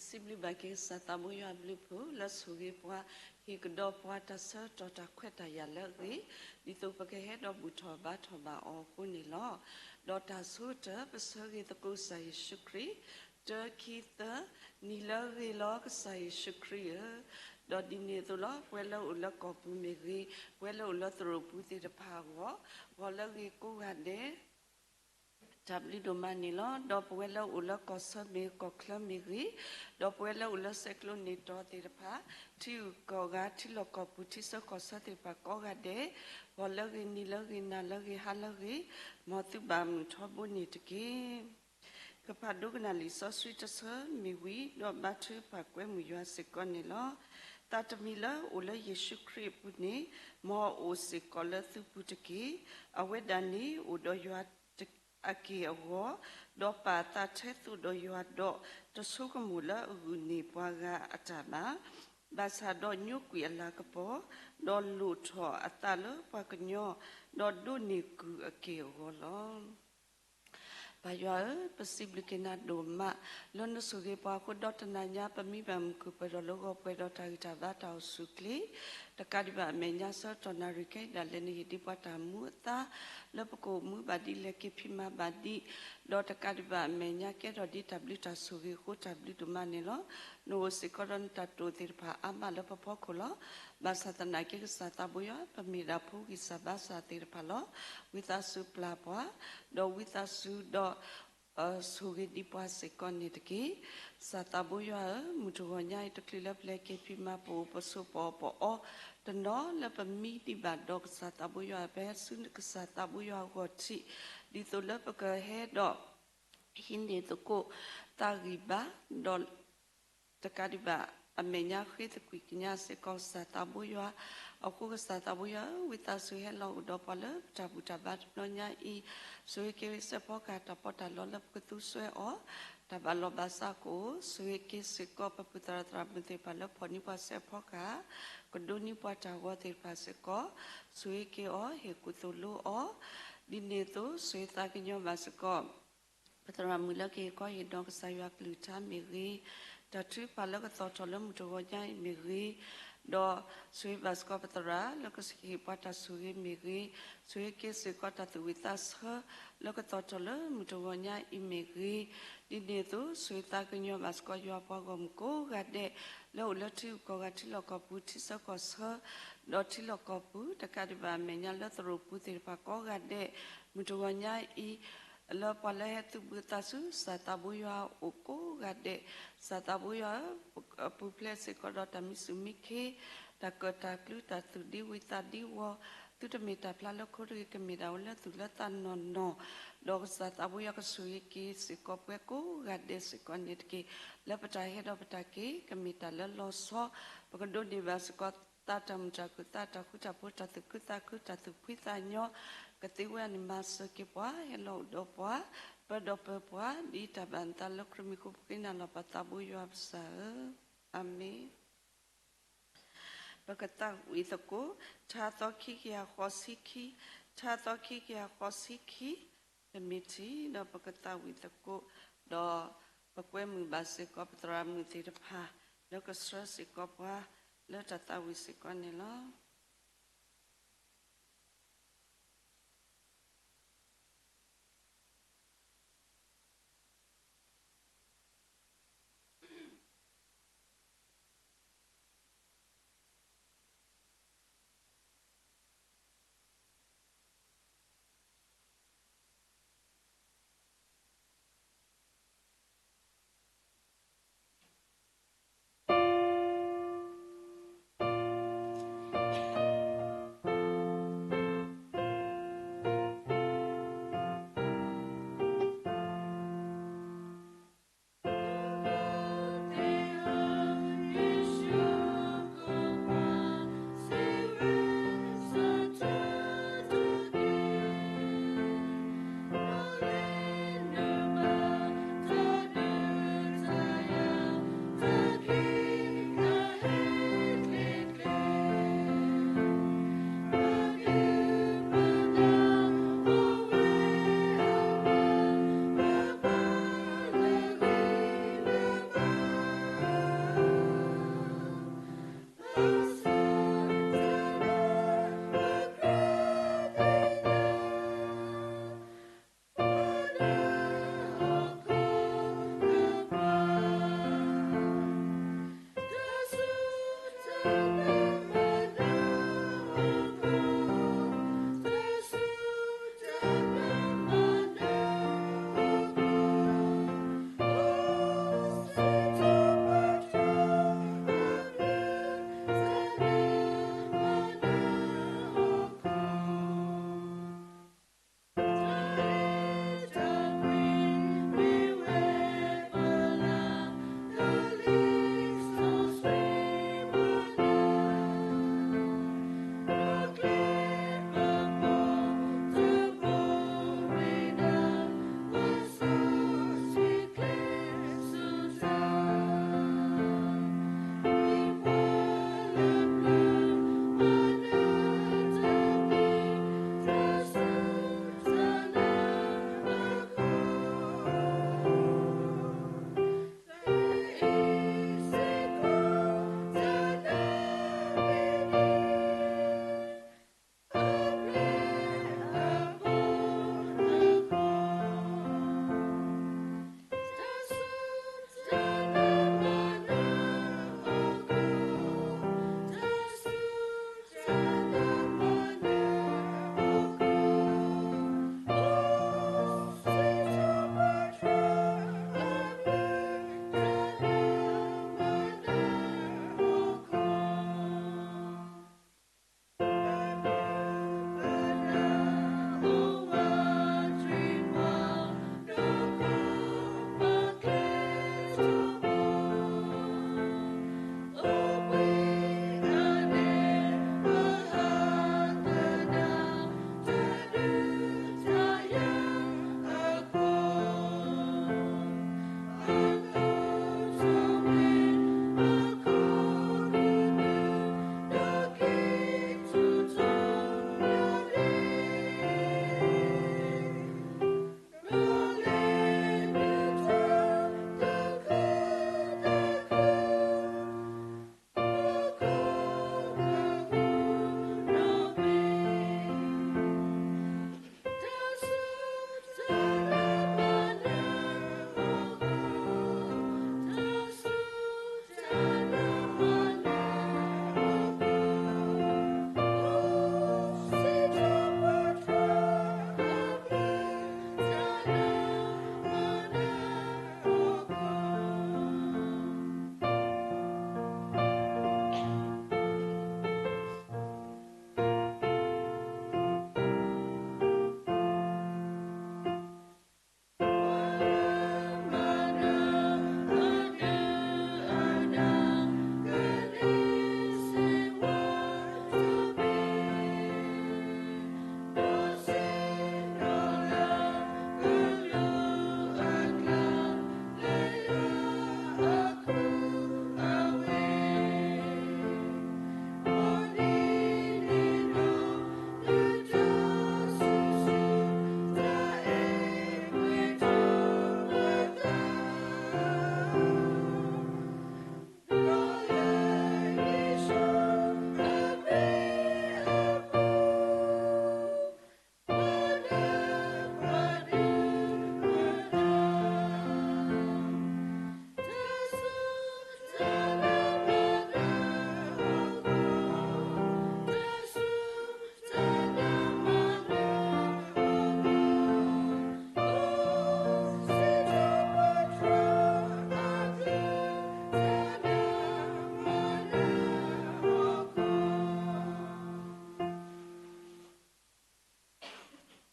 စံးဘျုးဘၣ်က့ၤကစၢ်သးဘိယွၤအဘျုးအဖှိၣ် လၢဆိၣ်ဂ့ၤပှၤ ဟ့ၣ်ကဒီးပှၤတၢ်ဆၢကတီၢ်တၢ်ခွဲးတၢ်ယာ်လၢအဂ့ၤ ဒ်သိးပကဟဲဒီးဘူၣ်ထီၣ်ဘါထီၣ်ဘၣ်အီၤအဃိန့ၣ်လီၤ. ဒီးတၢ်ဆိကတၢၢ် ပဆၢဂ့ၤသကိးကစၢ်ယ့ၣ်ၡူးခရံာ်, တၢ ခံ သၢ, နံၤလၢအဂ့ၤလီၤ ကစၢ်ယ့ၣ်ၡူးခရံာ်ဧၢ. ဒီးဒ်န့ၣ်အသိးလီၤ. ပဝဲလၢအိၣ်လၢကီၢ်ပူၤမ့ၢ်ဂ့ၤ, ပဝဲလၢအိၣ်လၢသရိာ်ပူၤသ့ၣ်တဖၣ်အဂီၢ်, ဂီၤလၢအဂ့ၤကိးဂၤဒဲး တၢ်ဘျုးဒိၣ်မးန့ၣ်လီၤ. ဒီးပဝဲလၢအိၣ်လၢကီၢ်ဆၢမ့ၢ်ဂ့ၤ ကီၢ်ချၢမ့ၢ်ဂ့ၤ, ဒီးပဝဲလၢအိၣ်လၢဆဲးကျိးန့ၢ်တီၤသ့ၣ်တဖၣ်, ထံဂုၤကီၢ်ဂၤ ထံလီၢ်ကီၢ်ပူၤ ထံဆၢကီၢ်ဆၢသ့ၣ်တဖၣ်ကိးဂၤဒဲး, ဂီၤလၢအဂ့ၤ နံၤလၢအဂ့ၤ နၤလၢအဂ့ၤ ဟါလၢအဂ့ၤ, မ်သုဘၣ်မုာ်ထီဘိန့ၣ်တက့ၢ်. ကဖးဒိကနၣ်လံာ်စီဆှံတဆၢမ့ၢ်ဝံၤ ဒီးဘါထုကဖၣ်ကွဲမုာ်ယွၤစ့ၢ်ကီးန့ၣ်လီၤ. သးတမံၤလၢအိၣ်လၢယ့ၣ်ၡူးခရံာ်အပူၤန့ၣ်, မ်အအိၣ်စ့ၢ်ကီးလၢသုပူၤတက့ၢ်. အဝဲဒၣ်န့ၣ်အိၣ်ဒီးယွၤအက့ၢ်အဂီၤ, ဒီးပာ်အသးထဲသိးဒီးယွၤဒီး တဆိကမိၣ်လၢအဂုာ်န့ၢ်ပှၤဂၤအတၢ်ဘၣ်, ဘၣ်ဆၣ်ဒီးညိကွံာ်အလၤကပီၤ, ဒီးလိၣ်ထီၣ်အသးလၢပှၤကညီ, ဒီးဒိးန့ၢ်ကုၢ်အက့ၢ်အဂီၤလီၤ. ပၢ်ယွၤဧၢ, ပစံးဘျုးက့ၤနၤဒိၣ်မး လၢနဆိၣ်ဂ့ၤပှၤအဃိ ဒီးတနၤညါ ပမံဘၣ်မုာ်ခုၣ်ပှဲၤဒီးလၢဂီၤပှဲၤဒီးတၢ်ဂံၢ်တၢ်ဘါတၢ်အိၣ်ဆူၣ်အိၣ်ချ့, တကးဒံးဘၣ်အမဲာ်ညါဆၢကတီၢ်နၣ်ရံၣ်ခဲအံၤဒၣ်လဲာ် နဟ့ၣ်ဒံးပှၤတၢ်မူအသါ လၢပကအိၣ်မူဘၣ်ဒံး လဲၤက့ၤဖံးမၤဘၣ်ဒံး, ဒီးတကးဒံးဘၣ်အမဲာ်ညါကဲထီၣ်ဒံးတၢ်ဘျုးတၢ်ဆိၣ်ဂ့ၤအဃိ တၢ်ဘျုးဒိၣ်မးန့ၣ်လီၤ. နအိၣ်စ့ၢ်ကီးဒီးနတၢ်တိာ်သ့ၣ်တဖၣ်အါမးလၢပဖီခိၣ်လီၤ. ဘၣ်ဆၣ်သနာ်က့ကစၢ်သးဘိယွၤ ပမ့ၢ်ဒၣ်ဖိဂံၢ်စၢ်ဘါစၢ်သ့ၣ်တဖၣ်လီၤ. ဝံသးစူၤပျၢ်ပှၤ, ဒီးဝံသးစူၤဒီး ဆိၣ်ဂ့ၤဒံးပှၤစ့ၢ်ကီးန့ၣ်တက့ၢ်. ကစၢ်သးဘိယွၤဧၢ, မုၢ်တဂီၤညါအံၤ တချုးလၢပလဲၤက့ၤဖံးမၤ ပအိၣ်ပဆိး ပအီၣ်ပအီတနီၤလၢပမံဒံးဘၣ်ဒီး ကစၢ်သးဘိယွၤ ပဟဲဆူကစၢ်သးဘိယွၤအဂီၢ်ထံး ဒ်သိးလၢပကဟဲဒီး ဟံးန့ၢ်သကိးသးဂံၢ်ဘါ, ဒီး တကးဒံးဘၣ် အမဲာ်ညါဃ့သကွံာ်ကညးစ့ၢ်ကီးကစၢ်သးဘိယွၤ, အဃိကစၢ်သးဘိယွၤဧၢ, ဝံသးစူၤဟဲလီၤအိၣ်ဒီးပှၤလၢပတၢ်ဘူၣ်တၢ်ဘါတဘျီညါအံၤ, ဆိၣ်ဂ့ၤက့ၤစဲးဖီကဟၣ်တၢ်ပီးတၢ်လီလၢပကသူစွဲအီၤ, တၢ်ဘၣ်လီၤဘၣ်စးကအိၣ်, ဆိၣ်ဂ့ၤက့ၤစ့ၢ်ကီးပပုၢ်သရၣ်သရၣ်မုၣ်သ့ၣ်တဖၣ်လၢဖီၣ်န့ၢ်ပှၤစဲးဖီကဟၣ်, ကဒိးန့ၢ်ပှၤတၢ်ဂီၤသ့ၣ်တဖၣ်စ့ၢ်ကီး, ဆိၣ်ဂ့ၤက့ၤအီၤ ဟ့ၣ်ကူၣ်သိၣ်လိအီၤ, ဒ်န့ၣ်အသိး ဆိၣ်ဂ့ၤသးကညီၤဘၣ်စ့ၢ်ကီး ပသရၣ်မုၣ်လၢကဟ့ၣ်ခီဟ့ၣ်နီၤကစၢ်ယွၤကလုၢ်ကထါမ့ၢ်ဂ့ၤ, တၢ်ထုကဖၣ်လၢကသီၣ်ထီၣ်လၢမုၢ်တဂီၤညါအံၤမ့ၢ်ဂ့ၤ, ဒီးဆိၣ်ဂ့ၤဘၣ်စ့ၢ်ကီးပသရၣ်လၢကဟ့ၣ်ပှၤတၢ်ဆိၣ်ဂ့ၤမ့ၢ်ဂ့ၤ, ဆိၣ်ဂ့ၤက့ၤစ့ၢ်ကီးတၢ်သူၣ်ဝံၣ်သးဆၢလၢကသီၣ်ထီၣ်လၢမုၢ်တဂီၤညါအံၤမ့ၢ်ဂ့ၤ, ဒ်န့ၣ်အသိး ဆိၣ်ဂ့ၤသးကညီၤဘၣ်စ့ၢ်ကီးယွၤပှၤဂီၢ်မုၢ်ကိးဂၤဒဲး လၢအိၣ်လၢထံဂုၤကီၢ်ဂၤ ထံလီၢ်ကီၢ်ပူၤ ထံဆၢကီၢ်ဆၢ ဒီးထံလီၢ်ကီၢ်ပူၤ တကးဒံးဘၣ်အမဲာ်ညါလၢသရိာ်ပူၤသ့ၣ်တဖၣ်ကိးဂၤဒဲး မုၢ်တဂီၤညါအံၤ လၢပှၤလၢဟဲသုးဘူးသးဆူ ကစၢ်သးဘိယွၤအအိၣ်ကိးဂၤဒဲး, ကစၢ်သးဘိယွၤဧၢ, ပူၤဖျဲးစ့ၢ်ကီးဒီးတၢ်မံစူၣ်မံခ့, တၢ်ကၢၣ်တၢ်ကျူ တၢ်သူၣ်ဒံဝံသးဒံဝီ, သုတမ့ၢ်တၢ်ဖျါလၢခိတဂ့ၤ ကမ့ၢ်ဒၣ်ဝဲလၢသူၣ်လၢသးနီၢ်နီၢ်, ဒီးကစၢ်သးဘိယွၤကဆိၣ်ဂ့ၤက့ၤစ့ၢ်ကီးပှၤကိးဂၤဒဲးစ့ၢ်ကီးန့ၣ်တက့ၢ်. လၢပတၢ်ဟဲဒီးပတၢ်က့ၤ ကမ့ၢ်တၢ်လၢလီၤဆီ, ပကဒိးန့ၢ်ဘၣ်စ့ၢ်ကီး သးတၢ်မုာ်တၢ်ခုၣ် သးတၢ်ဃူတၢ်ဖိး တၢ်သူၣ်ခုသးခု တၢ်သူၣ်ဖှံသးညီ, ကသ့ဝဲအန့ၣ်မၤစၢၤက့ၤပှၤ ဟဲလီၤအိၣ်ဒီးပှၤ, ပၢဒီးပၢၤပှၤ ဒ်တၢ်ဘၣ်နသးလၢခရံာ်မံၤအဃိ ပဃ့နၤလီၤပသးဘိယွၤပစၢ်ဧၢ, အၤမ့ၣ်. ပကသးဝံၣ်သကိး ထါသီခံကယၤဃိးဆံခံ, ထါသီခံကယၤဃိးဆံခံ, ပမ့ၢ်ထံၣ်ဒီးပကသးဝံၣ်သကိး, ဒီးပကွဲမုာ်ဘၣ်စ့ၢ်ကီးပသရၣ်မုၣ်သ့ၣ်တဖၣ် လၢကဆှၢစ့ၢ်ကီးပှၤ လၢတၢ်သးဝံၣ်စ့ၢ်ကီးန့ၣ်လီၤ.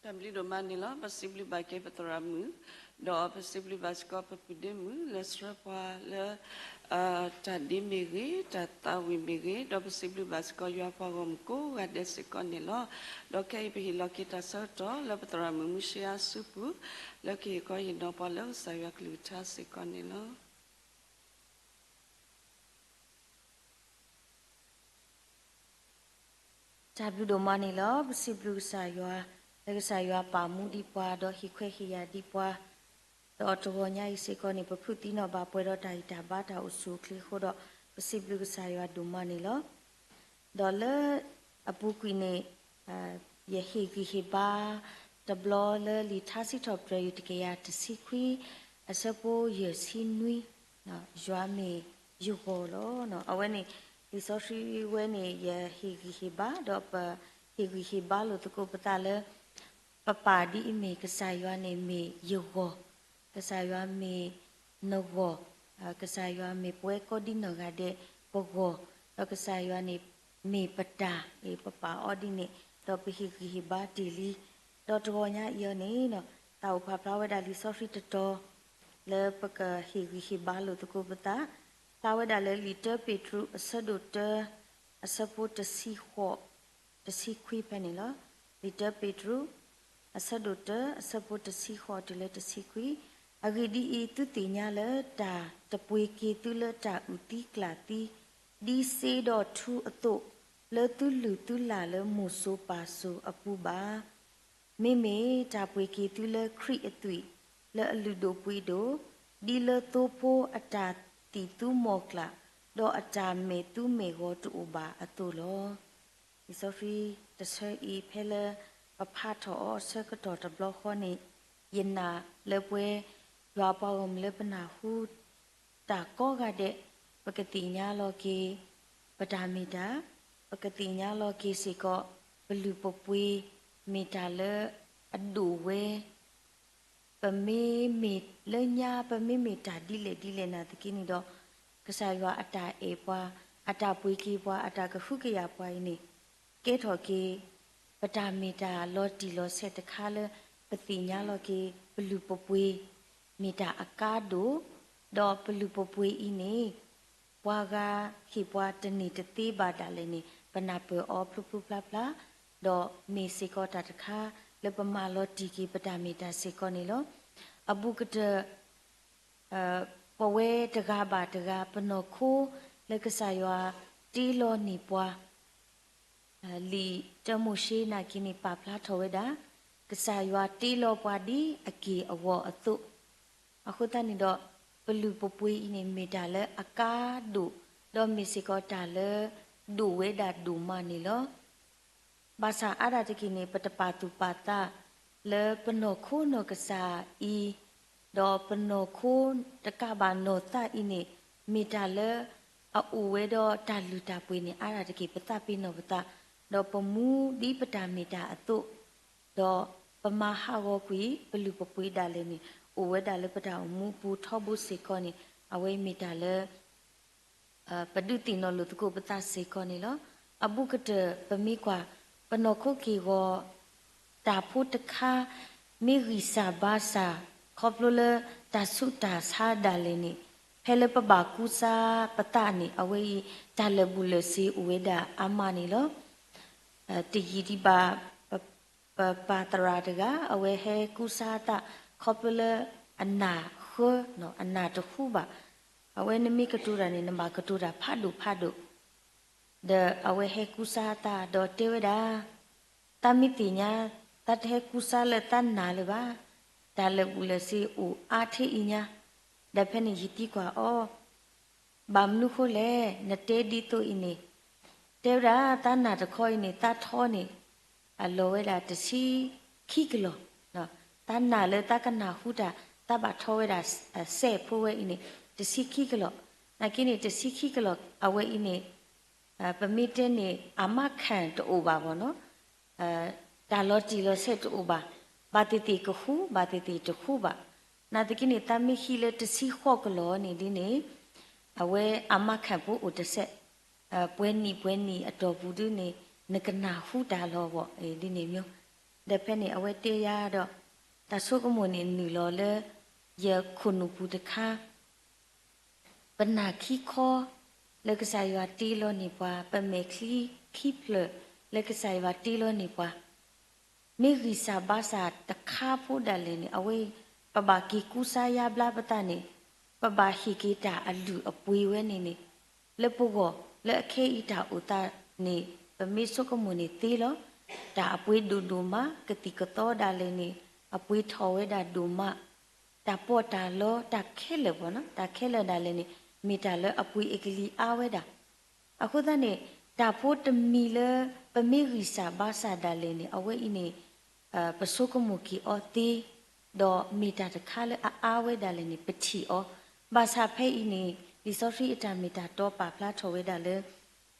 တၢ်ဘျုးဒိၣ်မးန့ၣ်လီၤ. ပစံးဘျုးဘၣ်က့ၤပသရၣ်မုၣ်, ဒီးပစံးဘျုးဘၣ်စ့ၢ်ကီးပပုၢ်ဒ့မုၣ် လၢဆှၢပှၤလၢ တၢ်ဒ့မ့ၢ်ဂ့ၤ, တၢ်သးဝံၣ်မ့ၢ်ဂ့ၤ, ဒီးပစံးဘျုးဘၣ်စ့ၢ်ကီးယွၤပှၤဂီၢ်မုၢ်ကိးဂၤဒဲးစ့ၢ်ကီးန့ၣ်လီၤ. ဒီးခဲအံၤပဟ့ၣ်လီၤက့ၤတၢ်ဆၢကတီၢ်လၢပသရၣ်မုၣ်မုၢ်ၡ့အါစုပူၤ, လၢကဟ့ၣ်ခီဟ့ၣ်နီၤပှၤလၢကစၢ်ယွၤကလုၢ်ကထါစ့ၢ်ကီးန့ၣ်လီၤ. တၢ်ဘျုးဒိၣ်မးန့ၣ်လီၤ. ပစံးဘျုးကစၢ်ယွၤ, လၢကစၢ်ယွၤပာ်မူဒံးပှၤ, ဒီးဟ့ၣ်ခွဲးဟ့ၣ်ယာ်ဒံးပှၤ, ဒီးတဂီၤညါအံၤစ့ၢ်ကီးန့ၣ် ပဖုးသံနီၣ်ဘၣ်ပှဲၤဒီးတၢ်ဂံၢ်တၢ်ဘါတၢ်အိၣ်ဆူၣ်အိၣ်ချ့အဃိဒီး ပစံးဘျုးကစၢ်ယွၤဒိၣ်မးန့ၣ်လီၤ. ဒီးလၢအပူၤကွံာ်န့ၣ် ယဟ့ၣ်ဂံၢ်ဟ့ၣ်ဘါတဘျီလၢလံာ်ထါစံးထီၣ်ပတြၢၤ တကယၤတဆံခွံ အဆၢဖိယဲၢ်ဆံနွံ, ယွၤမ့ၢ်ယဂီၢ်လီၤ. အဝဲန့ၣ် လံာ်စီဆှံဝဲန့ၣ် ယဟ့ၣ်ဂံၢ်ဟ့ၣ်ဘါ ဒီးပဟ့ၣ်ဂံၢ်ဟ့ၣ်ဘါလိာ်သကိးပသးလၢ ပပာ်ဒ်အမ့ၢ် ကစၢ်ယွၤန့ၣ်မ့ၢ်ယဂီၢ်, ကစၢ်ယွၤမ့ၢ်နဂီၢ်, ကစၢ်ယွၤမ့ၢ်ပဝဲကိးဒံနီၢ်ဂၤဒဲးပဂီၢ်, ဒီးကစၢ်ယွၤန့ၣ်မ့ၢ်ပတၢ်, ပပာ်အီၤဒ်န့ၣ် ဒီးပဟ့ၣ်ဂံၢ်ဟ့ၣ်ဘါတ့ၢ်လံ. ဒီးတဂီၤညါအံၤအီၤန့ၣ် သးအိၣ်ဖးဖျါဝဲဒၣ်လံာ်စီဆှံတတီၤ လၢပကဟ့ၣ်ဂံၢ်ဟ့ၣ်ဘါလိာ်သကိးပသး, ဖျါဝဲဒၣ်လၢလံာ်တၢပ့းတရူး အဆၢဒိၣ်တၢ အဆၢဖိတဆံဃိး တဆံခွံဖဲန့ၣ်လီၤ. လံာ်တၢပ့းတရူး အဆၢဒိၣ်တၢ အဆၢဖိတဆံဃိးတုၤလၢတဆံခွံ. အဂ့ၢ်ဒ်အံၤ, သုသ့ၣ်ညါလၢတၢ်တပှ့ၤက့ၤသုလၢတၢ်အုၣ်သံကျၣ်သံ ဒ်စ့ဒီးထူအသိး, လၢသုလုၢ်သုလၢ်လၢမိၢ်စိၤပၢ်စိၤအပူၤဘၣ်. မ့မ့ၢ်တၢ်ပှ့ၤက့ၤသုလၢခရံာ်အသွံၣ် လၢအလုၢ်ဒိၣ်ပှ့ၤဒိၣ်, ဒ်လၢသိဖိအတၢ်သံၣ်သူမီၤကျၢ်, ဒီးအတၢ်မဲာ်သူမဲာ်ဂီၤတအိၣ်ဘၣ်အသိးလီၤ. လံာ်စီဆှံတဆၢအံၤ ဖဲလၢပဖးထီၣ်အီၤအဆၢကတီၢ်တဘျီဃီန့ၣ်, ယနာ်လၢပှဲၤယွၤပှၤဂီၢ်မုၢ်လၢပနၢ်ဟူ တၢ်ကိးဂၤဒဲး, ပကသ့ၣ်ညါလီၤက့ၤ ပတၢ်မ့ၢ်တၢ်, ပကသ့ၣ်ညါလီၤက့ၤစ့ၢ်ကီး ပလုၢ်ပပှ့ၤ မ့ၢ်တၢ်လၢအဒိၣ်ဝဲ, ပမ့မ့ၢ်လၢညါ ပမ့မ့ၢ်တၢ်ဒ်လဲၣ်ဒ်လဲၣ်နာ်သက့န့ၣ်ဒီး, ကစၢ်ယွၤအတၢ်အဲၣ်ပှၤ, အတၢ်ပှ့ၤက့ၤပှၤ, အတၢ်ကဟုကယာ်ပှၤအံၤန့ၣ် ကဲထီၣ်က့ၤ ပတၢ်မ့ၢ်တၢ်လီၤတံၢ်လီၤဆဲးတခါလၢ ပသ့ၣ်ညါလီၤက့ၤ ပလုၢ်ပပှ့ၤ မ့ၢ်တၢ်အကါဒိၣ်, ဒီးပလုၢ်ပပှ့ၤအံၤန့ၣ် ပှၤဂၤဟ့ၣ်ပှၤတန့ၢ်တသ့ဘၣ်ဒၣ်လဲာ်န့ၣ် ပနၢ်ပၢၢ်အီၤဖျိဖျိဖျါဖျါ, ဒီးမ့ၢ်စ့ၢ်ကီးတၢ်တခါ လၢပမၤလီၤတံၢ်က့ၤပတၢ်မ့ၢ်တၢ်စ့ၢ်ကီးန့ၣ်လီၤ. အဘူးကတၢၢ် ပဝဲတဂၤဘၣ်တဂၤ ပနီၢ်ခိလၢကစၢ်ယွၤတ့လီၤန့ၢ်ပှၤ, လံာ်တၢမိၤၡ့နာ်က့န့ၣ် ပာ်ဖျါထီၣ်ဝဲဒၣ် ကစၢ်ယွၤတ့လီၤပှၤဒ်အက့ၢ်အဂီၤအသိး, အဃိသတးန့ၣ်ဒီး ပလုၢ်ပပှ့ၤအံၤန့ၣ် မ့ၢ်တၢ်လၢအကါဒိၣ်, ဒီးမ့ၢ်စ့ၢ်ကီးတၢ်လၢဒိၣ်ဝဲဒၣ်ဒိၣ်မးန့ၣ်လီၤ. ဘၣ်ဆၣ်အါဒၣ်တက့ၢ်န့ၣ် ပတပာ်သူၣ်ပာ်သးလၢပနီၢ်ခိနီၢ်ကစၢ်အံၤ, ဒီးပနီၢ်ခိတကးဘၣ်နီၢ်သးအံၤန့ၣ် မ့ၢ်တၢ်လၢအအိၣ်ဝဲဒီးတၢ်လုၢ်တၢ်ပှ့ၤန့ၣ် အါဒၣ်တက့ၢ် ပသးပ့ၤနီၣ်ပသး, ဒီးပမူဒ်ပတၢ်မ့ၢ်တၢ်အသိး, ဒီးပမၤဟးဂီၤကွံာ် ပလုၢ်ပပှ့ၤဒၣ်လဲာ်န့ၣ် အိၣ်ဝဲဒၣ်လၢပတၢ်အိၣ်မူအပူၤထီဘိစ့ၢ်ကီးန့ၣ် အဝဲမ့ၢ်တၢ်လၢ ပဒုးသ့ၣ်နီၣ်လိာ်သကိးပသးစ့ၢ်ကီးန့ၣ်လီၤ. အဘူးကတၢၢ် ပမ့ၢ်ကွၢ် ပနီၢ်ခိက့ၢ်ဂီၤ တၢ်ဖိတခါ မ့ၢ်ဂံၢ်စၢ်ဘါစၢ် ခီဖျိလၢတၢ်ဆူးတၢ်ဆါဒၣ်လဲာ်န့ၣ် ဖဲလၢပဘၣ်ကူစါပသးန့ၣ် အဝဲအံၤ တၢ်လၢာ်ဘူၣ်လၢာ်စ့အိၣ်ဝဲဒၣ်အါမးန့ၣ်လီၤ. တယံာ်ဒံးဘၣ် ပပၢ်သရၣ်တဂၤ အဝဲဟဲကူစါအသး ခီဖျိလၢအနၢ်ဃၢ အနၢ်တဟူဘၣ်. အဝဲနမ့ၢ်ကတိၤတၢ်န့ၣ် နဘၣ်ကတိၤတၢ်ဖးဒိၣ်ဖးဒိၣ်, ဒီးအဝဲဟဲကူစါအသးဒီးတဲဝဲဒၣ်, သးမ့ၢ်သ့ၣ်ညါ သးတဟဲကူစါလၢသးနၢ်လၢၤဘၣ်, တၢ်လၢာ်ဘူၣ်လၢာ်စ့အိၣ်အါထဲအံၤညါ, ဒီးဖဲန့ၣ်ယသံကွၢ်အီၤ ဘၣ်မနုၤဃိလဲၣ် နတဲဒ်သိးအံၤန့ၣ်, တဲဝဲဒၣ် သးနၢ်တခီအံၤန့ၣ် သးထီန့ၣ် အလီၢ်ဝဲဒၣ်တဆံခံကလီၢ်, သးနၢ်လၢသးကနၢ်ဟူတၢ် သးဘၣ်ထီဝဲဒၣ်စဲးဖိဝဲအံၤန့ၣ် တဆံခံကလီၢ်, နာ်က့န့ၣ် တဆံခံကလီၢ် အဝဲအံၤန့ၣ် ပမ့ၢ်တဲန့ၣ် အမၤခၣ်တအိၣ်ဘၣ်ဘၣ်နီၤ, တၢ်လီၤတံၢ်လီၤဆဲးတအိၣ်ဘၣ်, ဘၣ်သ့ၣ်သ့ၣ်ကဃူ ဘၣ်သ့ၣ်သ့ၣ်တဃူဘၣ်. နာ်သက့န့ၣ် သးမ့ၢ်ဟံးလၢတဆံဃိးကလီၢ်န့ၣ်ဒ်န့ၣ်, အဝဲအမၤခၣ်ဖိအိၣ်တစဲး, ပှဲၤနံၣ်ပှဲၤနံၣ်အတီၢ်ပူၤဒ်န့ၣ် နကနၢ်ဟူတၢ်လီၤဘၣ် ဒ်န့ၣ်မ့ၢ်. ဒီးဖဲန့ၣ် အဝဲတဲယၤဒီး တၢ်ဆိကမိၣ်န့ၣ်နုာ်လီၤလၢ ယခိၣ်နူာ်ပူၤတခါ ပနၢ်ခံခီ လၢကစၢ်ယွၤတ့လီၤန့ၢ်ပှၤ, ပမဲာ်ချံခံဖျၢၣ် လၢကစၢ်ယွၤတ့လီၤန့ၢ်ပှၤ, မ့ၢ်ဂံၢ်စၢ်ဘါစၢ်တခါဖိဒၣ်လဲာ်န့ၣ် အဝဲ ပဘၣ်က့ၤကူစါယါဘျါပသးန့ၣ်, ပဘၣ်ဟ့ၣ်က့ၤတၢ်အလုၢ်အပှ့ၤဝဲန့ၣ်န့ၣ်, လၢပဂီၢ် လၢအခဲအံၤတၢ်အိၣ်သးန့ၣ် ပမ့ၢ်ဆိကမိၣ်န့ၣ်သ့လီၤ. တၢ်အပှ့ၤဒိၣ်ဒိၣ်မး ကသံၣ်ကသီဒၣ်လဲာ်န့ၣ် အပှ့ၤထီၣ်ဝဲဒၣ်ဒိၣ်မး တၢ်ပီးတၢ်လီ တၢ်ခဲလၢာ်ဘၣ်နီၤ, တၢ်ခဲလၢာ်ဒၣ်လဲာ်န့ၣ် မ့ၢ်တၢ်လၢအပှ့ၤအကလံၤအါဝဲဒၣ်. အဃိသတးန့ၣ် တၢ်ဖိတမံၤလၢ ပမ့ၢ်ဂံၢ်စၢ်ဘါစၢ်ဒၣ်လဲာ်န့ၣ် အဝဲအံၤန့ၣ် ပဆိကမိၣ်က့ၤအီၤသ့, ဒီးမ့ၢ်တၢ်တခါလၢအအါဝဲဒၣ်လဲာ်န့ၣ် ပထံၣ်အီၤ. ဘၣ်ဆၣ်ဖဲအံၤန့ၣ် လံာ်စီဆှံအတၢ်မ့ၢ်တၢ်တီပာ်ဖျါထီၣ်ဝဲဒၣ်လၢ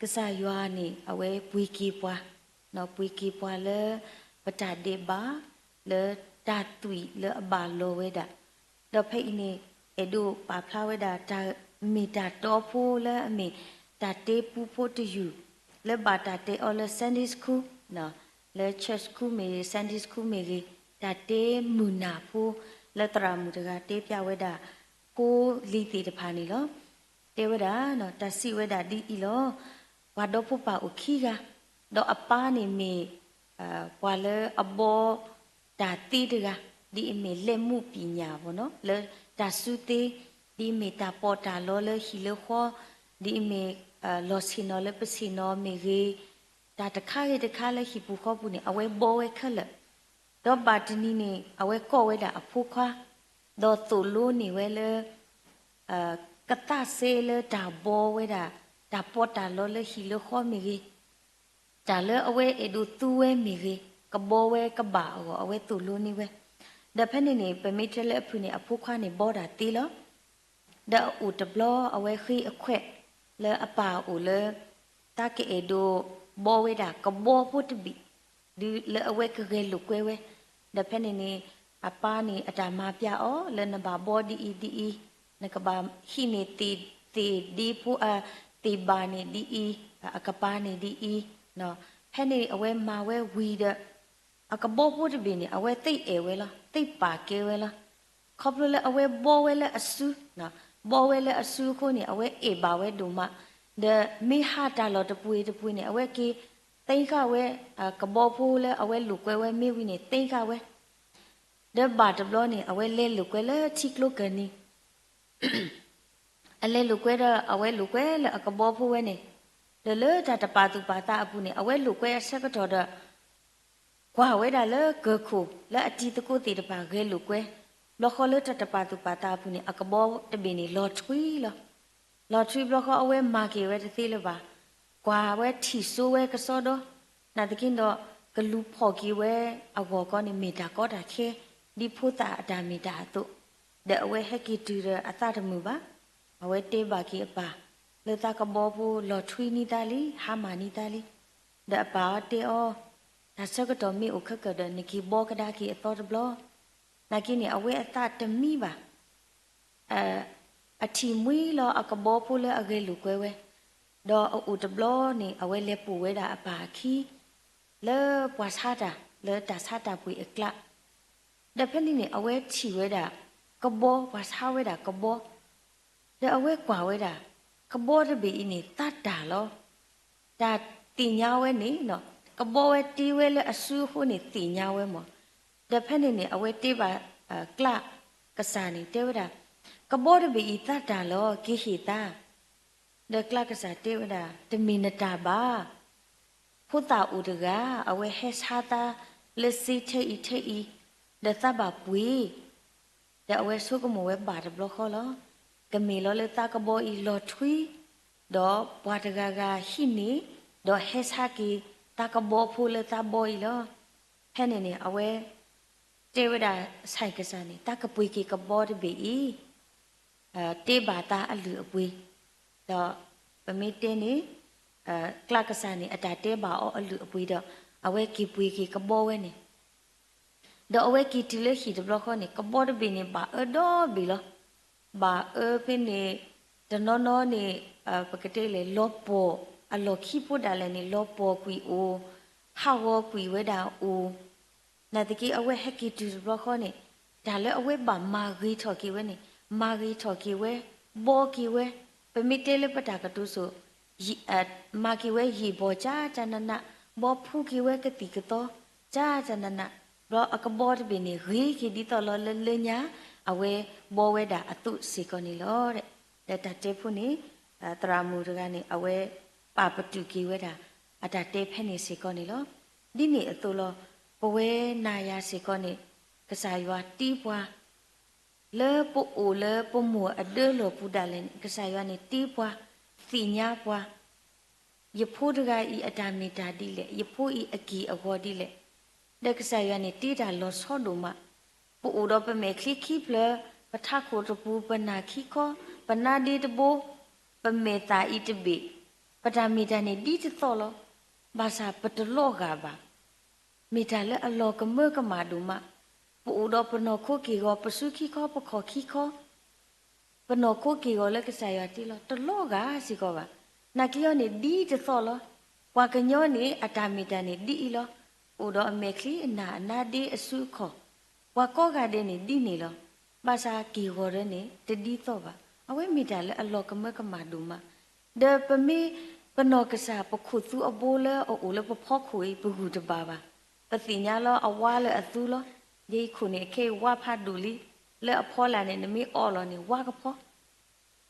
ကစၢ်ယွၤန့ၣ် အဝဲပှ့ၤက့ၤပှၤ, ပှ့ၤက့ၤပှၤလၢ ပတၢ်ဒဲးဘး လၢတၢ်သွံၣ်လၢအဘၣ်လီၤဝဲဒၣ်, ဒီးဖဲအံၤန့ၣ် အဲၣ်ဒိးပာ်ဖျါဝဲဒၣ်တၢ်မ့ၢ်တၢ်တီဖိလၢအမ့ၢ်တၢ်တဲပူဖိတယုၢ် လၢဘၣ်တၢ်တဲအီၤလၢ Sunday School လၢ church school မ့ၢ်ဂ့ၤ Sunday school မ့ၢ်ဂ့ၤ, တၢ်တဲမုာ်နၢ်ဖိ လၢသရၣ်မုၣ်တဂၤတဲပျၢ်ဝဲဒၣ် ဖိလံၤသ့ၣ်တဖၣ်န့ၣ်လီၤ. တဲဝဲဒၣ်, တၢ်စံးဝဲဒၣ်ဒ်အံၤလီၤ. ပှၤဒီဖိပၢ်အိၣ်ခံဂၤ, ဒီးအပၢ်န့ၣ်မ့ၢ် ပှၤလၢအဘီ တၢ်သ့တဂၤ, ဒ်အမ့ၢ် လက်မှုပညာ ပေါ့နော်, လၢတၢ်စုသ့, ဒ်အမ့ၢ်တၢ်ပီးတၢ်လီလၢဟံၣ်လၢဃီ, ဒ်အမ့ၢ် လီၢ်ဆ့ၣ်နီၤလၢပဆ့ၣ်နီၤမ့ၢ်ဂ့ၤ, တၢ်တခါဂ့ၤတခါလၢဟံၣ်ပူၤဃီပူၤန့ၣ် အဝဲဘီဝဲခဲလၢာ်, ဒီးဘၣ်တနံၤန့ၣ် အဝဲကိးဝဲဒၣ်အဖိခွါ, ဒီးသိၣ်လိန့ၢ်ဝဲလၢ ကသးစဲလၢတၢ်ဘီဝဲဒၣ် တၢ်ပီးတၢ်လီလၢဟံၣ်လၢဃီမ့ၢ်ဂ့ၤ, တၢ်လၢအဝဲအဲၣ်ဒိးသူဝဲမ့ၢ်ဂ့ၤ, ကဘီဝဲကဘၣ်အဂီၢ် အဝဲသိၣ်လိန့ၢ်ဝဲ, ဒီးဖဲန့ၣ်န့ၣ် ပမ့ၢ်တဲလၢအဖုၣ်န့ၣ် အဖိခွါန့ၣ်ဘီတၢ်သ့လီၤ. ဒီးအအိၣ်တဘျီ အဝဲဃ့အခွဲး လၢအပၢ်အအိၣ်လၢ သးကအဲၣ်ဒိးဘီဝဲဒၣ်ကဘီဖိတဘ့ၣ်, ဒ်လၢအဝဲကဂဲၤလိာ်ကွဲဝဲ, ဒီးဖဲန့ၣ်န့ၣ် အပၢ်န့ၣ်အတၢ်မၤပျၢ်အီၤလၢနဘၣ်ဘီဒ်အံၤဒ်အံၤ, နကဘၣ်ဟံးန့ၢ်သ့ၣ်ဒ့ဖိ သ့ၣ်ဘၣ်န့ၣ် ဒ်အံၤ, အကပၤန့ၣ်ဒ်အံၤ, ဖဲန့ၣ်အဝဲမၤဝဲဝံၤဒီး အကဘီဖိတဘ့ၣ်န့ၣ် အဝဲသ့အဲၣ်ဝဲလီၤ, သ့ပာ်ကဲဝဲလီၤ. ခီဖျိလၢအဝဲဘီဝဲလၢအစု, ဘီဝဲလၢအစုအဃိန့ၣ် အဝဲအဲၣ်ဘၣ်ဝဲဒိၣ်မး, ဒီးမ့ၢ်ဟးတၢ်လီၢ်တပှ့ၤတပှ့ၤန့ၣ် အဝဲက့ၤသ့ဃာ်ဝဲ ကဘီဖိလၢအဝဲလိာ်ကွဲဝဲမ့ၢ်ဝံၤန့ၣ် သ့ဃာ်ဝဲ, ဒီးဘၣ်တဘျီန့ၣ် အဝဲလဲၤလိာ်ကွဲလၢထံကျိကၢၢ်နံၤ အလဲၤလိာ်ကွဲဒီး အဝဲလိာ်ကွဲလၢအကဘီဖိဝဲန့ၣ်, ဒီးလၢတၢ်တပာ်သူၣ်ပာ်သးအပူၤန့ၣ် အဝဲလိာ်ကွဲအဆၢကတီၢ်ဒီး ကွၢ်ဝဲဒၣ်လၢကၢၢ်ခိၣ်လၢအတံၤသကိးသ့ၣ်တဖၣ်ဂဲၤလိာ်ကွဲ, ဘျီဃီလၢတၢ်တပာ်သူၣ်ပာ်သးအပူၤန့ၣ် အကဘီတဘ့ၣ်န့ၣ်လီၤထွံလီၤ. လီၤထွံဘျီဃီအဝဲမၤက့ၤဝဲတသ့လၢၤဘၣ်, ကွၢ်ဝဲထံၣ်စိဝဲကစီဒီ, နာ်သက့ဒီး ကလူၤဖီၣ်က့ၤဝဲအဂီၢ်ကီန့ၣ် မ့ၢ်တၢ်ကီတၢ်ခဲ ဒ်ဖိသၣ်အတၢ်မ့ၢ်တၢ်အသိး, ဒီးအဝဲဟဲက့ၤတုၤဒီးအသးတမုာ်ဘၣ်. အဝဲတဲဘၣ်က့ၤအပၢ်လၢသးကဘီဖိလီၤထွံန့ၢ်သးလံ, ဟါမၢ်န့ၢ်သးလံ. ဒီးအပၢ်အီၤတဲအီၤ, တၢ်ဆၢကတီၢ်မ့ၢ်အိၣ်ခဲကၢၢ်ဒီး နက့ၤဘီကဒါက့ၤအသီတဘျီ. နာ်က့န့ၣ် အဝဲအသးတမံဘၣ်. အထံၣ်မှံလီၤအကဘီဖိလၢအဂဲၤလိာ်ကွဲဝဲ, ဒီးအအိၣ်တဘျီန့ၣ် အဝဲလဲၤပိာ်ဝဲဒၣ်အပၢ်အခံ လၢပှၤဆါတၢ် လၢတၢ်ဆါတၢ်ပှ့ၤအကျါ, ဒီးဖဲန့ၣ်န့ၣ် အဝဲထံၣ်ဝဲဒၣ်ကဘီ, ပှၤဆါဝဲဒၣ်ကဘီ, ဒီးအဝဲကွၢ်ဝဲဒၣ် ကဘီတဘ့ၣ်အံၤန့ၣ် သးတၢ်လီၤ. တၢ်သ့ၣ်ညါဝဲန့ၣ်, ကဘီဝဲတ့ဝဲလၢအစုအဃိန့ၣ် သ့ၣ်ညါဝဲမး. ဒီးဖဲန့ၣ်န့ၣ် အဝဲတဲဘၣ် ကျးကစၢ်န့ၣ် တဲဝဲဒၣ်, ကဘီတဘ့ၣ်အံၤသးတၢ်လီၤ, က့ၤဟ့ၣ်သး. ဒီးကျးကစၢ်တဲဝဲဒၣ်, တမ့ၢ်နတၢ်ဘၣ်. ဖိသၣ်အိၣ်တဂၤ အဝဲဟဲဆါသးလၢစ့ထဲအံၤထဲအံၤ, ဒီးသးဘၣ်ပှ့ၤ, ဒီးအဝဲဆိကမိၣ်ဝဲဘၣ်တဘျီဃီလီၤ. ကမ့ၢ်လီၤလၢသးကဘီအံၤလီၤထွံ, ဒီးပှၤတဂၤဂၤဟံးန့ၢ်, ဒီးဟဲဆါက့ၤသးကဘီဖိလၢသးဘီအံၤလီၤ. ဖဲန့ၣ်န့ၣ် အဝဲ တဲဝဲဒၣ်ဆၣ်ကစၢ်န့ၣ် သးကပှ့ၤက့ၤကဘီတဘ့ၣ်အံၤ တဲဘၣ်သးအလုၢ်အပှ့ၤ, ဒီးပမ့ၢ်တဲန့ၣ် ကျးကစၢ်န့ၣ် အတၢ်တဲဘၣ်အီၤအလုၢ်အပှ့ၤဒီး အဝဲက့ၤပှ့ၤက့ၤကဘီဝဲန့ၣ်, ဒီးအဝဲက့ၤတုၤလၢဟံၣ်တဘျီဃီန့ၣ် ကဘီတဘ့ၣ်န့ၣ် ဘၣ်အၢဒီဘ့ၣ်လီၤ. ဘၣ်အၢဖဲန့ၣ် တနီၤနီၤန့ၣ် ပကတဲလဲၣ် လီၤပှီၢ်, အလီၢ်ခံဖိဒၣ်လဲာ်န့ၣ် လီၤပှီၢ်ကွံာ်အိၣ်, ဟးဂီၤကွံာ်ဝဲဒၣ်အိၣ်, နာ်သက့ အဝဲဟဲက့ၤတုၤတဘျီဃီန့ၣ် တၢ်လၢအဝဲဘၣ်မၤဂ့ၤထီၣ်က့ၤဝဲန့ၣ် မၤဂ့ၤထီၣ်က့ၤဝဲ, ဘီက့ၤဝဲ, ပမ့ၢ်တဲလၢပတၢ်ကတိၤစိၤ မၤက့ၤဝဲယံာ်ဘီၣ်ကၠးကၠးနးနး, ဘီဖူက့ၤဝဲကသံၣ်ကသီကၠးကၠးနးနး, ဘျီအကဘီတဘ့ၣ်န့ၣ် ဂ့ၤက့ၤဒ်သိးလီၤလၢလၢညါ အဝဲဘီဝဲဒၣ်အသိးစ့ၢ်ကီးန့ၣ်လီၤ. ဒီးတၢ်တဲဖိန့ၣ် သရၣ်မုၣ်တဂၤန့ၣ် အဝဲပာ်ပတုာ်က့ၤဝဲဒၣ် အတၢ်တဲဖဲန့ၣ်စ့ၢ်ကီးန့ၣ်လီၤ. ဒ်န့ၣ်အသိးလီၤ ပဝဲနၤယၤစ့ၢ်ကီးန့ၣ် ကစၢ်ယွၤတ့ပှၤ လၢပအိၣ်လၢပမိၢ်အဒၢလီၢ်ပူၤဒၣ်လဲာ်န့ၣ် ကစၢ်ယွၤန့ၣ်တ့ပှၤ, သ့ၣ်ညါပှၤ ယဖိတဂၤအံၤအတၢ်မ့ၢ်တၢ်ဒ်လဲၣ်, ယဖိအံၤအက့ၢ်အဂီၤဒ်လဲၣ်, ဒီးကစၢ်ယွၤန့ၣ်တ့တၢ်လီၤဆီဒိၣ်မး, ပအိၣ်ဒီးပမဲာ်ချံခံဖျၢၣ်, ပထးခိၣ်တပူၤ, ပနၢ်ခံခီ, ပနါဒ့တဘိ, ပမဲာ်သၣ်အံၤတဘ့ၣ်, ပတၢ်မ့ၢ်တၢ်န့ၣ်ဒ်တသီၣ်လီၤ. ဘၣ်ဆၣ်ပတလီၤဂာ်ဘၣ်. မ့ၢ်တၢ်လၢအလီၤကမၢကမၣ်ဒိၣ်မး. ပအိၣ်ဒီးပနီၢ်ခိက့ၢ်ဂီၤ ပစုခံခီ ပခီၣ်ခံခီ ပနီၢ်ခိက့ၢ်ဂီၤလၢကစၢ်ယွၤတ့လီၤ တလီၤဂာ်စ့ၢ်ကီးဘၣ်. နာ်က့အီၤန့ၣ်ဒ်တသီၣ်လီၤ. ပှၤကညီန့ၣ် အတၢ်မ့ၢ်တၢ်န့ၣ်ဒ်အံၤလီၤ. အိၣ်ဒီးအမဲာ်ချံအနၢ်အနါဒ့အစုအခီၣ်, ပှၤကိးဂၤဒဲးန့ၣ်ဒ်န့ၣ်လီၤ. ဘၣ်ဆၣ်က့ၢ်ဂီၤဒၢန့ၣ် တဒ်သီၣ်ဘၣ်. အဝဲမ့ၢ်တၢ်လၢအလီၤကမၢကမၣ်ဒိၣ်မး. ဒီးပမ့ၢ်ပနီၢ်ကစၢ် ပခိၣ်သူအဘိလၢအအိၣ်လၢပဖီခိၣ်အံၤ ပဂုၢ်တဘၣ်ဘၣ်. ပသ့ၣ်ညါလီၤအဝါလၢအသူလီၤ. ယဲအံၤခိၣ်န့ၣ် အခဲအံၤဝါဖးဒိၣ်လံ, လၢအဖီလာ်န့ၣ် နမ့ၢ်အီလီၤန့ၣ် ဝါကဖီ.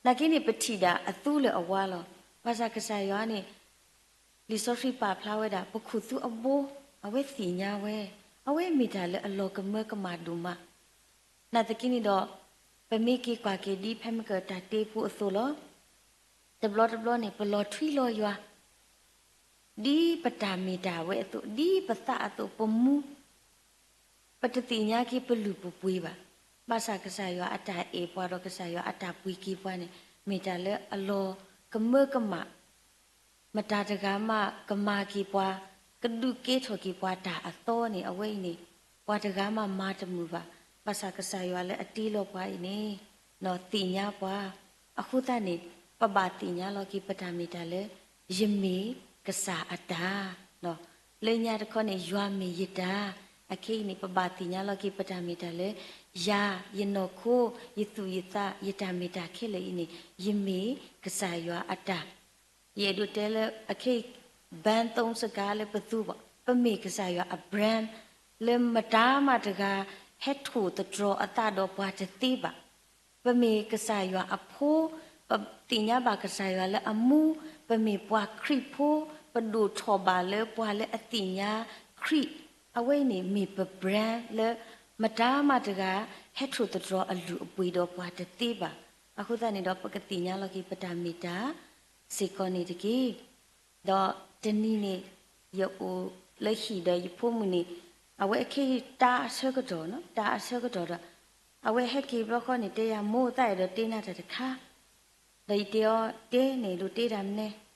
နာ်က့န့ၣ် ပထံၣ်ဒၣ်အသူလၢအဝါလီၤ. ဘၣ်ဆၣ်ကစၢ်ယွၤန့ၣ် လံာ်စီဆှံပာ်ဖျါဝဲဒၣ် ပခိၣ်သူအဘိ အဝဲသ့ၣ်ညါဝဲ, အဝဲမ့ၢ်တၢ်လၢအလီၤကမၢကမၣ်ဒိၣ်မး. နာ်သက့န့ၣ်ဒီး ပမ့ၢ်က့ၤကွၢ်က့ၤဒ်ဖဲမ့ၢ်ကတၢ်တ့ပူအသိးလီၤ. တဘျီတဘျီန့ၣ် ပလီၤထွံလီၤယွၤ ဒ်ပတၢ်မ့ၢ်တၢ်ဝဲအသိး, ဒ်ပသးအသိး, ပမူ, ပတသ့ၣ်ညါက့ၤပလုၢ်ပပှ့ၤဘၣ်. ဘၣ်ဆၣ်ကစၢ်ယွၤအတၢ်အဲၣ်ပှၤဒီးကစၢ်ယွၤအတၢ်ပှ့ၤက့ၤပှၤန့ၣ် မ့ၢ်တၢ်လၢအလီၤကမၢကမၣ်, မတၤတဂၤမးကမၤက့ၤပှၤ, ကဒုးကဲထီၣ်က့ၤပှၤတၢ်အသီန့ၣ် အဝဲအံၤန့ၣ် ပှၤတဂၤမးမၤတမုာ်ဘၣ်. ဘၣ်ဆၣ်ကစၢ်ယွၤလၢအတ့လီၤပှၤအံၤန့ၣ် သ့ၣ်ညါပှၤ. အဃိသတးန့ၣ် ပဘၣ်သ့ၣ်ညါလီၤက့ၤပတၢ်မ့ၢ်တၢ်လၢ ယမ့ၢ်ကစၢ်အတၢ် လၢညါတခီန့ၣ် ယွၤမ့ၢ်ယတၢ်. အခဲအံၤန့ၣ် ပဘၣ်သ့ၣ်ညါလီၤက့ၤပတၢ်မ့ၢ်တၢ်လၢ ယၤ, ယနီၢ်ခိ, ယသူၣ်ယသး, ယတၢ်မ့ၢ်တၢ်ခဲလၢာ်အံၤန့ၣ် ယမ့ၢ်ကစၢ်ယွၤအတၢ်. ယအဲၣ်ဒိးတဲလၢအခဲအံၤ brand သ့စကၤလၢပသူဘၣ်, ပမ့ၢ်ကစၢ်ယွၤအ brand လၢမတၤမးတဂၤ ဟဲထိၣ်သတြီၤအသးဒီးပှၤတသ့ဘၣ်. ပမ့ၢ်ကစၢ်ယွၤအဖိ, ပသ့ၣ်ညါဘၣ်ကစၢ်ယွၤလၢအမူ, ပမ့ၢ်ပှၤခရံာ်ဖိ, ပဒိၣ်ထီၣ်ဘၣ်လၢပှၤလၢအသ့ၣ်ညါခရံာ်, အဝဲအံၤန့ၣ်မ့ၢ်ပ brand လၢ မတၤမးတဂၤ ဟဲထိၣ်သတြီၤအလုၢ်အပှ့ၤဒီးပှၤတသ့ဘၣ်. အဃိသတးန့ၣ်ဒီး ပကသ့ၣ်ညါလီၤက့ၤပတၢ်မ့ၢ်တၢ်စ့ၢ်ကီးန့ၣ်တက့ၢ်. ဒီးတနံၤန့ၣ် ယအိၣ်လၢဟံၣ်ဒီးယဖိမုၣ်န့ၣ် အဝဲအခ့တၢ်အဆၢကတီၢ်, တၢ်အဆၢကတီၢ်ဒီး အဝဲဟဲက့ၤဘျီဃီန့ၣ် တဲယၤ မိၢ်သးအဲၣ်ဒိးတ့နၤတၢ်တခါ, ဒီးယတဲအီၤ တဲန့ၣ် ဒိးတ့တၢ်မနုၤလဲၣ်.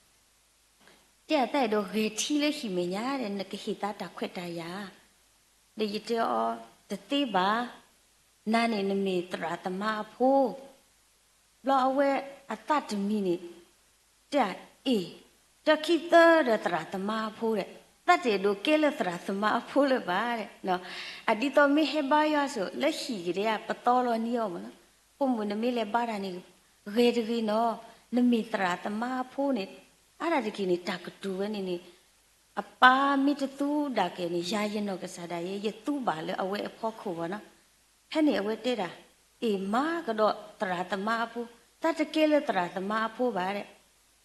တဲအသးအဲၣ်ဒိးဂဲၤထံလၢဟံၣ်မဲာ်ညါဒီး နကဟ့ၣ်သးတၢ်ခွဲးတၢ်ယာ်. ဒီးယတဲအီၤ တသ့ဘၣ်, နၤန့ၣ်နမ့ၢ်သရၣ်သမါအဖိ. ဘျီအဝဲအသးတမံၤန့ၣ် တဲအီၤ အ့ၣ်, တခံသၢဒီးသရၣ်သမါအဖိဒီး သးတအဲၣ်ဒိးကဲလၢသရၣ်သမါအဖိလၢၤဘၣ်ဒီး, အဒ်သိးမ့ၢ်ဟဲဘါယွၤဆိး လၢဟံၣ်ကဒဲဧါ ပသီလီၤန့ၢ်အီၤမးလီၤ. ဖိမုၣ်နမ့ၢ်လဲၤဘါတၢ်န့ၣ် ဂဲၤတဂ့ၤနီၤ, နမ့ၢ်သရၣ်သမါအဖိန့ၣ် အါဒၣ်တက့ၢ်န့ၣ် တၢ်ကတိၤဝဲန့ၣ်န့ၣ် အပၢ်မ့ၢ်တသူဒၣ်ကဲန့ၣ် ယၤယနီၢ်ကစၢ်ဒၣ်ယဲ ယသူဘၣ်လၢအဝဲအဖီခိၣ်ဘၣ်နီၤ. ဖဲန့ၣ်အဝဲတဲဒၣ်, အ့ၣ် မၤကဒီးသရၣ်သမါအဖိ, သးတကဲလၢသရၣ်သမါအဖိဘၣ်ဒီး,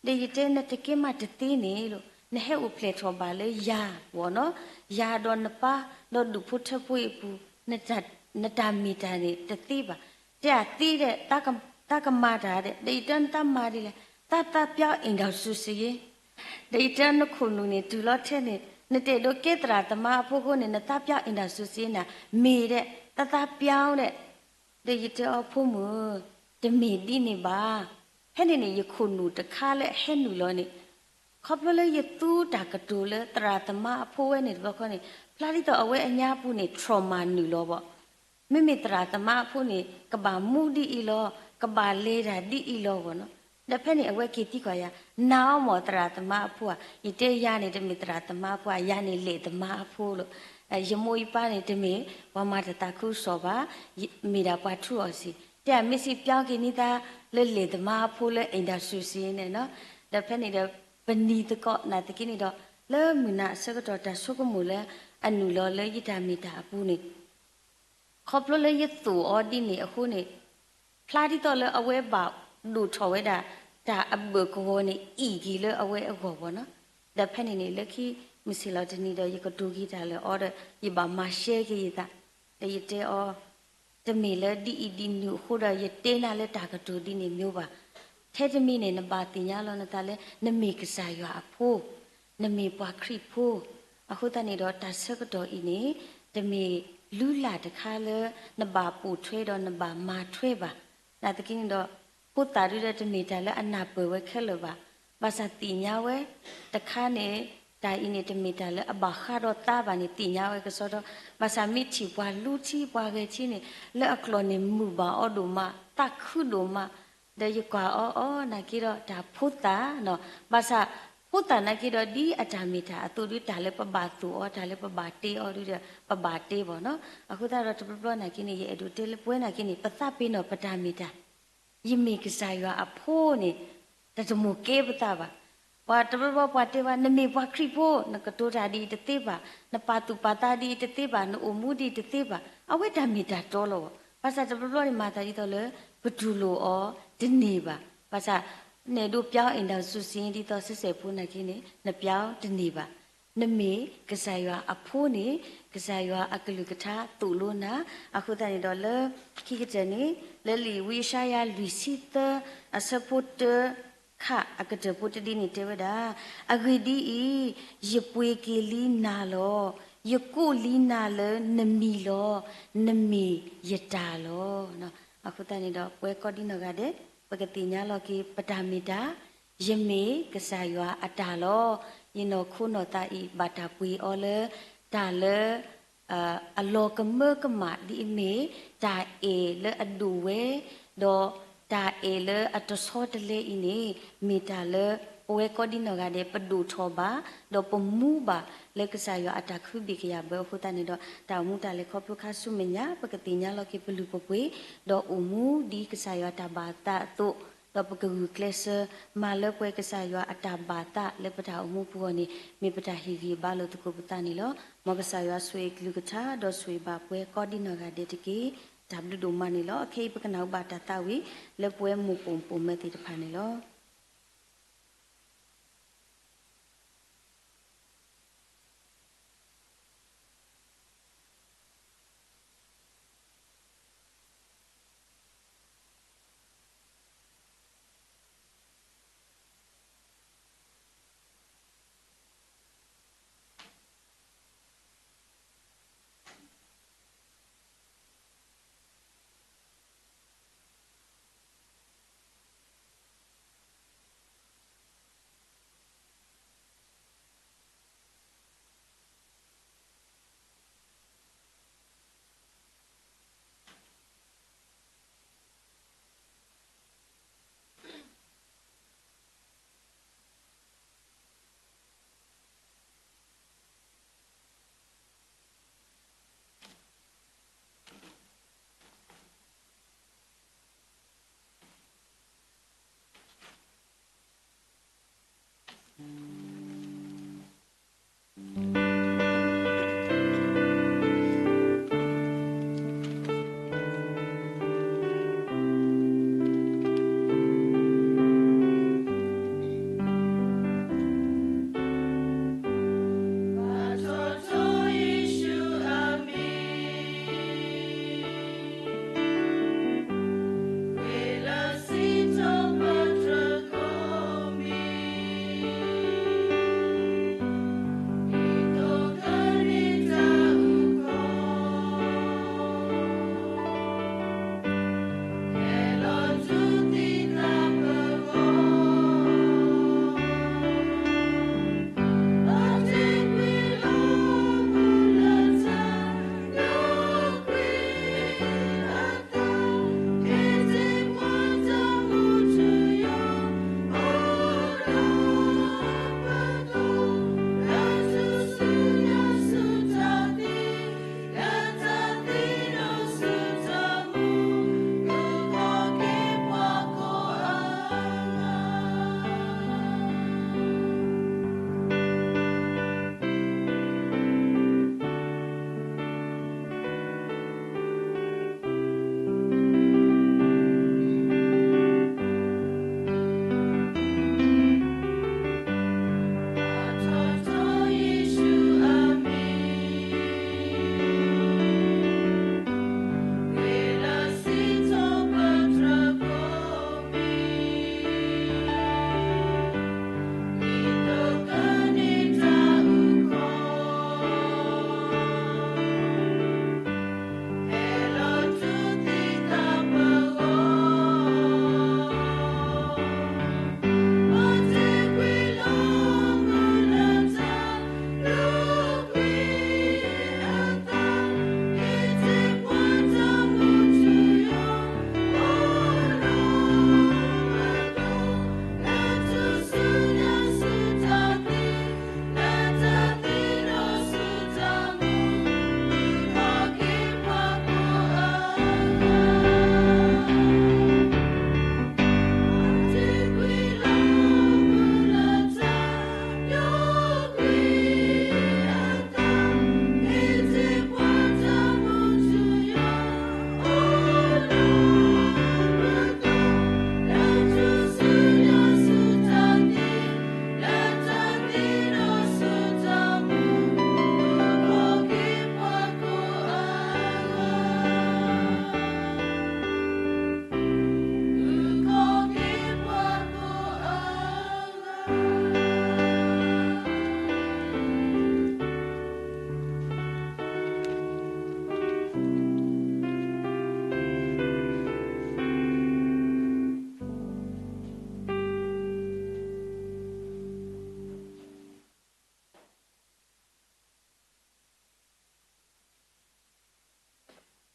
ဒီးယတဲနတကဲမးတသ့န့ၣ်လီၤ, နဟဲအိၣ်ဖျဲၣ်ထီၣ်ဘၣ်လၢယၤဘၣ်နီၤ, ယၤဒီးနပၢ် ဒီးဒူၣ်ဖိထၢဖိအံၤအပူၤ, နတၢ်မ့ၢ်တၢ်န့ၣ်တသ့ဘၣ်. တဲအသ့ဒီး သးကမၤတၢ်ဒီး, ဒီးယတဲနသးမၤဒ်လဲၣ်, သးသးပျီ အိမ်ထောင်စုစာရင်း ဒီးယတဲနခိၣ်နူာ်န့ၣ် တုၤလီၤထဲန့ၣ် နတအဲၣ်ဒိးကဲသရၣ်သမါအဖိအဃိန့ၣ် နသးပျီ အိမ်ထောင်စုစာရင်း နၤမ့ၢ်ဒီး သးသးပျီဒီး, ဒီးယတဲအီၤ ဖိမုၣ်, တမ့ၢ်ဒ်န့ၣ်ဘၣ်. ဖဲန့ၣ်န့ၣ် ယခိၣ်နူာ်တခါလၢအဟဲနုာ်လီၤန့ၣ် ခီဖျိလၢယသူတၢ်ကတိၤလၢသရၣ်သမါအဖိဝဲန့ၣ်တဘျီဃီန့ၣ် ဖျါဒ်သိးအဝဲအညါပူၤန့ၣ် trauma နုာ်လီၤဘၣ်. မ့မ့ၢ်သရၣ်သမါအဖိန့ၣ် ကဘၣ်မူဒ်အံၤလီၤ, ကဘၣ်လဲၤတၢ်ဒ်အံၤလီၤဘၣ်နီၤ. ဒီးဖဲန့ၣ်အဝဲက့ၤသံကွၢ်ယၤ, နၤအီၤမ့ၢ်သရၣ်သမါအဖိဧါ. ယတဲယၤန့ၣ် တမ့ၢ်သရၣ်သမါအဖိဧါ, ယၤန့ၣ်လဲၤသမါအဖိလီၤ. ယမိၢ်ယပၢ်န့ၣ် တမ့ၢ်ပှၤမၤတၢ်သးခုကစီၣ်ဘၣ်, မ့ၢ်ဒၣ်ပှၤထူအီၣ်စံာ်, တဲအမ့ၢ်စံးပျီက့ၤန့ၢ်သးလၢလဲၤသမါအဖိလၢ အိမ်ထောင်စုစာရင်း န့ၣ်နီၤ. ဒီးဖဲန့ၣ်ဒီး ပနံၤသကိးနာ်သက့န့ၣ်ဒီး လၢမုၢ်နၤအဆၢကတီၢ် တၢ်ဆိကမိၣ်လၢအနုာ်လီၤလၢယတၢ်မ့ၢ်တၢ်အပူၤန့ၣ် ခီဖျိလၢယသိၣ်အီၤဒ်န့ၣ်အဃိန့ၣ် ဖျါဒ်သိးလၢအဝဲဘၣ်ဒိၣ်ထီၣ်ဝဲဒၣ် တၢ်အဘၢၣ်ကဝီၤန့ၣ် အံၣ်က့ၤလၢအဝဲအဂီၢ်ဘၣ်နီၤ. ဒီးဖဲန့ၣ်န့ၣ် လၢခံမုၢ်ဆ့ၣ်လီၤတနံၤဒီး ယကတိၤက့ၤတၢ်လၢအီၤဒီး ယဘၣ်မၤရှဲက့ၤယသး, ဒီးယတဲအီၤ တမ့ၢ်လၢဒ်အံၤဒ်နုၤအဃိဒီး ယတဲနၤလၢတၢ်ကတိၤဒ်န့ၣ်မ့ၢ်ဘၣ်. ထဲတမံၤန့ၣ် နဘၣ်သ့ၣ်ညါလီၤနသးလၢ နမ့ၢ်ကစၢ်ယွၤအဖိ, နမ့ၢ်ပှၤခရံာ်ဖိ. အဃိသတးန့ၣ်ဒီး တၢ်ဆၢကတီၢ်အံၤန့ၣ် တမ့ၢ်လုၢ်လၢ်တခါလၢ နဘၣ်ပိာ်ထွဲဒီးနဘၣ်မၤထွဲဘၣ်. နာ်သက့န့ၣ်ဒီး ဖိသၣ်ဒုဒီး တမ့ၢ်တၢ်လၢအနၢ်ပၢၢ်ဝဲခဲလၢာ်ဘၣ်. ဘၣ်ဆၣ်သ့ၣ်ညါဝဲ, တခါန့ၣ်, တၢ်အံၤန့ၣ် တမ့ၢ်တၢ်လၢအဘၣ်ဃးဒီးသးဘၣ်န့ၣ် သ့ၣ်ညါဝဲကစီဒီ, ဘၣ်ဆၣ်မ့ၢ်ထံၣ်ပှၤလူထံပှၤဂဲၤထံန့ၣ် လၢအကျိာ်န့ၣ်မုာ်ဘၣ်အီၤဒိၣ်မး, သးခုဒိၣ်မး, ဒီးယကွၢ်အီၤအီၤနာ်က့ဒီး တၢ်ဖိသၣ်နီၤ, ဘၣ်ဆၣ်ဖိသၣ်နာ်က့ဒီး ဒ်အတၢ်မ့ၢ်တၢ်အသိးဒီး တၢ်လၢပဘၣ်သိၣ်အီၤ တၢ်လၢပဘၣ်တ့အီၤဒီး ပဘၣ်တ့ဘၣ်နီၤ. အဃိသတးဒီး တဘျီဘျီနာ်က့န့ၣ် ယအဲၣ်ဒိးတဲလၢပဝဲနာ်က့န့ၣ် ပသးပ့ၤနီၣ်ပတၢ်မ့ၢ်တၢ် ယမ့ၢ်ကစၢ်ယွၤအဖိန့ၣ်, တၢ်တမိၢ်ကဲပသးဘၣ်. ပှၤတဘျီဘျီပှၤတဲဘၣ် နမ့ၢ်ပှၤခရံာ်ဖိ နကတိၤတၢ်ဒ်အံၤတသ့ဘၣ်, နပာ်သူၣ်ပာ်သးဒ်အံၤတသ့ဘၣ်, နအိၣ်မူဒ်အံၤတသ့ဘၣ်, အဝဲတၢ်မ့ၢ်တၢ်တီလီၤ. ဘၣ်ဆၣ်တဘျီဘျီန့ၣ် မၤသးဒ်သိးလၢ ပတူၢ်လိာ်အီၤတန့ၢ်ဘၣ်. ဘၣ်ဆၣ် နအဲၣ်ဒိးပျးအီၤ အ့ၣ်ဒၣ်စူစ့ ဒ်သိးစဲးစဲးဖိနာ်က့န့ၣ် နပျးအီၤတန့ၢ်ဘၣ်. နမ့ၢ်ကစၢ်ယွၤအဖိန့ၣ် ကစၢ်ယွၤအကလုၢ်ကထါသိၣ်လိနၤ. အဃိသတးန့ၣ်ဒီးလၢ ခံကတၢၢ်န့ၣ် လၢလံာ်ဝံယၡါယၤလွံၢ်ဆံသၢ အဆၢဖိတၢ ခးအကတၢၢ်ဖိတဒ့န့ၣ်တဲဝဲဒၣ်, အဂ့ၢ်ဒ်အံၤ, ယပှ့ၤက့ၤလံနၤလီၤ. ယကိးလံနၤလၢနမံၤလီၤ. နမ့ၢ်ယတၢ်လီၤ. အဃိသတးန့ၣ်ဒီး ပဝဲကိးဒံနီၢ်ဂၤဒဲး ပကသ့ၣ်ညါလီၤက့ၤပတၢ်မ့ၢ်တၢ်, ယမ့ၢ်ကစၢ်ယွၤအတၢ်လီၤ. ယနီၢ်ခိနီၢ်သးအံၤ ဘၣ်တၢ်ပှ့ၤအီၤလၢ တၢ်လၢ အလီၤကမၢကမၣ်ဒ်အမ့ၢ် တၢ်အဲၣ်လၢအဒိၣ်ဝဲ, ဒီးတၢ်အဲၣ်လၢအတဆီတလဲအံၤန့ၣ် မ့ၢ်တၢ်လၢပဝဲကိးဒံနီၢ်ဂၤဒဲး ပဒိၣ်ထီၣ်ဘၣ်, ဒီးပမူဘၣ်လၢကစၢ်ယွၤအတၢ်ခုဘ့ၣ်ကယာ်ဘၢအဃိသတးန့ၣ်ဒီး တၢ်အိၣ်မူတၢ်လဲၤခီဖျိခါဆူမဲာ်ညါ ပကသ့ၣ်ညါလီၤက့ၤပလုၢ်ပပှ့ၤ, ဒီးအိၣ်မူဒ်ကစၢ်ယွၤတၢ်ဘၣ်သးအသိး, ဒီးပကဂုာ်ကျဲးစၢး မၤလၢပှဲၤကစၢ်ယွၤအတၢ်ဘၣ်သးလၢပတၢ်အိၣ်မူပူၤအဂီၢ်န့ၣ် မ့ၢ်ပတၢ်ဟ့ၣ်ဂံၢ်ဘါလိာ်သကိးပသးန့ၣ်လီၤ. မ်ကစၢ်ယွၤဆိၣ်ဂ့ၤကလုၢ်ကထါ ဒီးဆိၣ်ဂ့ၤဘၣ်ပှဲၤကိးဒံနီၢ်ဂၤဒဲးတက့ၢ်. တၢ်ဘျုးဒိၣ်မးန့ၣ်လီၤ. အခဲအံၤပကနၢ်ဟူဘၣ်တၢ်သးဝံၣ် လၢပဝဲမိၢ်ပိာ်ပိာ်မၢၤသ့ၣ်တဖၣ်န့ၣ်လီၤ.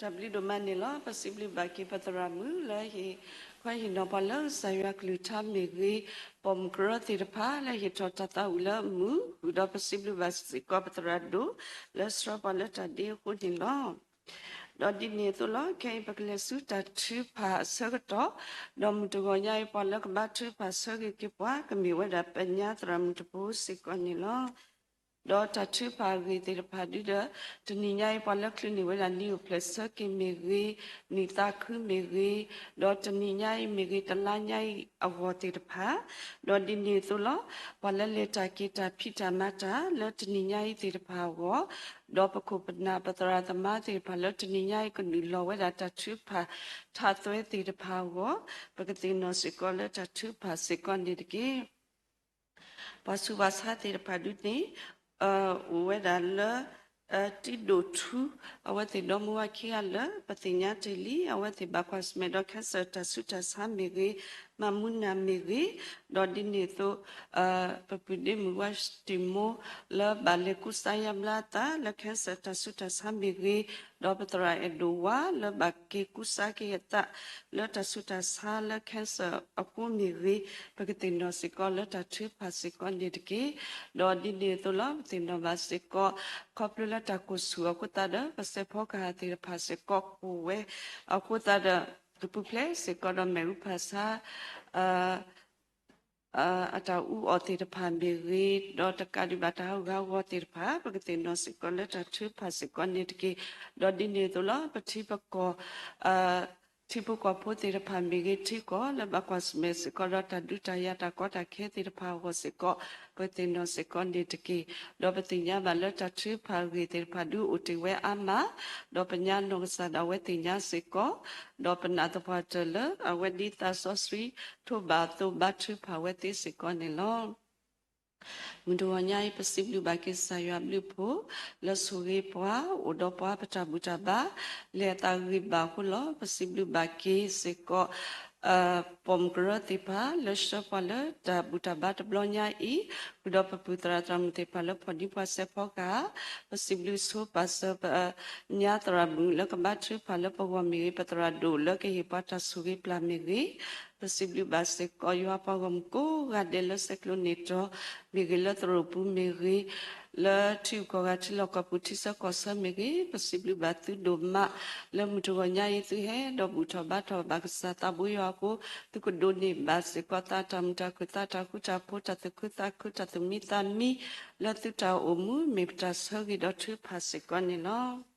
တၢ်ဘျုးဒိၣ်မးန့ၣ်လီၤ. ပစံးဘျုးဘၣ်က့ၤပသရၣ်မုၣ်လၢဟ့ၣ်ခွဲးဟ့ၣ်နီၤပှၤလၢကစၢ်ယွၤကလုၢ်ကထါမ့ၢ်ဂ့ၤ, ပိာ်မုၣ်ကရၢသ့ၣ်တဖၣ်လၢဟ့ၣ်ထီၣ်တၢ်သးဝံၣ်လၢအမုာ်, ဃုာ်ဒီးပစံးဘျုးဘၣ်စ့ၢ်ကီးပသရၣ်ဒိၣ် လၢဆှၢပှၤလၢတၢ်ဒ့အဃိန့ၣ်လီၤ. ဒီးဒ်န့ၣ်အသိးလီၤ. ခဲအံၤပကလဲၤဆူတၢ်ထုကဖၣ်အဆၢကတီၢ်, ဒီးမုၢ်တဂီၤညါအံၤ ပှၤလၢကဘါထုကဖၣ်ဆၢဂ့ၤက့ၤပှၤ ကမ့ၢ်ဝဲဒၣ်ပညါသရၣ်မုၣ်တပူၤစ့ၢ်ကီးန့ၣ်လီၤ. ဒီးတၢ်ထုကဖၣ်အဂ့ၢ်သ့ၣ်တဖၣ်ဒုဒီး တနံၤညါအံၤ ပှၤလၢချုးန့ၢ်ဝဲဒၣ်နံၣ်အိၣ်ဖျဲၣ်ဆၢက့ၤမ့ၢ်ဂ့ၤ, နံၣ်သးခုမ့ၢ်ဂ့ၤ, ဒီးတနံၤညါအံၤမ့ၢ်ဂ့ၤ, တလါညါအံၤအဂီၢ်သ့ၣ်တဖၣ်, ဒီးဒ်န့ၣ်အသိးလီၤ. ပှၤလၢလဲၤတၢ်က့ၤတၢ်ဖံးတၢ်မၤတၢ်လၢတနံၤညါအံၤသ့ၣ်တဖၣ်အဂီၢ်, ဒီးပခိၣ်ပနၢ်ပသရၣ်သမါသ့ၣ်တဖၣ်လၢတနံၤညါအံၤကနုာ်လီၤဝဲဒၣ်တၢ်ထုကဖၣ်ထးသွဲသ့ၣ်တဖၣ်အဂီၢ်, ပကသ့ၣ်နီၣ်စ့ၢ်ကီးလၢတၢ်ထုကဖၣ်စ့ၢ်ကီးန့ၣ်တက့ၢ်. ပှၤဆူးပှၤဆါသ့ၣ်တဖၣ်ဒုန့ၣ် အိၣ်ဝဲဒၣ်လၢ တံဒိၣ်ထူ အဝဲသ့ၣ်ဒီမါဝၤခံဂၤလၢ ပသ့ၣ်ညါတ့ၢ်လံ အဝဲသ့ၣ်ဘၣ်ကွၢ်ဆၢၣ်မဲာ်ဒီး cancer တၢ်ဆူးတၢ်ဆါမ့ၢ်ဂ့ၤ, မၤမူနၢ်မ့ၢ်ဂ့ၤ, ဒီးဒ်န့ၣ်အသိး ပပုၢ်ဒ့မုၣ်ဝါတံၢ်မိၢ် လၢဘၣ်လဲၤကူစါယါဘျါအသးလၢ cancer တၢ်ဆူးတၢ်ဆါမ့ၢ်ဂ့ၤ, ဒီးပသရၣ်အဲၣ်ဒိၣ်ဝါလၢဘၣ်က့ၤကူစါက့ၤအသးလၢတၢ်ဆူးတၢ်ဆါလၢ cancer အဃိမ့ၢ်ဂ့ၤ, ပကသ့ၣ်နီၣ်စ့ၢ်ကီးလၢတၢ်ထုကဖၣ်စ့ၢ်ကီးန့ၣ်တက့ၢ်. ဒီးဒ်န့ၣ်အသိးလီၤ. ပသ့ၣ်နီၣ်ဘၣ်စ့ၢ်ကီး ခီဖျိလၢတၢ်ကိၢ်ဆူၣ်အဃိသတးဒီး ပစဲးဖီကဟၣ်သ့ၣ်တဖၣ်စ့ၢ်ကီးကိၢ်ဝဲအဃိသတးဒီး ပူၤဖျဲးစ့ၢ်ကီးဒီးမဲာ်ရူဖးဆါ အတၢ်အူအီၣ်သ့ၣ်တဖၣ်မ့ၢ်ဂ့ၤ, ဒီးတကးဒံးဘၣ်တၢ်ဟးဂူာ်ဟးဂီၤသ့ၣ်တဖၣ် ပကသ့ၣ်နီၣ်စ့ၢ်ကီးလၢတၢ်ထုကဖၣ်စ့ၢ်ကီးန့ၣ်တက့ၢ်. ဒီးဒ်န့ၣ်အသိးလီၤ. ပထံပကီၢ် ထံဖိကီၢ်ဖိသ့ၣ်တဖၣ်မ့ၢ်ဂ့ၤ, ထံကီၢ်လၢဘၣ်ကွၢ်ဆၢၣ်မဲာ်စ့ၢ်ကီးဒီးတၢ်ဒုးတၢ်ယၤတၢ်ကီတၢ်ခဲသ့ၣ်တဖၣ်အဂီၢ်စ့ၢ်ကီး ပသ့ၣ်နီၣ်စ့ၢ်ကီးန့ၣ်တက့ၢ်. ဒီးပသ့ၣ်ညါဘၣ်လၢတၢ်ထုကဖၣ်အဂ့ၢ်သ့ၣ်တဖၣ်ဒုအိၣ်တ့ၢ်ဝဲအါမး, ဒီးပညါနီၢ်ကစၢ်ဒၣ်ဝဲသ့ၣ်ညါစ့ၢ်ကီး, ဒီးပနာ်သပှၢ်တၢၢ်လၢအဝဲဒ်သးစီဆှံထိးဘၣ်အသိးဘါထုကဖၣ်ဝဲသ့စ့ၢ်ကီးန့ၣ်လီၤ. မုၢ်တဂီၤညါအံၤ ပစံးဘျုးဘၣ်က့ၤကစၢ်ယွၤအဘျုးအဖှိၣ် လၢဆိၣ်ဂ့ၤပှၤ အိၣ်ဒီးပှၤပတၢ်ဘူၣ်တၢ်ဘါ လဲၤအသးဂ့ၤဘၣ်အဃိလီၤ. ပစံးဘျုးဘၣ်က့ၤစ့ၢ်ကီး ပိာ်မုၣ်ကရၢသ့ၣ်တဖၣ် လၢဆှၢပှၤလၢတၢ်ဘူၣ်တၢ်ဘါတဘျီညါအံၤ, ဃုာ်ဒီးပပုၢ်သရၣ်သရၣ်မုၣ်သ့ၣ်တဖၣ်လၢဖီၣ်ဒံးပှၤစဲးဖီကဟၣ်, ပစံးဘျုးဆိပာ်စၢၤပညါသရၣ်မုၣ်လၢကဘါထုကဖၣ်လၢပဂီၢ်မ့ၢ်ဂ့ၤ, ပသရၣ်ဒိၣ်လၢကဟ့ၣ်ပှၤတၢ်ဆိၣ်ဂ့ၤပျၢ်မ့ၢ်ဂ့ၤ, ပစံးဘျုးဘၣ်စ့ၢ်ကီးယွၤပှၤဂီၢ်မုၢ်ကိးဂၤဒဲးလၢဆဲးကျိးန့ၢ်တီၤ မ့ၢ်ဂ့ၤလၢသရိာ်ပူၤမ့ၢ်ဂ့ၤ, လၢထံဂုၤကီၢ်ဂၤထံလီၢ်ကီၢ်ပူၤထံဆၢကီၢ်ဆၢမ့ၢ်ဂ့ၤ, ပစံးဘျုးဘၣ်သုဒိၣ်မး လၢမုၢ်တဂီၤညါအံၤသုဟဲဒီးဘူၣ်ထီၣ်ဘါထီၣ်ဘၣ်ကစၢ်သးဘိယွၤအဃိ, သုကဒိးန့ၢ်ဘၣ်စ့ၢ်ကီးသးတၢ်မုာ်တၢ်ခုၣ်သးတၢ်ဃူတၢ်ဖိးတၢ်သူၣ်ခုသးခုတၢ်သူၣ်မံသးမံ လၢသုတၢ်အိၣ်မူမ့ၢ်ပတၢ်ဆၢဂ့ၤဒီးထုကဖၣ်စ့ၢ်ကီးန့ၣ်လီၤ.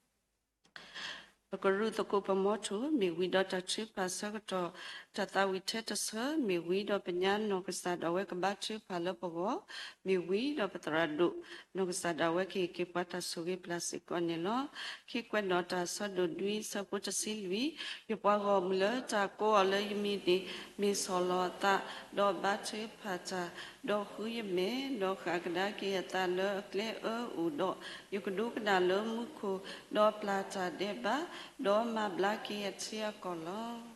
ပကရူၢ်သကိးပမီထိၣ် မ့ၢ်ဝံၤဒီးတၢ်ထုကဖၣ်ဆၢကတီၢ် တၢ်သးဝံၣ်ထဲတဆၢ မ့ၢ်ဝံၤဒီးပညါနီၢ်ကစၢ်ဒၣ်ဝဲကဘါထုကဖၣ်လၢပဂီၢ်, မ့ၢ်ဝံၤဒီးပသရၣ်ဒိၣ် နီၢ်ကစၢ်ဒၣ်ဝဲကဟ့ၣ်က့ၤပှၤတၢ်ဆိၣ်ဂ့ၤပျၢ်စ့ၢ်ကီးန့ၣ်လီၤ. ခံကွဲးနီၣ်တၢ်ဆၢဒိၣ်ဒွံဆၢဖိတဆံလွံၢ်, ယပှၤဂီၢ်မုၢ်လၢတၢ်ကိးအီၤလၢယမံၤန့ၣ် မ့ၢ်ဆီၣ်လီၤအသး, ဒီးဘါထုကဖၣ်တၢ်, ဒီးဃုယမဲာ်, ဒီးဃၣ်ကဒါက့ၤအသးလၢအကျဲအၢအိၣ်ဒီး, ယကဒိကနၣ်လၢမူခိၣ်, ဒီးပျၢ်တၢ်ဒဲးဘး, ဒီးမၤဘျါက့ၤအထံအကီၢ်လီၤ.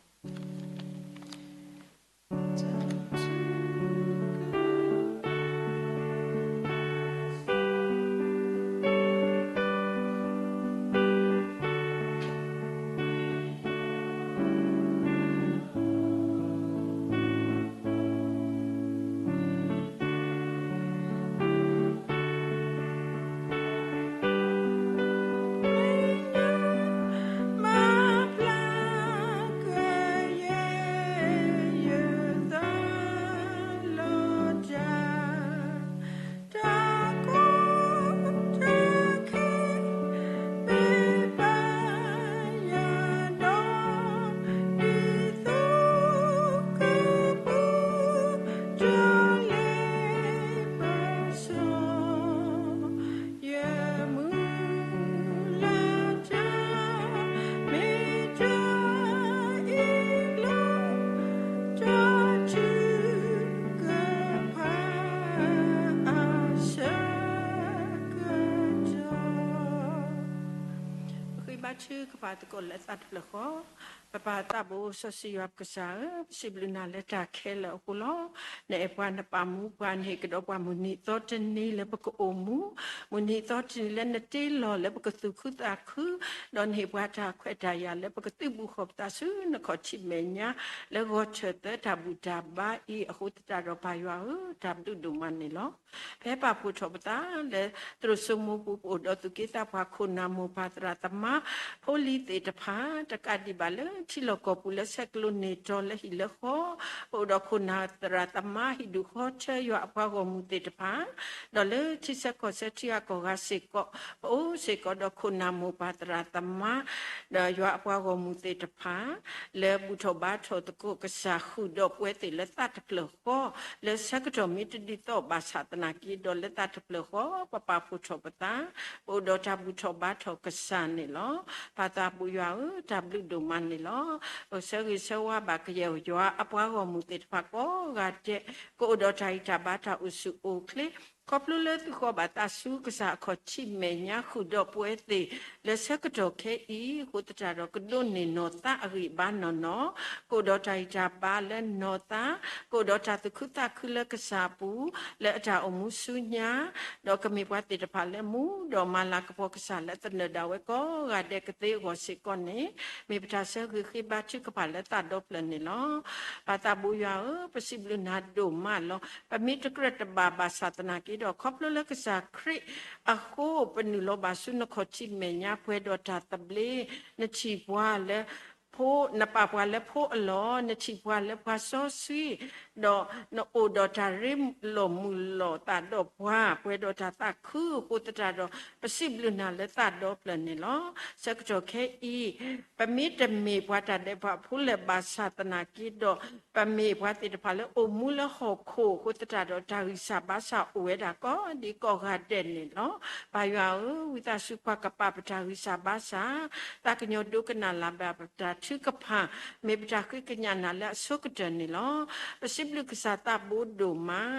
ပဃ့ဘါထုကဖၣ်သကိးလၢသးတဖျၢၣ်ဃီ, ပပၢ်သးဘိစီဆှံယွၤပကစၢ်ဧၢ, ပစံးဘျုးနၤလၢတၢ်ခဲလၢာ်အဃိလီၤ. နအဲၣ်ပှၤနပာ်မူပှၤ နဟ့ၣ်ကဒီးပှၤမုၢ်နံၤသီတနံၤလၢပကအိၣ်မူ, မုၢ်နံၤသီတနံၤလၢနတ့လီၤလၢပကသူၣ်ခုသးခု, ဒီးနဟ့ၣ်ပှၤတၢ်ခွဲးတၢ်ယာ်လၢပကသုးဘူးဃီၤပသးဆူနခီၣ်ထံးမဲာ်ညါ လၢဂီၤထၢၣ်သၢတၢ်ဘူၣ်တၢ်ဘါအံၤအဃိသတးဒီး ပၢ်ယွၤဧၢ, တၢ်ဘျုးဒိၣ်မးန့ၣ်လီၤ. ဖဲပာ်ဖှိၣ်ထီၣ်ပသးလၢ သရိာ်စိမိပူၤ ပအိၣ်ဒီးသူၣ်က့သးပှၢ် ခိၣ်နၢ်မိၢ်ပၢ်သရၣ်သမါ ဖိလံၤသ့ၣ်တဖၣ် တကးဒံးဘၣ်လၢထံလီၢ်ကီၢ်ပူၤ လၢဆဲးကျိးန့ၢ်တီၤလၢဟံၣ်လၢဃီ, ပအိၣ်ဒီးခိၣ်နၢ်သရၣ်သမါ ဟံၣ်ဒူၣ်ဃီထၢ ယွၤအပှၤဂီၢ်မုၢ်သ့ၣ်တဖၣ်, ဒီးလၢထံဆၢကီၢ်ဆၢထံဂၤကီၢ်ဂၤစ့ၢ်ကီး, ပအိၣ်စ့ၢ်ကီးဒီးခိၣ်နၢ်မိၢ်ပၢ်သရၣ်သမါ ဒီးယွၤအပှၤဂီၢ်မုၢ်သ့ၣ်တဖၣ် လၢဘူၣ်ထီၣ်ဘါထီၣ်သကိးကစၢ် ဃုာ်ဒီးပဝဲသ့ၣ်လၢသးတဖျၢၣ်ဃီ, လၢဆၢကတီၢ်မ့ၢ်တဒ်သိးဘၣ်ဆၣ်သနာ်က့ဒီး လၢသးတဖျၢၣ်ဃီ ပပာ်ဖှိၣ်ထီၣ်ပသး, ပအိၣ်ဒီးတၢ်ဘူၣ်ထီၣ်ဘါထီၣ်ကစၢ်န့ၣ်လီၤ. ပၢ်သးဘိယွၤဧၢ, တၢ်ဘျုးဒိၣ်မးန့ၣ်လီၤ. ပဆၢဂ့ၤဆၢဝါဘၣ်ကယဲၢ်ယွၤအပှၤဂီၢ်မုၢ်သ့ၣ်တဖၣ်ကိးဂၤဒဲး, ကအိၣ်ဒီးတၢ်ဂံၢ်တၢ်ဘါ တၢ်အိၣ်ဆူၣ်အိၣ်ချ့, ခီဖျိလၢသုဃီဘၣ်သးဆူကစၢ်အခီၣ်ထံးမဲာ်ညါ ဃုာ်ဒီးပဝဲသ့ၣ် လၢဆၢကတီၢ်ခဲအံၤအဃိသတးဒီး ကဒိးန့ၢ်နီၢ်သးအဂံၢ်ဘါနီၢ်နီၢ်, ကအိၣ်ဒီးတၢ်ဂံၢ်တၢ်ဘါလၢနီၢ်သး, ကအိၣ်ဒီးတၢ်သူၣ်ခုသးခုလၢကစၢ်အပူၤ လၢအတၢ်အိၣ်မူဆူညါ, ဒီးကမ့ၢ်ပှၤသ့ၣ်တဖၣ်လၢမူဒီးမၤလၤကပီၤကစၢ်လၢသနၢၣ်ဒၣ်ဝဲကိးဂၤဒဲးကသ့အဂီၢ်စ့ၢ်ကီးန့ၣ်, မ့ၢ်ပတၢ်ဆၢဂ့ၤဃ့ဘါထုကဖၣ်လၢသးဒီဖျၢၣ်န့ၣ်လီၤ. ပၢ်သးဘိယွၤဧၢ, ပစံးဘျုးနၤဒိၣ်မးလီၤ. ပမ့ၢ်တကြၢးတဘၣ်ဘၣ်ဆၣ်သနာ်က့ဒီး ခီဖျိလၢကစၢ်ခရံာ်အဃိ ပနုာ်လီၤဘၣ်ဆူနခီၣ်ထံးမဲာ်ညါ ပှဲၤဒီးတၢ်သဘျ့, နထံၣ်ပှၤလၢ ဖိ, နပာ်ပှၤလၢဖိအလီၢ်, နထံၣ်ပှၤလၢပှၤစီဆှံ, ဒီးနအိၣ်ဒီးတၢ်ရ့လိာ်မုာ်လိာ်သးဒီးပှၤ ပှဲၤဒီးတၢ်သးခုအဃိသတးဒီး ပစံးဘျုးနၤလၢသးဒီဖျၢၣ်န့ၣ်လီၤ. ဆၢကတီၢ်ခဲအံၤ ပမ့ၢ်တမ့ၢ်ပှၤတၢ်ဒဲးဘးဖိလၢာ်ဘၣ်ဆၣ်သနာ်က့ဒီး ပမ့ၢ်ပှၤသ့ၣ်တဖၣ်လၢအိၣ်မူလၢဟီၣ်ခိၣ်အဃိသတးဒီး တၢ်ဂံၢ်စၢ်ဘါစၢ်အိၣ်ဝဲဒၣ်ကိးဒံးကိးဂၤဒဲးန့ၣ်လီၤ. ပၢ်ယွၤဧၢ, ဝံသးစူၤကွၢ်ကပာ်ပတၢ်ဂံၢ်စၢ်ဘါစၢ်, သးကညီၤဒိကနၣ်လၢ်ဘၣ်ပတၢ်ထုကဖၣ်, မ့ၢ်ပတၢ်ဃ့ကညးနၤလၢအဆိကတၢၢ်န့ၣ်လီၤ. ပစံးဘျုးကစၢ်သးဘိဒိၣ်မး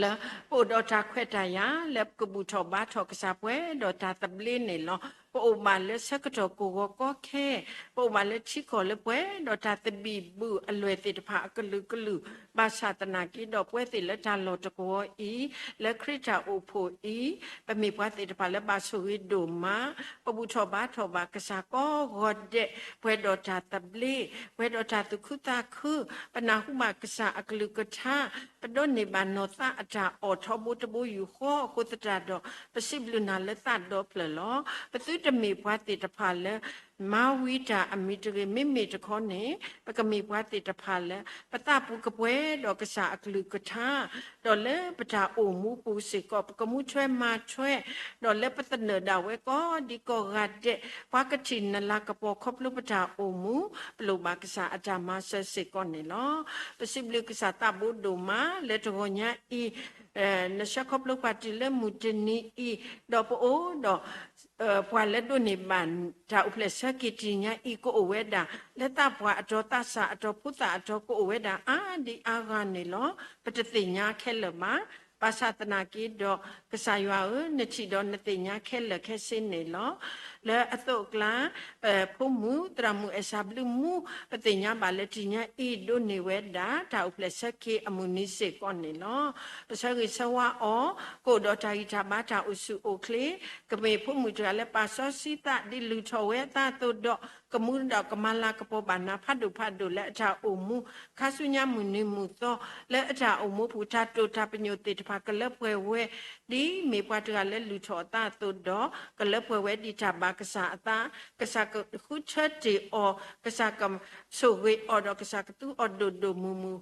လၢပအိၣ်ဒီးတၢ်ခွဲးတၢ်ယာ် လၢပကဘူၣ်ထီၣ်ဘါထီၣ်ကစၢ်ပှဲၤဒီးတၢ်သဘျ့န့ၣ်လီၤ. ပအိၣ်ဘၣ်လၢဆၢကတီၢ်ကီၢ်ဂီၤကီခဲ, ပအိၣ်ဘၣ်လၢထံကီၢ်လၢပှဲၤဒီးတၢ်သဘံၣ်ဘုၣ်အလွဲၢ်သ့ၣ်တဖၣ်အကလုာ်ကလုာ်, ဘၣ်ဆၣ်သနာ်က့ဒီး ပဝဲသ့ၣ်လၢတၢ်လီၢ်တကဝီၤအံၤ, လၢခရံာ်တၢ်အိၣ်ဖှိၣ်အံၤ, ပမ့ၢ်ပှၤသ့ၣ်တဖၣ်လၢဘၣ်ဆိၣ်ဂ့ၤဒိၣ်မး, ပဘူၣ်ထီၣ်ဘါထီၣ်ဘၣ်ကစၢ်ကိးဂီၤဒဲး, ပှဲၤဒီးတၢ်သဘျ့, ပှဲၤဒီးတၢ်သူၣ်ခုသးခု, ပနၢ်ဟူဘၣ်ကစၢ်အကလုၢ်ကထါ, ပဒိးန့ၢ်ဘၣ်နီၢ်သးအတၢ်အီၣ်ထီဘိတဘိယူၢ်ဃီအဃိသတးဒီး ပစံးဘျုးနၤလၢသးဒီဖျၢၣ်လီၤ. ပသုတမ့ၢ်ပှၤသ့ၣ်တဖၣ်လၢ မၤဝံၤတၢ်အမံၤတဂ့ၤ, မ့မ့ၢ်တခီန့ၣ် ပကမ့ၢ်ပှၤသ့ၣ်တဖၣ်လၢ ပသးပူၤကပှဲၤဒီးကစၢ်အကလုၢ်ကထါ, ဒီးလၢပတၢ်အိၣ်မူပူၤစ့ၢ်ကီး ပကမူထွဲမၤထွဲ, ဒီးလၢပသနၢၣ်ဒၣ်ဝဲကိးဒံးကိးဂၤဒဲး, ပှၤကထံၣ်နလၤကပီၤခီဖျိပတၢ်အိၣ်မူ, ပလိၣ်ဘၣ်ကစၢ်အတၢ်မၤစၢၤစ့ၢ်ကီးန့ၣ်လီၤ. ပစံးဘျုးကစၢ်သးဘိဒိၣ်မးလၢတဂီၤညါအံၤ, နဆှၢခီဖျိပှၤတုၤလၢမုၢ်တနံၤအံၤ, ဒီးပအိၣ်ဒီး ပှၤလၢဒိးန့ၢ်ဘၣ်တၢ်အိၣ်ဖျဲၣ်ဆၢက့ၤတနံၤညါအံၤ ကအိၣ်ဝဲဒၣ် လၢသးပှၢ်အတီၤ သးစၢ်အတီၤ ဖိသၣ်အတီၤ ကအိၣ်ဝဲဒၣ်အါဒံအါဂၤန့ၣ်လီၤ. ပတသ့ၣ်ညါခဲလၢာ်ဘၣ်. ဘၣ်ဆၣ်သနာ်က့ဒီး ကစၢ်ယွၤဧၢ, နထံၣ်ဒီးနသ့ၣ်ညါခဲလၢာ်ခဲဆ့န့ၣ်လီၤ. လၢအသိးအကျါ ပဖိမုၣ်သရၣ်မုၣ်အဲၣ်စၢ်ဘျုးမူ ပသ့ၣ်ညါဘၣ်လၢတနံၤညါအံၤ ဒိးန့ၢ်ဝဲဒၣ်တၢ်အိၣ်ဖျဲၣ်ဆၢက့ၤအမုၢ်နံၤစ့ၢ်ကီးန့ၣ်လီၤ. ပဆၢဂ့ၤဆၢဝါအီၤ, ကအိၣ်ဒီးတၢ်ဂံၢ်တၢ်ဘါ တၢ်အိၣ်ဆူၣ်အိၣ်ချ့, ကမ့ၢ်ဖိမုၣ်တဂၤလၢပာ်စီဆှံသးဒ်လုၢ်ထီၣ်ဝဲအသးအသိးဒီး ကမူဒီးကမၤလၤကပီၤဘၣ်နၤဖးဒိၣ်ဖးဒိၣ်လၢအတၢ်အိၣ်မူ ခါဆူညါမုၢ်နံၤမုၢ်သီ လၢအတၢ်အိၣ်မူပူၤ တၢ်တိာ်တၢ်ပညိၣ်သ့ၣ်တဖၣ်ကလၢပှဲၤဝဲ ဒ်မ့ၢ်ပှၤတဂၤလၢလုၢ်ထီၣ်အသးအသိးဒီး ကလၢပှဲၤဝဲဒ်တၢ်ဘၣ်ကစၢ်အသး, ကစၢ်ကဃုထၢတ့ၢ်အီၤ, ကစၢ်ကဆိၣ်ဂ့ၤအီၤဒီးကစၢ်ကသူအီၤဒိၣ်ဒိၣ်မုၢ်မုၢ်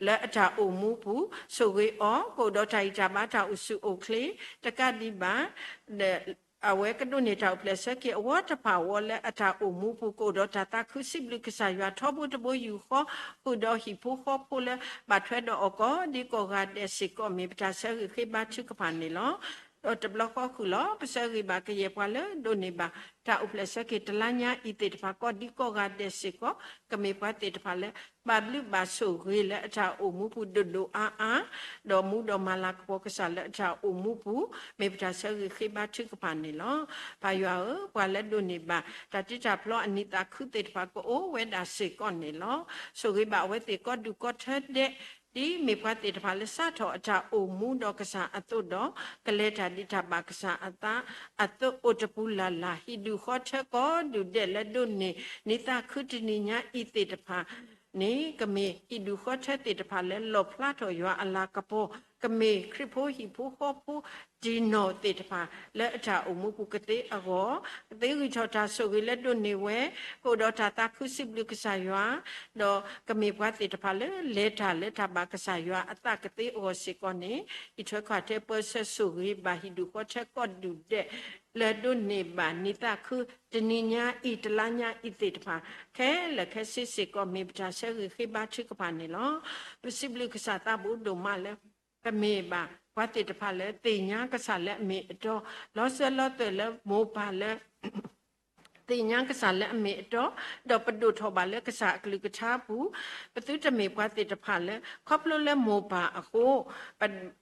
လၢအတၢ်အိၣ်မူပူၤ, ဆိၣ်ဂ့ၤအီၤ, ကအိၣ်ဒီးတၢ်ဂံၢ်တၢ်ဘါ တၢ်အိၣ်ဆူၣ်အိၣ်ချ့, တကးဒံးဘၣ် အဝဲကဒိးန့ၢ်တၢ်အိၣ်ဖျဲၣ်ဆၢက့ၤအဝီတဖၣ်အဂီၢ်လၢအတၢ်အိၣ်မူပူၤ ကအိၣ်ဒီးတၢ်သးခုစံးဘျုးကစၢ်ယွၤထီဘိတဘိယူၢ်ဃီ, ဃုာ်ဒီးဟံၣ်ဖိဃီဖိလၢဘၣ်ထွဲဒီးအီၤကိးဒံးကိးဂၤဒဲးစ့ၢ်ကီး မ့ၢ်ပတၢ်ဆၢဂ့ၤဃ့ဘါထုကဖၣ်န့ၣ်လီၤ. ဒီးတဘျီဃီဃုာ်လီၤ. ပဆၢဂ့ၤဘၣ်ကယဲၢ်ပှၤလၢဒိးန့ၢ်ဘၣ် တၢ်အိၣ်ဖျဲၣ်ဆၢက့ၤတလါညါအံၤသ့ၣ်တဖၣ် ကိးဒံကိးဂၤဒဲးစ့ၢ်ကီး, ကမ့ၢ်ပှၤသ့ၣ်တဖၣ်လၢ ဘၣ်ဘျုးဘၣ်ဆိၣ်ဂ့ၤလၢအတၢ်အိၣ်မူပူၤဒိၣ်ဒိၣ်အါအါ, ဒီးမူဒီးမၤလၤကပီၤကစၢ်လၢအတၢ်အိၣ်မူပူၤ, မ့ၢ်ပတၢ်ဆၢဂ့ၤဃ့ဘါထုကဖၣ်န့ၣ်လီၤ. ပၢ်ယွၤဧၢ, ပှၤလၢဒိးန့ၢ်ဘၣ် တၢ်တ့တၢ်ဖျီအနံၣ်သးခုသ့ၣ်တဖၣ် ကအိၣ်ဝဲဒၣ်စ့ၢ်ကီးန့ၣ်လီၤ. ဆိၣ်ဂ့ၤဘၣ်အဝဲသ့ၣ်ကိးဒူၣ်ကိးထၢဒဲး, ဒ်မ့ၢ်ပှၤသ့ၣ်တဖၣ်လၢစးထီၣ်အတၢ်အိၣ်မူဒီးကစၢ်အသိးဒီး, ကလဲၤတၢ်ဒံးတၢ်ဘၣ်ကစၢ်အသးအသိးအိၣ်တပူၤလၢ်လၢ်, ဟံၣ်ဒူၣ်ဃီထၢကိးဒူၣ်ဒဲးလၢဒိးန့ၢ် နံၣ်သးခုတနံၤညါအံၤသ့ၣ်တဖၣ် န့ၣ် ကမ့ၢ်ဟံၣ်ဒူၣ်ဃီထၢသ့ၣ်တဖၣ်လၢလီၣ်ဖျါထီၣ်ယွၤအလၤကပီၤ, ကမ့ၢ်ခရံာ်ဖိဟံၣ်ဖိဃီဖိတံၢ်နီၣ်သ့ၣ်တဖၣ် လၢအတၢ်အိၣ်မူပူၤကသ့အဂီၢ်, ကသ့ဂံၢ်ထီၣ်တၢ်ဆိၣ်ဂ့ၤလၢဒိးန့ၢ်ဝဲ, ကအိၣ်ဒီးတၢ်သးခုစံးဘျုးကစၢ်ယွၤ, ဒီးကမ့ၢ်ပှၤသ့ၣ်တဖၣ်လၢလဲၤတၢ်လၢတၢ်ဘၣ်ကစၢ်ယွၤအသးကသ့အဂီၢ်စ့ၢ်ကီးန့ၣ်, အံးထွဲကွၢ်ထွဲပၢဆှၢဆိၣ်ဂ့ၤဘၣ်ဟံၣ်ဒူၣ်ဃီထၢကိးဒူၣ်ဒဲး လၢဒိးန့ၢ်ဘၣ်နံၣ်သးခုတနံၤညါအံၤတလါညါအံၤသ့ၣ်တဖၣ် ခဲလၢာ်ခဲဆ့စ့ၢ်ကီး မ့ၢ်ပတၢ်ဆၢဂ့ၤဃ့ဘါထုကဖၣ်န့ၣ်လီၤ. ပစံးဘျုးကစၢ်သးဘိဒိၣ်မးလၢ ပမ့ၢ်ဘၣ်ပှၤသ့ၣ်တဖၣ်လၢသ့ၣ်ညါကစၢ်လၢအမ့ၢ်အတီ, လီၤစၢၤလီၤသွဲၣ်လၢမိၢ်ပၢ်လၢ သ့ၣ်ညါကစၢ်လၢအမ့ၢ်အတီ, ဒီးပဒိၣ်ထီၣ်ဘၣ်လၢကစၢ်အကလုၢ်ကထါပူၤ, ပသုတမ့ၢ်ပှၤသ့ၣ်တဖၣ်လၢ ခီဖျိလၢမိၢ်ပၢ်အဃိ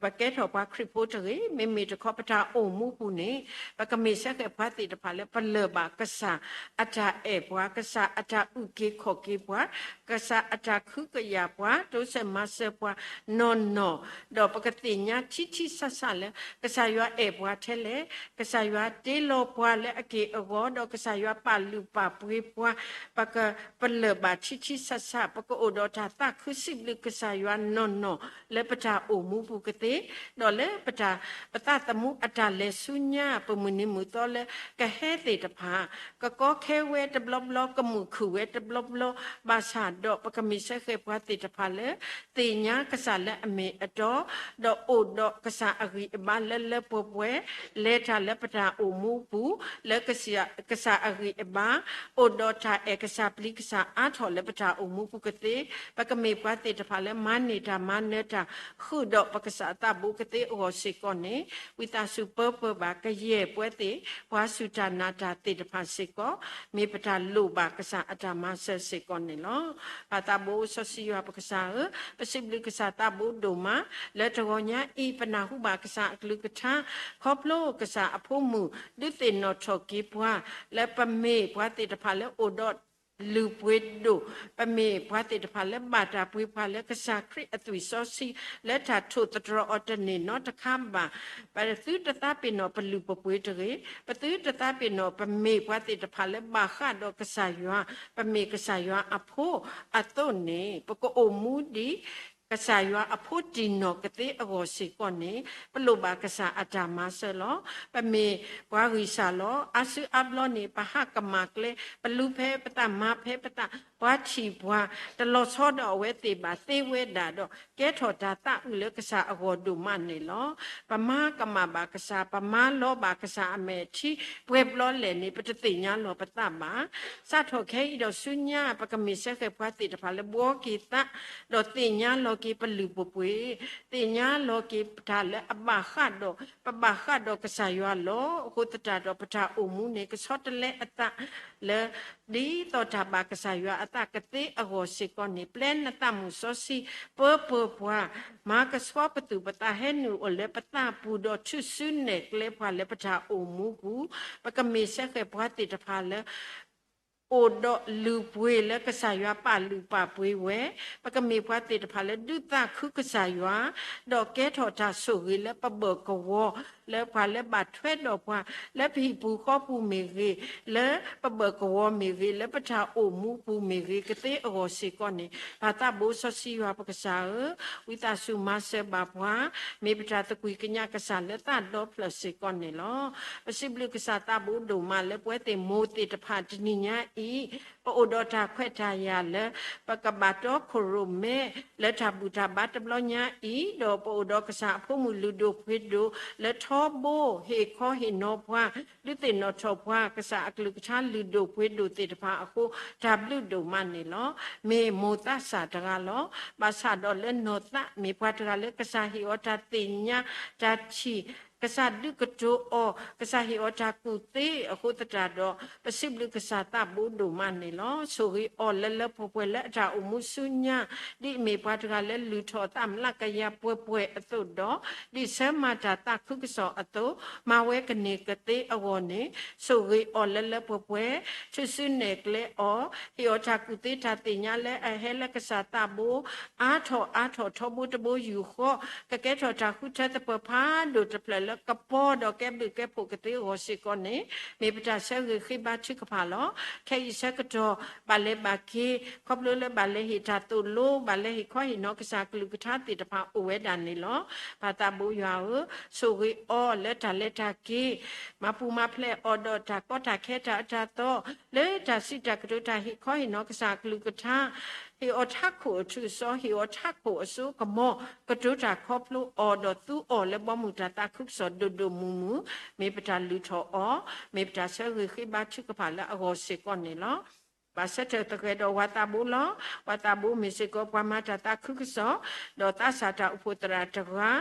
ပကဲထီၣ်ပှၤခရံာ်ဖိတဂ့ၤ, မ့မ့ၢ်တခီပတၢ်အိၣ်မူပူၤန့ၣ် ပကမ့ၢ်စဲဃဲၤပှၤသ့ၣ်တဖၣ်လၢပလၢၢ်ဘၣ်ကစၢ်အတၢ်အဲၣ်ပှၤ, ကစၢ်အတၢ်အုၣ်က့ၤခီၣ်က့ၤပှၤ, ကစၢ်အတၢ်ခုကယာ်ပှၤ, တိစၢၤမၤစၢၤပှၤနီၢ်နီၢ်, ဒီးပကသ့ၣ်ညါထံထံဆးဆးလၢ ကစၢ်ယွၤအဲၣ်ပှၤထဲလဲၣ်, ကစၢ်ယွၤတ့လီၤပှၤလၢအက့ၢ်အဂီၤ, ဒီးကစၢ်ယွၤပာ်လုၢ်ပာ်ပှ့ၤပှၤ, ပကပလၢၢ်ဘၣ်ထံထံဆးဆး, ပကအိၣ်ဒီးတၢ်သးခုစံးဘျုးကစၢ်ယွၤနီၢ်နီၢ် လၢပတၢ်အိၣ်မူပူၤကသ့, ဒီးလၢပတၢ် ပသးသမူအတၢ်လဲၤဆူညါ ပမုၢ်နံၤမုၢ်သီလၢကဟဲသ့ၣ်တဖၣ် ကကီခဲဝဲတဘျီဘျီ, ကမုာ်ခုၣ်ဝဲတဘျီဘျီ, ဘၣ်ဆၣ်ဒီးပကမ့ၢ်စဲဃဲၤပှၤသ့ၣ်တဖၣ်လၢ သ့ၣ်ညါကစၢ်လၢအမ့ၢ်အတီ, ဒီးအိၣ်ဒီးကစၢ်အဂံၢ်အဘါလၢလၢပှဲၤပှဲၤ, လဲၤတၢ်လၢပတၢ်အိၣ်မူပူၤ လၢကစၢ်အဂံၢ်အဘါ, အိၣ်ဒီးတၢ်အဲၣ်ကစၢ်ပျံၤကစၢ်အါထီၣ်လၢပတၢ်အိၣ်မူပူၤကသ့, ပကမ့ၢ်ပှၤသ့ၣ်တဖၣ်လၢမၤန့ၢ်တၢ်မၤနၢၤတၢ် ဃုာ်ဒီးပကစၢ်သးဘိကသ့အဂီၢ်စ့ၢ်ကီးန့ၣ်, ဝံသးစူၤပၢပၢဘၣ်ကယဲၢ်ပှၤသ့ၣ်, ပှၤစူၢ်တၢ်နာ်တၢ်သ့ၣ်တဖၣ်စ့ၢ်ကီး, မ့ၢ်ပတၢ်လိၣ်ဘၣ်ကစၢ်အတၢ်မၤစၢၤစ့ၢ်ကီးန့ၣ်လီၤ. ပၢ်သးဘိစီဆှံယွၤပကစၢ်ဧၢ, ပစံးဘျုးကစၢ်သးဘိဒိၣ်မး, လၢတဂီၤညါအံၤ ပနၢ်ဟူဘၣ်ကစၢ်အကလုၢ်ကထါ, ခီဖျိကစၢ်အဖိမုၣ် ဒုးသ့ၣ်နီၣ်ထီၣ်က့ၤပှၤ, လၢပမ့ၢ်ပှၤသ့ၣ်တဖၣ်လၢအိၣ်ဒီးလုၢ်ပှ့ၤဒိၣ်, ပမ့ၢ်ပှၤသ့ၣ်တဖၣ်လၢဘၣ်တၢ်ပှ့ၤပှၤလၢကစၢ်ခရံာ်အသွံၣ်စီဆှံ လၢတၢ်ထိၣ်သတြီၤအီၤတန့ၢ်နီတခါဘၣ်, ပသုတသးပ့ၤနီၣ်ပလုၢ်ပပှ့ၤတဂ့ၤ, ပသုတသးပ့ၤနီၣ်ပမ့ၢ်ပှၤသ့ၣ်တဖၣ်လၢဘၣ်ဃးဒီးကစၢ်ယွၤ, ပမ့ၢ်ကစၢ်ယွၤအဖိအသိးန့ၣ်, ပကအိၣ်မူဒ် ကစၢ်ယွၤအဖိတံၢ်နီၢ်ကသ့အဂီၢ်စ့ၢ်ကီးန့ၣ်, ပလိၣ်ဘၣ်ကစၢ်အတၢ်မၤစၢၤလီၤ. ပမ့ၢ်ပှၤဂံၢ်စၢ်လီၤ. အါစုအါဘျီန့ၣ် ပဟးကမၣ်ကျဲ, ပလူၤဖဲပသးမၤဖဲပသး, ပှၤထံၣ်ပှၤ, တလီၤဆီဒီးအဝဲသ့ၣ်ဘၣ်သ့ဝဲဒၣ်ဒီး ကဲထီၣ်တၢ်သးအုးလၢကစၢ်အဂီၢ်ဒိၣ်မးန့ၣ်လီၤ. ပမၤကမၣ်ဘၣ်ကစၢ်, ပမၤလီၤဘၣ်ကစၢ်အမဲာ်ထံ ပှဲၤဘျီလဲၣ်န့ၣ် ပတသ့ၣ်ညါလီၤပသးဘၣ်. စးထီၣ်ခဲအံၤဒီးဆူညါ ပကမ့ၢ်စဲဃဲၤပှၤသ့ၣ်တဖၣ်လၢဘှီက့ၤသး, ဒီးသ့ၣ်ညါလီၤက့ၤပလုၢ်ပပှ့ၤ, သ့ၣ်ညါလီၤက့ၤပတၢ်လၢအဘၣ်ဃးဒီး, ပဘၣ်ဃးဒီးကစၢ်ယွၤလီၤ. အဃိသတးဒီးပတၢ်အိၣ်မူန့ၣ် ကဆီတလဲအသးလၢ ဒ်သိးတၢ်ဘၣ်ကစၢ်ယွၤအသးကသ့အဂီၢ်စ့ၢ်ကီးန့ၣ်, ပျဲနသးမုၢ်စီဆှံ ပၢပၢပှၤ, မၤကဆှီပသူၣ်ပသး ဟဲနုာ်အိၣ်လၢပသးပူၤဒီးထုးစုနဲၣ်ကျဲပှၤလၢပတၢ်အိၣ်မူပူၤ, ပကမ့ၢ်စဲဃဲၤပှၤသ့ၣ်တဖၣ်လၢ အိၣ်ဒီးလုၢ်ပှ့ၤလၢကစၢ်ယွၤပာ်လုၢ်ပာ်ပှ့ၤဝဲ, ပကမ့ၢ်ပှၤသ့ၣ်တဖၣ်လၢဒုးသးခုကစၢ်ယွၤ, ဒီးကဲထီၣ်တၢ်ဆိၣ်ဂ့ၤလၢပဘၢၣ်ကဝီၤ, လၢပှၤလၢဘၣ်ထွဲဒီးပှၤ, လၢပဟံၣ်ပူၤဃီပူၤမ့ၢ်ဂ့ၤ, လၢပဘၢၣ်ကဝီၤမ့ၢ်ဂ့ၤ, လၢပတၢ်အိၣ်မူပူၤမ့ၢ်ဂ့ၤ, ကသ့အဂီၢ်စ့ၢ်ကီးန့ၣ်, ပၢ်သးဘိစီဆှံယွၤပကစၢ်ဧၢ, ဝံသးစူၤမၤစၢၤဘၣ်ပှၤ, မ့ၢ်ပတၢ်သကွံၢ်ကညးကစၢ်လၢသးဒီဖျၢၣ်စ့ၢ်ကီးန့ၣ်လီၤ. ပစံးဘျုးကစၢ်သးဘိဒိၣ်မးလၢပဝဲသ့ၣ်မိၢ်သ့ၣ်တဖၣ်တနံၤညါအံၤ, ပအိၣ်ဒီးတၢ်ခွဲးတၢ်ယာ်လၢ ပကဘၣ်တီခိၣ်ရိၣ်မဲ လၢတၢ်ဘူၣ်တၢ်ဘါတဘျီညါအံၤ, ဒီးပအိၣ်ဒီးကစၢ်အဖိမုၣ်လုၢ်ဒိၣ်ပှ့ၤဒိၣ် လၢထီဘိဟ့ၣ်ခီဟ့ၣ်နီၤပှၤ, ဒုးသ့ၣ်နီၣ်ထီၣ်ပှၤ, ကစၢ်အကလုၢ်ကထါလုၢ်ဒိၣ်ပှ့ၤဒိၣ်သ့ၣ်တဖၣ်အဃိ, တၢ်ဘျုးဒိၣ်မးန့ၣ်လီၤ. မ့ၢ်မိၢ်သးစၢ်တဂၤလီၤ. ဘၣ်ဆၣ်ဒီးလၢနီၢ်သးမ့ၢ်ပှၤတဂၤလၢကစၢ်ဟ့ၣ်အီၤတၢ်သ့ၣ်ညါ, တၢ်ထံၣ် ကစၢ်ဒုးကတိၤအီၤ, ကစၢ်ဟ့ၣ်အီၤတၢ်ကူၣ်သ့အဃိသတးဒီး ပစံးဘျုးကစၢ်သးဘိဒိၣ်မးန့ၣ်လီၤ. ဆိၣ်ဂ့ၤအီၤလၢလၢပှဲၤပှဲၤလၢအတၢ်အိၣ်မူဆူညါ, ဒ်အမ့ၢ်ပှၤတဂၤလၢလုၢ်ထီၣ်အသးမျးကယၤပှဲၤပှဲၤအသိးဒီး, ဒ်ဆၢမၤတၢ်သးခုကစီၣ်အသိး, မၤဝဲကန့ၢ်ကသ့အဂီၢ်န့ၣ်, ဆိၣ်ဂ့ၤအီၤလၢလၢပှဲၤပှဲၤ, ထုးစုနဲၣ်ကျဲအီၤ, ဟ့ၣ်အီၤတၢ်ကူၣ်သ့တၢ်သ့ၣ်ညါလၢအဟဲလၢကစၢ်သးဘိ အါထီၣ်အါထီၣ်ထီဘိတဘိယူၢ်ဃီ, ကကဲထီၣ်တၢ်ဃုထၢသပၢၤဖးဒိၣ်တဖျၢၣ်လၢကပီၤဒီးကဲဘျုးကဲဖှိၣ်ကသ့အဂီၢ်စ့ၢ်ကီးန့ၣ်, မ့ၢ်ပတၢ်ဆၢဂ့ၤဃ့ဘါထုကဖၣ်လီၤ. ခဲအံၤဆၢကတီၢ် ဘၣ်လဲၤဘၣ်က့ၤ ခီဖျိလၢဘၣ်လဲၤဟ့ၣ်တၢ်သိၣ်လိ, ဘၣ်လဲၤဟ့ၣ်ခီဟ့ၣ်နီၤကစၢ်ကလုၢ်ကထါသ့ၣ်တဖၣ်အိၣ်ဝဲဒၣ်န့ၣ်လီၤ. ပၢ်သးဘိယွၤဧၢ, ဆိၣ်ဂ့ၤအီၤလၢတၢ်လဲၤတၢ်က့ၤ, မၤပူၤမၤဖျဲးအီၤဒီးတၢ်ကီတၢ်ခဲတၢ်အတၢ်သီ, လၢတၢ်စံးတၢ်ကတိၤတၢ်ဟ့ၣ်ခီဟ့ၣ်နီၤကစၢ်ကလုၢ်ကထါ ဟ့ၣ်အီၤထးခိၣ်အထူၣ်အစီ, ဟ့ၣ်အီၤထးခိၣ်အစိကမီၤ, ကတိၤတၢ်ခီဖျိအီၤဒီးသူအီၤလၢဘီမုၢ်တၢ်သးခုကစီၣ်ဒိၣ်ဒိၣ်မုၢ်မုၢ်, မ့ၢ်ပတၢ်လုၢ်ထီၣ်အီၤ, မ့ၢ်ပတၢ်ဆၢဂ့ၤဃ့ဘါထုကဖၣ်လၢအဂီၢ်စ့ၢ်ကီးန့ၣ်လီၤ. ဘၣ်ဆၢထၢၣ်သဂၢၢ်ဒီးဝၤသးဘိလီၤ. ဝၤသးဘိမ့ၢ်စ့ၢ်ကီးပှၤမၤတၢ်သးခုကစီၣ်, ဒီးသးစၢ်တၢ်အိၣ်ဖှိၣ်သရၣ်တဂၤ,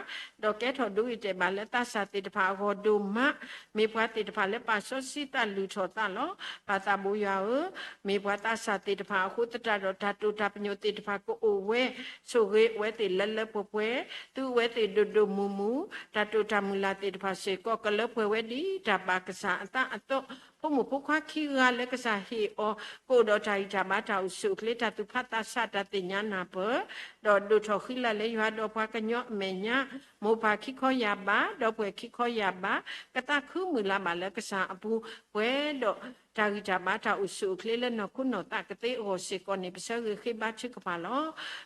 ဒီးကဲထီၣ်ဒိဂ့ၤတဲာ်ဘၣ်လၢသးစၢ်သ့ၣ်တဖၣ်အဂီၢ်ဒိၣ်မး, မ့ၢ်ပှၤသ့ၣ်တဖၣ်လၢပာ်စီဆှံသးလုၢ်ထီၣ်သးလီၤ. ပၢ်သးဘိယွၤဧၢ, မ့ၢ်ပှၤသးစၢ်သ့ၣ်တဖၣ်အဃိသတးဒီး တၢ်တိာ်တၢ်ပညိၣ်သ့ၣ်တဖၣ်ကအိၣ်ဝဲ, ဆိၣ်ဂ့ၤအဝဲသ့ၣ်လၢလၢပှဲၤပှဲၤ, သုအဝဲသ့ၣ်ဒိၣ်ဒိၣ်မုၢ်မုၢ်, တၢ်တိာ်တၢ်မုၢ်လၢ်သ့ၣ်တဖၣ်စ့ၢ်ကီး ကလၢပှဲၤဝဲဒ်တၢ်ဘၣ်ကစၢ်အသးအသိး, ဖိမုၣ်ဖိခွါခံဂၤလၢကစၢ်ဟ့ၣ်အီၤ, ကအိၣ်ဒီးတၢ်ဂံၢ်တၢ်ဘါတၢ်အိၣ်ဆူၣ်အိၣ်ချ့ တၢ်သူၣ်ဖးသးဆးတၢ်သ့ၣ်ညါနၢ်ပၢၢ်, ဒီးဒိၣ်ထီၣ်ဃံလၤလၢယွၤဒီးပှၤကညီအမဲာ်ညါ, မိၢ်ပၢ်ခံခီယၢ်ဘး, ဒီပုၢ်ဝဲၢ်ခံခီယၢ်ဘး, ကသးခုမုၢ်လၢ်ဘၣ်လၢကစၢ်အပူၤ, ပှဲၤဒီးတၢ်ဂံၢ်တၢ်ဘါတၢ်အိၣ်ဆူၣ်အိၣ်ချ့လၢနီၢ်ခိနီၢ်သးကသ့အဂီၢ်စ့ၢ်ကီးန့ၣ် ပဆၢဂ့ၤဃ့ဘါထုကဖၣ်လီၤ.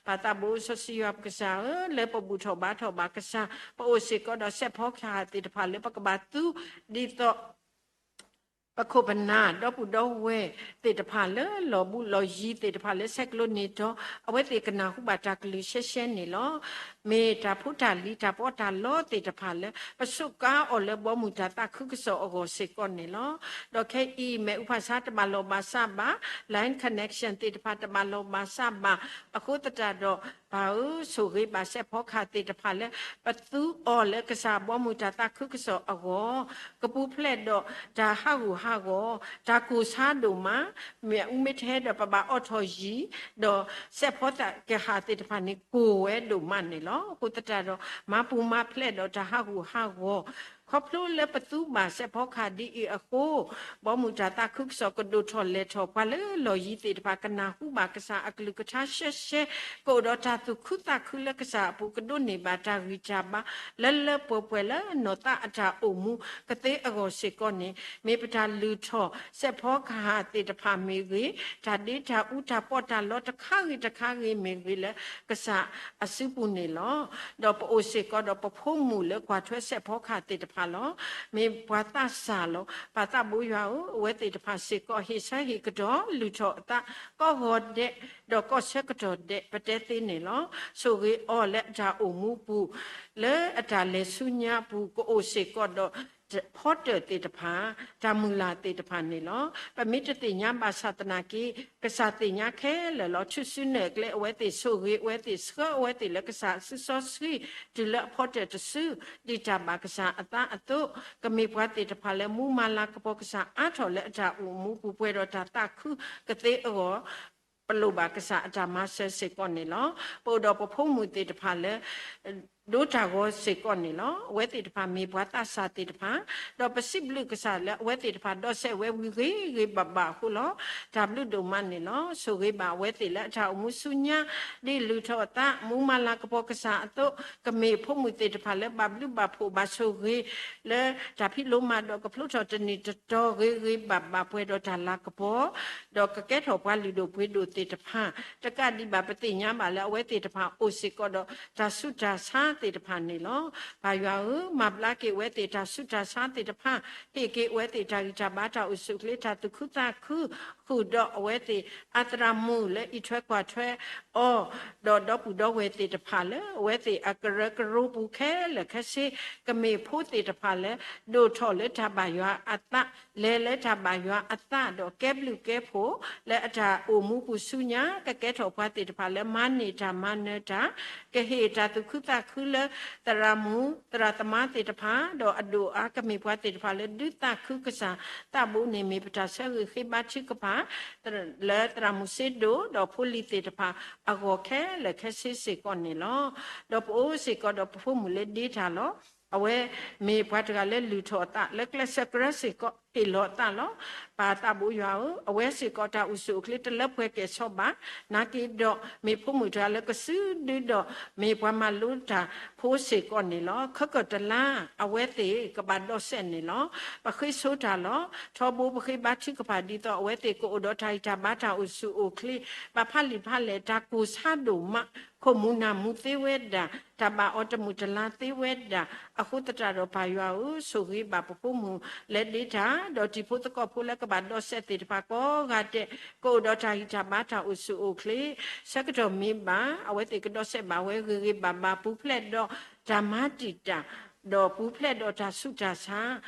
ပၢ်သးဘိစီဆှံယွၤပကစၢ်ဧၢ, လၢပဘူၣ်ထီၣ်ဘါထီၣ်ဘၣ်ကစၢ်, ပအိၣ်စ့ၢ်ကီးဒီးစဲးဖီကဟၣ်သ့ၣ်တဖၣ်လၢပကဘၣ်သူ, ဒ်သိး ပခိၣ်ပနၢ်ဒီပုၢ်ဒီဝဲၢ်သ့ၣ်တဖၣ်လၢလီၢ်ဘူးလီၢ်ယံၤသ့ၣ်တဖၣ်လၢဆဲးကျိးန့ၢ်တီၤ, အဝဲသ့ၣ်ကနၢ်ဟူဘၣ်တၢ်ကလုၢ်ရှဲရှဲန့ၣ်လီၤ. မ့ၢ်တၢ်ဖိတၢ်လံၤတၢ်ပီးတၢ်လီသ့ၣ်တဖၣ်လၢ ပစူးကါအီၤလၢဘီမုၢ်တၢ်သးခုကစီၣ်အဂီၢ်စ့ၢ်ကီးန့ၣ်လီၤ. ဒီးခဲအံၤ မ့ၣ်အူဖးဆါတဘၣ်လီၢ်ဘၣ်စးဘၣ်, line connection သ့ၣ်တဖၣ်တဘၣ်လီၢ်ဘၣ်စးဘၣ်, အဃိသတးဒီး ပၢ်ဧၢ, ဆိၣ်ဂ့ၤဘၣ်စဲးဖီကဟၣ်သ့ၣ်တဖၣ်လၢ ပသူအီၤလၢကစၢ်ဘီမုၢ်တၢ်သးခုကစီၣ်အဂီၢ်, ကပူၤဖျဲးဒီးတၢ်ဟးဂူာ်ဟးဂီၤ, တၢ်ကိၢ်ဆါဒိၣ်မး, မ့ၣ်အူမ့ၢ်တဟဲဒီးပဘၣ်အိးထီၣ်ယံၤ, ဒီးစဲးဖီကဟၣ်သ့ၣ်တဖၣ်န့ၣ် ကိၢ်ဝဲဒိၣ်မးန့ၣ်လီၤ. အဃိသတးဒီး မၤပူၤမၤဖျဲးဒီးတၢ်ဟးဂူာ်ဟးဂီၤ, ခီဖျိလၢပသူဘၣ်စဲးဖီကဟၣ်ဒ်အံၤအဃိ, ဘီမုၢ်တၢ်သးခုကစီၣ်ကဒိၣ်ထီၣ်လဲၤထီၣ်, ပှၤလၢလီၢ်ယံၤသ့ၣ်တဖၣ်ကနၢ်ဟူဘၣ်ကစၢ်အကလုၢ်ကထါရှဲရှဲ, ကအိၣ်ဒီးတၢ်သူၣ်ခုသးခုလၢကစၢ်အပူၤ, ကဒိးန့ၢ်ဘၣ်တၢ်ဂံၢ်တၢ်ဘါ လၢလၢပှဲၤပှဲၤလၢနီၢ်သးအတၢ်အိၣ်မူကသ့အဂီၢ်စ့ၢ်ကီးန့ၣ်, မ့ၢ်ပတၢ်လုၢ်ထီၣ်စဲးဖီကဟၣ်သ့ၣ်တဖၣ်မ့ၢ်ဂ့ၤ, တၢ်ဒ့တၢ်အူတၢ်ပီးတၢ်လီတခါဂ့ၤတခါဂ့ၤမ့ၢ်ဂ့ၤလၢ ကစၢ်အစုပူၤန့ၣ်လီၤ. ဒီးပအိၣ်စ့ၢ်ကီးဒီးပဖိမုၣ်လၢကွၢ်ထွဲစဲးဖီကဟၣ်သ့ၣ်တဖၣ်လီၤ. မ့ၢ်ပှၤသးစၢ်လီၤ. ပၢ်သးဘိယွၤဧၢ, အဝဲသ့ၣ်တဖၣ်စ့ၢ်ကီး ဟ့ၣ်ဆၢဟ့ၣ်ကတီၤလုၢ်ထီၣ်အသး ကိးဂီၤဒဲး, ဒီးကိးဆၢကတီၢ်ဒဲး ပတဲသ့န့ၣ်လီၤ. ဆိၣ်ဂ့ၤအီၤလၢအတၢ်အိၣ်မူပူၤ, လၢအတၢ်လဲၤဆူညါပူၤ ကအိၣ်စ့ၢ်ကီးဒီး ဖီတၢၣ်သ့ၣ်တဖၣ်, တၢ်မုၢ်လၢ်သ့ၣ်တဖၣ်န့ၣ်လီၤ. ပမ့ၢ်တသ့ၣ်ညါဘၣ်ဆၣ်သနာ်က့ ကစၢ်သ့ၣ်ညါခဲလၢာ်လီၤ. ထုးစုနဲၣ်ကျဲအဝဲသ့ၣ်, ဆိၣ်ဂ့ၤအဝဲသ့ၣ်, ဆှၢအဝဲသ့ၣ်လၢကစၢ်အစုစီဆှံ, တုၤလၢအဖီတၢၣ်တစု, ဒ်တၢ်ဘၣ်ကစၢ်အသးအသိး, ကမ့ၢ်ပှၤသ့ၣ်တဖၣ်လၢမူမၤလၤကပီၤကစၢ်အါထီၣ်လၢအတၢ်အိၣ်မူပူၤ, ပှဲၤဒီးတၢ်သးခုကသ့အဂီၢ် ပလိၣ်ဘၣ်ကစၢ်အတၢ်မၤစၢၤစ့ၢ်ကီးန့ၣ်လီၤ. ပအိၣ်ဒီးပဖိမုၣ်သ့ၣ်တဖၣ်လၢ ဒိတၢ်ဂီၤစ့ၢ်ကီးန့ၣ်လီၤ. အဝဲသ့ၣ်တဖၣ်မ့ၢ်ပှၤသးစၢ်သ့ၣ်တဖၣ်, ဒီးပစံးဘျုးကစၢ်လၢအဝဲသ့ၣ်တဖၣ်ဒီးစဲးဝဲဝံၤဂ့ၤဂ့ၤဘၣ်ဘၣ်အဃိလီၤ. တၢ်ဘျုးဒိၣ်မးန့ၣ်လီၤ. ဆိၣ်ဂ့ၤဘၣ်အဝဲသ့ၣ်လၢအတၢ်အိၣ်မူဆူညါ, ဒ်လုၢ်ထီၣ်အသး မူမၤလၤကပီၤကစၢ်အသိး, ကမ့ၢ်ဖိမုၣ်သ့ၣ်တဖၣ်လၢဘၣ်ဘျုးဘၣ်ဖှိၣ်ဘၣ်ဆိၣ်ဂ့ၤ လၢတၢ်ဖံးလိမၤဒိးကဖျိထီၣ်တနံၣ်တတီၤဂ့ၤဂ့ၤဘၣ်ဘၣ် ပှဲၤဒီးတၢ်လၤကပီၤ, ဒီးကကဲထီၣ်ပှၤလုၢ်ဒိၣ်ပှ့ၤဒိၣ်သ့ၣ်တဖၣ်, တကးဒံးဘၣ်ပသ့ၣ်ညါဘၣ်လၢအဝဲသ့ၣ်တဖၣ်အိၣ်စ့ၢ်ကီးဒီးတၢ်ဆူးတၢ်ဆါသ့ၣ်တဖၣ်န့ၣ်လီၤ. ပၢ်ယွၤဧၢ, မၤဘျါက့ၤအဝဲသ့ၣ်တၢ်ဆူးတၢ်ဆါသ့ၣ်တဖၣ်, ဟ့ၣ်က့ၤအဝဲသ့ၣ်တၢ်ဂံၢ်တၢ်ဘါတၢ်အိၣ်ဆူၣ်အိၣ်ချ့တၢ်သူၣ်ခုသးခု, ဃုာ်ဒီးအဝဲသ့ၣ်အသရၣ်မုၣ်လၢအံးထွဲကွၢ်ထွဲအီၤ, ဒီးဒီပုၢ်ဒီဝဲၢ်သ့ၣ်တဖၣ်လၢအဝဲသ့ၣ်အကရၢကရိပူၤခဲလၢာ်ခဲဆ့, ကမ့ၢ်ဖိသ့ၣ်တဖၣ်လၢ ဒိၣ်ထီၣ်လၢတၢ်ဘၣ်ယွၤအသး, လဲၤလၢတၢ်ဘၣ်ယွၤအသး, ဒီးကဲဘျုးကဲဖှိၣ်လၢအတၢ်အိၣ်မူပူၤဆူညါ, ကကဲထီၣ်ပှၤသ့ၣ်တဖၣ်လၢမၤန့ၢ်တၢ်မၤနၢၤတၢ်, ကဟ့ၣ်တၢ်သူၣ်ခုသးခု လၢသရၣ်မုၣ် သရၣ်သမါသ့ၣ်တဖၣ် ဒီးအဒိၣ်အါကမ့ၢ်ပှၤသ့ၣ်တဖၣ်လၢဒုးသးခုကစၢ်သးဘိန့ၣ် မ့ၢ်ပတၢ်ဆၢဂ့ၤဃ့ဘါထုကဖၣ် လၢသရၣ်မုၣ်စ့ဒိၣ် ဒီးဖိလံၤသ့ၣ်တဖၣ်အဂီၢ်ခဲလၢာ်ခဲဆ့စ့ၢ်ကီးန့ၣ်လီၤ. ဒီးပအိၣ်စ့ၢ်ကီးဒီးပဖိမုၣ်လၢဒ့တၢ်လီၤ. အဝဲမ့ၢ်ပှၤတဂၤလၢလုၢ်ထီၣ်အသး လၢကျဲးစၢးကရၢစ့ၢ်ကီး ဟ့ၣ်လီၤအသးလီၤ. ပၢ်သးဘိယွၤဧၢ, အဝဲစ့ၢ်ကီးတၢ်အိၣ်ဆူၣ်အိၣ်ချ့တလၢပှဲၤကဲၣ်ဆိးဘၣ်, နာ်က့ဒီး မ့ၢ်ဖိမုၣ်တဂၤလၢကစုဒုဒီး မ့ၢ်ပှၤမၤလိတၢ်ဖိစ့ၢ်ကီးန့ၣ်လီၤ. ခဲကတလါ အဝဲသ့ၣ်ကဘၣ်ဒီးစဲးန့ၣ်လီၤ. ပဃ့ဆိတၢ်လီၤ. ထီဘိပဃ့ဘါထုကဖၣ်ဒ်သိး အဝဲသ့ၣ်ကအိၣ်ဒီးတၢ်ဂံၢ်တၢ်ဘါတၢ်အိၣ်ဆူၣ်အိၣ်ချ့, ဘၣ်ဖးလံာ်ဖးလဲၢ်တၢ်ကိၢ်ဆါဒိၣ်မး, ခိၣ်မူနၢ်မူသ့ဝဲဒၣ်, တၢ်ဘၣ်အီၤတမုာ်တလၤသ့ဝဲဒၣ်, အဃိသတးဒီးပၢ်ယွၤဧၢ, ဆိၣ်ဂ့ၤဘၣ်ပဖိမုၣ်လၢဒ့တၢ်, ဒီးတံၤဖိသကိးဖိလၢကဘၣ်ဒီးစဲးသ့ၣ်တဖၣ်ကိးဂၤဒဲး, ကအိၣ်ဒီးတၢ်ဂံၢ်တၢ်ဘါတၢ်အိၣ်ဆူၣ်အိၣ်ချ့, ဆၢကတီၢ်မ့ၢ်ဘၣ် အဝဲသ့ၣ်ကဒီးစဲးဘၣ်ဝဲဂ့ၤဂ့ၤဘၣ်ဘၣ်, ပူၤဖျဲးဒီးတၢ်မၤတံာ်တာ်, ဒီးပူၤဖျဲးဒီးတၢ်ဆူးတၢ်ဆါ,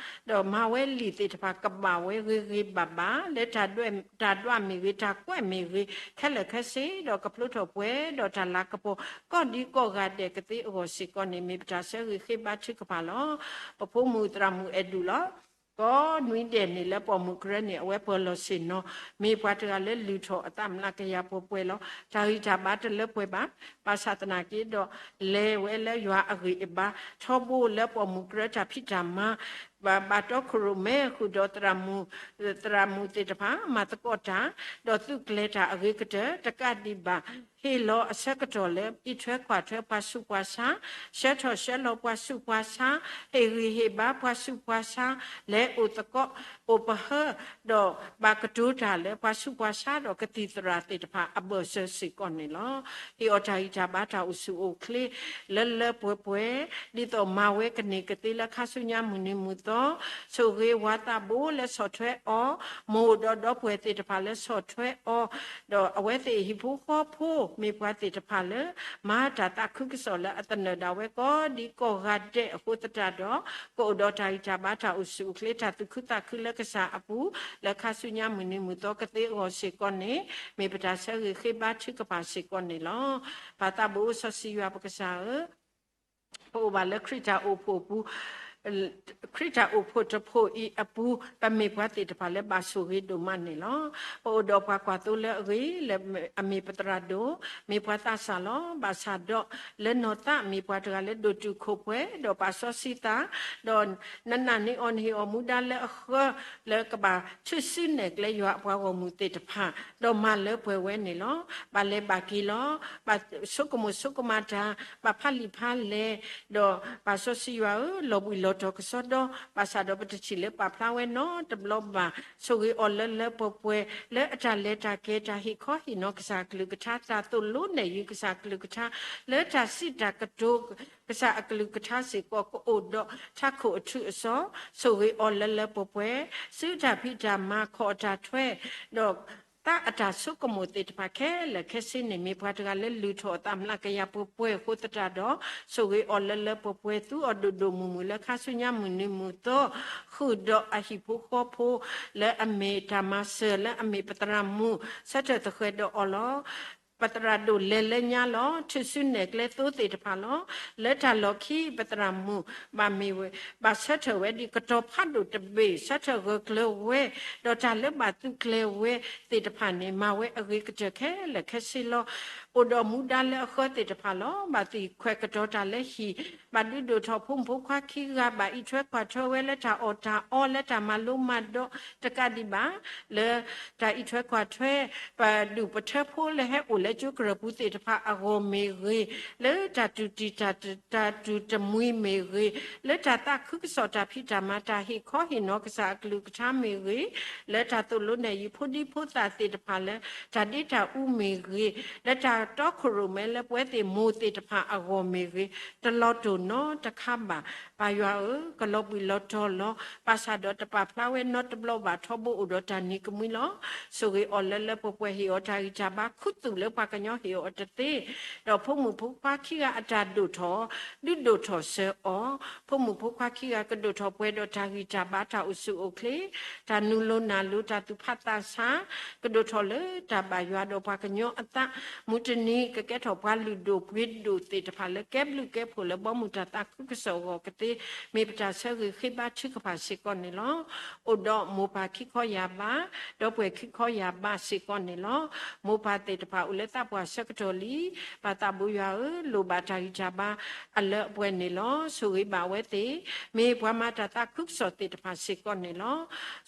ဒီးမၤဝဲလံာ်သ့ၣ်တဖၣ်ကဘၣ်ဝဲဂ့ၤဂ့ၤဘၣ်ဘၣ်, လၢတၢ်ဒွးမ့ၢ်ဂ့ၤ တၢ်ကွဲးမ့ၢ်ဂ့ၤ ခဲလၢာ်ခဲဆ့, ဒီးကဖျိထီၣ်ပှဲၤဒီးတၢ်လၤကပီၤ ကိးဒံကိးဂၤဒဲးကသ့အဂီၢ်စ့ၢ်ကီးန့ၣ် မ့ၢ်ပတၢ်ဆၢဂ့ၤဃ့ဘါထုကဖၣ်လီၤ. ပဖိမုၣ်သရၣ်မုၣ်အဲၣ်ဒူၣ်လီၤ. ကိးနွံဒဲးန့ၣ်လၢပိာ်မုၣ်ကရၢန့ၣ် အဝဲပၢၤလီၢ်ဆ့ၣ်နီၤ, မ့ၢ်ပှၤတဂၤလၢလုၢ်ထီၣ်အသးမျးကယၤပှဲၤပှဲၤလီၤ. တၢ်ဂံၢ်တၢ်ဘါတလၢပှဲၤဘၣ်, ဘၣ်ဆၣ်သနာ်က့ဒီး လဲၤဝဲလၢယွၤအဂံၢ်အဘါ, ထီဘိလၢပိာ်မုၣ်ကရၢတၢ်ဖံးတၢ်မၤ ဘၣ်တီခိၣ်ရိၣ်မဲဃုာ်ဒီး သရၣ်မုၣ်သ့ၣ်တဖၣ် မၤသကိးတၢ်, ဒီးသုးကျဲၤတၢ်အဂ့ၤကတၢၢ် တကးဒံးဘၣ် ဟ့ၣ်လီၤအဆၢကတီၢ်လၢ အံးထွဲကွၢ်ထွဲပှၤဆူးပှၤဆါ, ဆှၢထီၣ်ဆှၢလီၤပှၤဆူးပှၤဆါ, ဟ့ၣ်ဂံၢ်ဟ့ၣ်ဘါပှၤဆူးပှၤဆါ, လဲၤအိၣ်သကိး အိၣ်ပဟၢ, ဒီးဘၣ်ကတိၤတၢ်လၢပှၤဆူးပှၤဆါဒီးကသံၣ်သရၣ်သ့ၣ်တဖၣ်အဘၢၣ်စၢၤစ့ၢ်ကီးန့ၣ်လီၤ. ဟ့ၣ်အီၤတၢ်ဂံၢ်တၢ်ဘါတၢ်အိၣ်ဆူၣ်အိၣ်ချ့ လၢလၢပှဲၤပှဲၤ, ဒ်သိးမၤဝဲကန့ၢ်ကသ့လၢခါဆူညါမုၢ်နံၤမုၢ်သီ, ဆိၣ်ဂ့ၤဝၤသးဘိလၢဆီၣ်ထွဲအီၤ, မိၢ်ဒီးဒီပုၢ်ဝဲၢ်သ့ၣ်တဖၣ်လၢဆီၣ်ထွဲအီၤ, ဒီးအဝဲသ့ၣ်ဟံၣ်ဖိဃီဖိ မ့ၢ်ပှၤသ့ၣ်တဖၣ်လၢ မၤတၢ်သးခုကစီၣ်လၢအသနၢၣ်ဒၣ်ဝဲကိးဒံကိးဂၤဒဲးအဃိသတးဒီး ကအိၣ်ဒီးတၢ်ဂံၢ်တၢ်ဘါတၢ်အိၣ်ဆူၣ်အိၣ်ချ့ တၢ်သူၣ်ခုသးခုလၢကစၢ်အပူၤ လၢခါဆူညါမုၢ်နံၤမုၢ်သီကသ့အဂီၢ်စ့ၢ်ကီးန့ၣ် မ့ၢ်ပတၢ်ဆၢဂ့ၤဃ့ဘါထုကဖၣ်စ့ၢ်ကီးန့ၣ်လီၤ. ပၢ်သးဘိစီဆှံယွၤပကစၢ်ဧၢ, ပအိၣ်ဘၣ်လၢခရံာ်တၢ်အိၣ်ဖှိၣ်အပူၤ, ခရံာ်တၢ်အိၣ်ဖှိၣ်တဖှိၣ်အံၤအပူၤ ပမ့ၢ်ပှၤသ့ၣ်တဖၣ်လၢဘၣ်ဆိၣ်ဂ့ၤဒိၣ်မးန့ၣ်လီၤ. ပအိၣ်ဒီးပှၤကွၢ်သိလၢအဂ့ၤ လၢအမ့ၢ်ပသရၣ်ဒိၣ်, မ့ၢ်ပှၤသးစၢ်လီၤ. ဘၣ်ဆၣ်ဒီး လၢနီၢ်သးမ့ၢ်ပှၤတဂၤလၢဒိၣ်တုာ်ခိၣ်ပှဲၤ ဒီးပာ်စီဆှံသး, ဒီးနနာ်န့ၢ်အီၤ နဟ့ၣ်အီၤမူဒါလၢအဃၢ လၢကဘၣ်ထုးစုနဲၣ်ကျဲယွၤအပှၤဂီၢ်မုၢ်သ့ၣ်တဖၣ်, ဒီးမၤလၢပှဲၤဝဲန့ၣ်လီၤ. ဘၣ်လဲၤဘၣ်က့ၤလီၤ. ဘၣ်ဆိကမိၣ်ဆိကမးတၢ်, ဘၣ်ဖးလံာ်ဖးလဲၢ်, ဒီးပၢ်စီဆှံယွၤဧၢ, လီၤဘှံးလီၤတီၤကစီဒီ, ဘၣ်ဆၣ်ဒီးပတထံၣ်လၢပာ်ဖျါဝဲနီတဘျီဘၣ်. ဆိၣ်ဂ့ၤအီၤလၢလၢပှဲၤပှဲၤ လၢအတၢ်လဲၤတၢ်က့ၤ တၢ်ဟ့ၣ်ခီဟ့ၣ်နီၤကစၢ်အကလုၢ်ကထါ, တၢ်သိၣ်လိနဲၣ်ယုာ်ကစၢ်အကလုၢ်ကထါ, လၢတၢ်စံးတၢ်ကတိၤ ကစၢ်အကလုၢ်ကထါစ့ၢ်ကီး ကအိၣ်ဒီးထးခိၣ်အထူးအစီၤ, ဆိၣ်ဂ့ၤအီၤလၢလၢပှဲၤပှဲၤ, စုအတၢ်ဖံးတၢ်မၤ ခီၣ်အတၢ်ထွဲ, ဒီးသးအတၢ်ဆိကမိၣ်သ့ၣ်တဖၣ်ခဲလၢာ်ခဲဆ့န့ၣ် မ့ၢ်ပှၤတဂၤလၢလုၢ်ထီၣ်အသးမျးကယၤပှဲၤပှဲၤအဃိသတးဒီး, ဆိၣ်ဂ့ၤအီၤလၢလၢပှဲၤပှဲၤ, သူအီၤဒိၣ်ဒိၣ်မုၢ်မုၢ်လၢခါဆူညါမုၢ်နံၤမုၢ်သီ, ဃုာ်ဒီးအဟံၣ်ဖိဃီဖိ လၢအမ့ၢ်တၢ်မၤစၢၤ လၢအမ့ၢ်ပသရၣ်မုၣ် ဆၢထၢၣ်သဃဲၤဒီးအီၤလီၤ. ပသရၣ်ဒိၣ်လဲၤလၢညါလီၤ. ထုးစုနဲၣ်ကျဲသိသ့ၣ်တဖၣ်လီၤ. လၢတၢ်လီၢ်ခံ ပသရၣ်မုၣ် ဘၣ်မ့ၢ်ဝဲ ဘၣ်ဆၢထၢၣ်ဝဲဒ်ကတီၤဖးဒိၣ်တဘ့ၣ် ဆၢထၢၣ်ဂၢၢ်ကျၢၤဝဲ, ဒီးတၢ်လၢဘၣ်သုးကျဲၤဝဲသ့ၣ်တဖၣ်န့ၣ် မၤဝဲအဂ့ၤကတၢၢ်ခဲလၢာ်ခဲဆ့လီၤ. အိၣ်ဒီးမူဒါလၢအဃၢသ့ၣ်တဖၣ်လီၤ. ဘၣ်သံၣ်ခွဲးကတီၤတၢ်လၢဟံၣ်, ဘၣ်ဒုးဒိၣ်ထီၣ်ဖိမုၣ်ဖိခွါခံဂၤ, ဘၣ်အံးထွဲကွၢ်ထွဲဝဲလၢတၢ်အီၣ်တၢ်အီ လၢတၢ်မၤလိမၤဒိး တကးဒံးဘၣ် လၢတၢ်အံးထွဲကွၢ်ထွဲ ပဒူၣ်ပထၢဖိလၢဟဲအိၣ်လၢကၠိကရၢၢ်ပူၤသ့ၣ်တဖၣ်အဂီၢ်မ့ၢ်ဂ့ၤ, လၢတၢ်တူၢ်တံၢ်တၢ်တူၢ်တမှံမ့ၢ်ဂ့ၤ, လၢတၢ်သးခုကစီၣ်တၢ်ဖံးတၢ်မၤ တၢ်ဟ့ၣ်ခီဟ့ၣ်နီၤကစၢ်အကလုၢ်ကထါမ့ၢ်ဂ့ၤ, လၢတၢ်သိၣ်လိနဲၣ်ယုာ်ဖိဒံဖိသၣ်သ့ၣ်တဖၣ်လၢ တၢ်ဒ့တၢ်အူမ့ၢ်ဂ့ၤ, လၢတၢ်တီခိၣ်ရိၣ်မဲလၢပဝဲသ့ၣ်မိၢ်သ့ၣ်တဖၣ်အဂီၢ်မ့ၢ်ဂ့ၤ, တလီၤတိၢ်နီတခါဘၣ်. ပၢ်ယွၤဧၢ, ကလီၤဘှံးလီၤတီၤလီၤ, ဘၣ်ဆၣ်ဒီးတပာ်ဖျါဝဲနီတဘျီဘၣ်ထီဘိအိၣ်ဒီးတၢ်နံၤကမှံလီၤ. ဆိၣ်ဂ့ၤအီၤလၢလၢပှဲၤပှဲၤ ဟ့ၣ်အီၤတၢ်ဂံၢ်တၢ်ဘါ ခူသူၣ်လၢပှၤကညီဟ့ၣ်အီၤတသ့, ဒီးဖိမုၣ်ဖိခွါခံဂၤအတၢ်ဒိၣ်ထီၣ် ဒုးဒိၣ်ထီၣ်စၢၤအီၤ, ဖိမုၣ်ဖိခွါခံဂၤကဒိၣ်ထီၣ်ပှဲၤဒီးတၢ်ဂံၢ်တၢ်ဘါ တၢ်အိၣ်ဆူၣ်အိၣ်ချ့, တၢ်နုာ်လိၤနၢ်လိၤ တၢ်သူၣ်ဖးသးဆး ကဒိၣ်ထီၣ်လၢတၢ်ဘၣ်ယွၤဒီးပှၤကညီအသး, မုၢ်တနံၤကကဲထီၣ်ပှၤလုၢ်ဒိၣ်ပှ့ၤဒိၣ်သ့ၣ်တဖၣ်လၢ ကဲဘျုးကဲဖှိၣ်လၢဘီမုၢ်တၢ်သးခုကစီၣ်အဂီၢ်ကသ့, မ့ၢ်ပတၢ်ဆၢဂ့ၤဃ့ဘါထုကဖၣ်စ့ၢ်ကီးန့ၣ်လီၤ. အိၣ်ဒီးမိၢ်ပၢ်ခံခီယၢ်ဘး, ဒီပုၢ်ဝဲၢ်ခံခီယၢ်ဘးစ့ၢ်ကီးန့ၣ်လီၤ. မိၢ်ပၢ်သ့ၣ်တဖၣ်အိၣ်လၢသးပှၢ်ဆၢကတီၢ်လံ, ပၢ်သးဘိယွၤဧၢ, လိၣ်ဘၣ်တၢ်ဂံၢ်တၢ်ဘါအလၢအပှဲၤန့ၣ်လီၤ. ဆိၣ်ဂ့ၤဘၣ်အဝဲသ့ၣ်, မ့ၢ်ပှၤမၤတၢ်သးခုကစီၣ်သ့ၣ်တဖၣ်စ့ၢ်ကီးန့ၣ်လီၤ.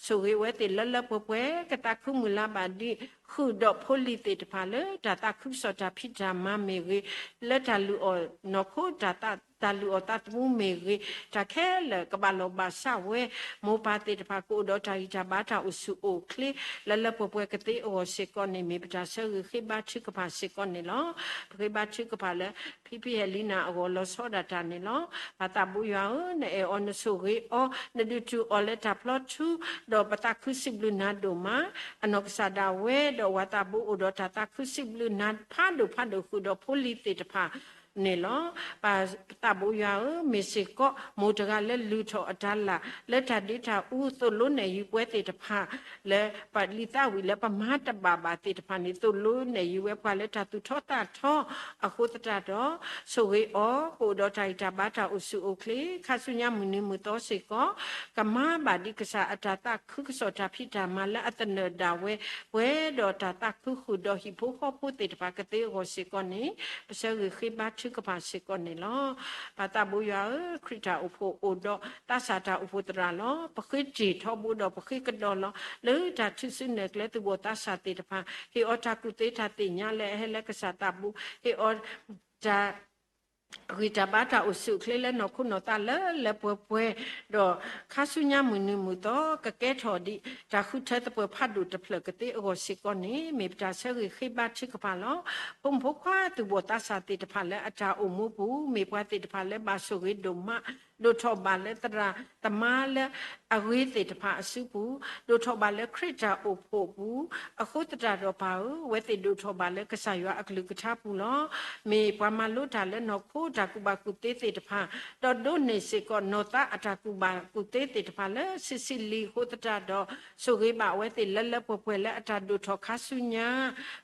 ဆိၣ်ဂ့ၤဝဲသ့ၣ်လၢလၢပှဲၤပှဲၤ ကသးခုမုၢ်လၢ်ဘၣ်ဒ် ဃုာ်ဒီးဖိလံၤသ့ၣ်တဖၣ်လၢတၢ်သးခုကစီၣ်တၢ်ဖံးတၢ်မၤမ့ၢ်ဂ့ၤ, လၢတၢ်လုၢ်အီၣ်နီၢ်ခိ တၢ်လုၢ်အီၣ်သးသမူမ့ၢ်ဂ့ၤ, တၢ်ခဲလၢာ်ကဘၣ်လီၢ်ဘၣ်စးဝဲ, မိၢ်ပၢ်သ့ၣ်တဖၣ်ကအိၣ်ဒီးတၢ်ဂံၢ်တၢ်ဘါ တၢ်အိၣ်ဆူၣ်အိၣ်ချ့ လၢလၢပှဲၤပှဲၤကသ့အဂီၢ်စ့ၢ်ကီးန့ၣ် မ့ၢ်ပတၢ်ဆၢဂ့ၤဃ့ဘါထုကဖၣ်စ့ၢ်ကီးန့ၣ်လီၤ. ပဃ့ဘါထုကဖၣ်လၢ ဖံဖံဟဲလံနၤအဂီၢ်လီၤဆီဒၣ်တၢ်န့ၣ်လီၤ. ပၢ်သးဘိယွၤဧၢ, နအဲၣ်အီၤနဆိၣ်ဂ့ၤအီၤ နဒုးတုၤအီၤလၢတၢ်ဖျီထူ, ဒီးပသးခုစံးဘျုးနၤဒိၣ်မး, အနီၢ်ကစၢ်ဒၣ်ဝဲဒီးဝၤသးဘိအိၣ်ဒီးတၢ်သးခုစံးဘျုးနၤဖးဒိၣ်ဖးဒိၣ်ဃုာ်ဒီးဖိလံၤသ့ၣ်တဖၣ် န့ၣ်လီၤ. ပၢ်သးဘိယွၤဧၢ, မ့ၢ်စ့ၢ်ကီး မိၢ်တဂၤလၢလုၢ်ထီၣ်အတၢ်လၢ် လၢတၢ်ဒ့တၢ်အူ သိၣ်လိနဲၣ်ယုၤပှဲၤသ့ၣ်တဖၣ် လၢပလံာ်သးဝံၣ်လၢပမၤတဘၣ်ဘၣ်သ့ၣ်တဖၣ်န့ၣ် သိၣ်လိနဲၣ်ယုၤဝဲပှၤလၢတၢ်သူၣ်ထီသးထီအဃိသတးဒီး ဆိၣ်ဂ့ၤအီၤ ကအိၣ်ဒီးတၢ်ဂံၢ်တၢ်ဘါ တၢ်အိၣ်ဆူၣ်အိၣ်ချ့ ခါဆူညါမုၢ်နံၤမုၢ်သီစ့ၢ်ကီး ကမၤဘၣ်ဒ်ကစၢ်အတၢ်သးခုကစီၣ် တၢ်ဖံးတၢ်မၤလၢအသနၢၣ်ဒၣ်ဝဲ ပှဲၤဒီးတၢ်သးခုဃုာ်ဒီးဟံၣ်ဖိဃီဖိသ့ၣ်တဖၣ်ကသ့အဂီၢ်စ့ၢ်ကီးန့ၣ် ပဆၢဂ့ၤဃ့ဘါထုကဖၣ်စ့ၢ်ကီးန့ၣ်လီၤ. ပၢ်သးဘိယွၤဧၢ, ခရံာ်တၢ်အိၣ်ဖှိၣ်အိၣ်ဒီးသးစၢ်တၢ်အိၣ်ဖှိၣ်သရၣ်လီၤ. ပဃ့တ့ၢ်ထီဘိဒီးပဃ့ကဒီးလီၤ လၢတၢ်ထုးစုနဲၣ်ကျဲသူၣ်ဘီၣ်သးစၢ်သ့ၣ်တဖၣ် ဟ့ၣ်အီၤတၢ်ကူၣ်သ့တၢ်သ့ၣ်ညါလၢအဟဲလၢကစၢ်သးဘိ, ဟ့ၣ်အီၤတၢ် ဂံၢ်တၢ်ဘါ တၢ်အိၣ်ဆူၣ်အိၣ်ချ့လၢနီၢ်ခိနီၢ်သးလၢလၢပှဲၤပှဲၤ, ဒီးခါဆူညါမုၢ်နံၤမုၢ်သီ ကကဲထီၣ်ဒံး တၢ်ဃုထၢသပှၢ်ဖးဒိၣ်တဖျၢၣ်ကသ့အဂီၢ်စ့ၢ်ကီးန့ၣ် မ့ၢ်ပတၢ်ဆၢဂ့ၤဃ့ဘါထုကဖၣ်လီၤ. ဖိမုၣ်ဖိခွါသူၣ်ဘီၣ်သးစၢ်သ့ၣ်တဖၣ်လၢအတၢ်အိၣ်မူပူၤ မ့ၢ်ပှၤသ့ၣ်တဖၣ်လၢဘၣ်ဆိၣ်ဂ့ၤဒိၣ်မး ဒိၣ်ထီၣ်ဘၣ်လၢသရၣ်သမါလၢအဂ့ၤသ့ၣ်တဖၣ်အစုပူၤ, ဒိၣ်ထီၣ်ဘၣ်လၢခရံာ်တၢ်အိၣ်ဖှိၣ်ပူၤ, အဃိသတးဒီးပၢ်ဧၢ, အဝဲသ့ၣ်ဒိၣ်ထီၣ်ဘၣ်လၢကစၢ်ယွၤအကလုၢ်ကထါပူၤလီၤ. မ့ၢ်ပှၤမၤလိတၢ်လၢနီၢ်ခိတၢ်ကူၣ်ဘၣ်ကူၣ်သ့သ့ၣ်တဖၣ်, ဒီးဒိးန့ၢ်စ့ၢ်ကီးနီၢ်သးအတၢ်ကူၣ်ဘၣ်ကူၣ်သ့သ့ၣ်တဖၣ်လၢဆံးဆံးလံအဃိသတးဒီး ဆိၣ်ဂ့ၤဘၣ်အဝဲသ့ၣ်လၢလၢပှဲၤပှဲၤလၢအတၢ်ဒိၣ်ထီၣ်ခါဆူညါ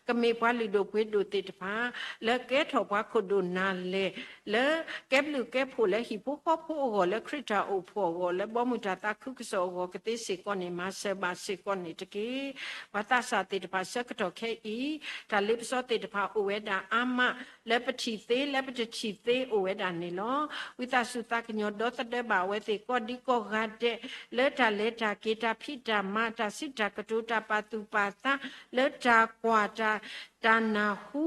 ကမ့ၢ်ပှၤလုၢ်ဒိၣ်ပှ့ၤဒိၣ်သ့ၣ်တဖၣ် လၢကဲထီၣ်ပှၤခိၣ်ဒိၣ်နၢ်လဲၢ် လၢကဲဘျုးကဲဖှိၣ်လၢဟံၣ်ဖိဃီဖိအဂီၢ် လၢခရံာ်တၢ်အိၣ်ဖှိၣ်အဂီၢ် လၢဘီမုၢ်တၢ်သးခုကစီၣ်အဂီၢ်ကသ့စ့ၢ်ကီးန့ၣ် မၤစၢၤဘၣ်စ့ၢ်ကီးန့ၣ်တက့ၢ်. ပှၤသးစၢ်သ့ၣ်တဖၣ်ဆၢကတီၢ်ခဲအံၤ တၢ်လ့ပစီသ့ၣ်တဖၣ်အိၣ်ဝဲဒၣ်အါမး လၢပထံၣ်သ့ လၢပတထံၣ်သ့အိၣ်ဝဲဒၣ်န့ၣ်လီၤ. ဝံသးစူၤသးကညီၤဒီသဒၢဘၣ်အဝဲသ့ၣ်ကိးဒံကိးဂၤဒဲး လၢတၢ်လဲၤတၢ်က့ၤ တၢ်ဖံးတၢ်မၤ တၢ်စံးတၢ်ကတိၤ တၢ်ပာ်သူၣ်ပာ်သး လၢတၢ်ကွၢ်တၢ် တၢ်နၢ်ဟူ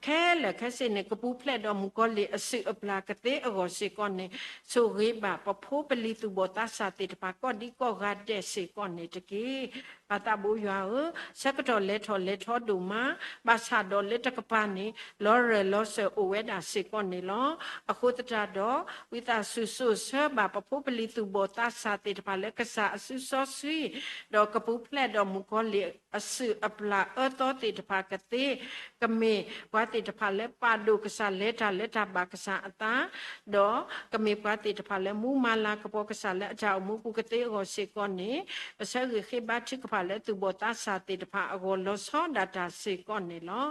ခဲလၢာ်ခဲဆ့န့ၣ် ကပူၤဖျဲးဒီးမုၣ်ကီၤလံၢ်အစုၣ်အပျၢ်ကသ့အဂီၢ်စ့ၢ်ကီးန့ၣ် ဆိၣ်ဂ့ၤဘၣ်ပဖိပလံၤသူၣ်ဘီၣ်သးစၢ်သ့ၣ်တဖၣ် ကိးဒံကိးဂၤဒဲးစ့ၢ်ကီးန့ၣ်တက့ၢ်. ပၢ်သးဘိယွၤဧၢ, ဆၢကတီၢ်လဲၤထီၣ်လဲၤထီဒိၣ်မး, ဘၣ်ဆၣ်ဒီးလၢတကပၤန့ၣ် လီၤရၢၢ်လီၤစၢၤအိၣ်ဝဲဒၣ်စ့ၢ်ကီးန့ၣ်လီၤ. အဃိသတးဒီး ဝံသးစူၤစိာ်ဆှၢဘၣ်ပဖိပလံၤသူၣ်ဘီၣ်သးစၢ်သ့ၣ်တဖၣ်လၢကစၢ်အစုစီဆှံ ဒီးကပူၤဖျဲးဒီးမုၣ်ကီၤလံၢ်အစုၣ်အပျၢ်အၢသီသ့ၣ်တဖၣ်ကသ့, ကမ့ၢ်ပှၤသ့ၣ်တဖၣ်လၢပာ်ဒိၣ်ကစၢ် လဲၤတၢ်လၢတၢ်ဘၣ်ကစၢ်အသး, ဒီးကမ့ၢ်ပှၤသ့ၣ်တဖၣ်လၢမူမၤလၤကပီၤကစၢ်လၢအတၢ်အိၣ်မူပူၤကသ့အဂီၢ်စ့ၢ်ကီးန့ၣ်, ပဆၢဂ့ၤဃ့ဘါထုကဖၣ်လၢသူၣ်ဘီၣ်သးစၢ်သ့ၣ်တဖၣ်အဂီၢ်လီၤဆီဒၣ်တၢ်စ့ၢ်ကီးန့ၣ်လီၤ.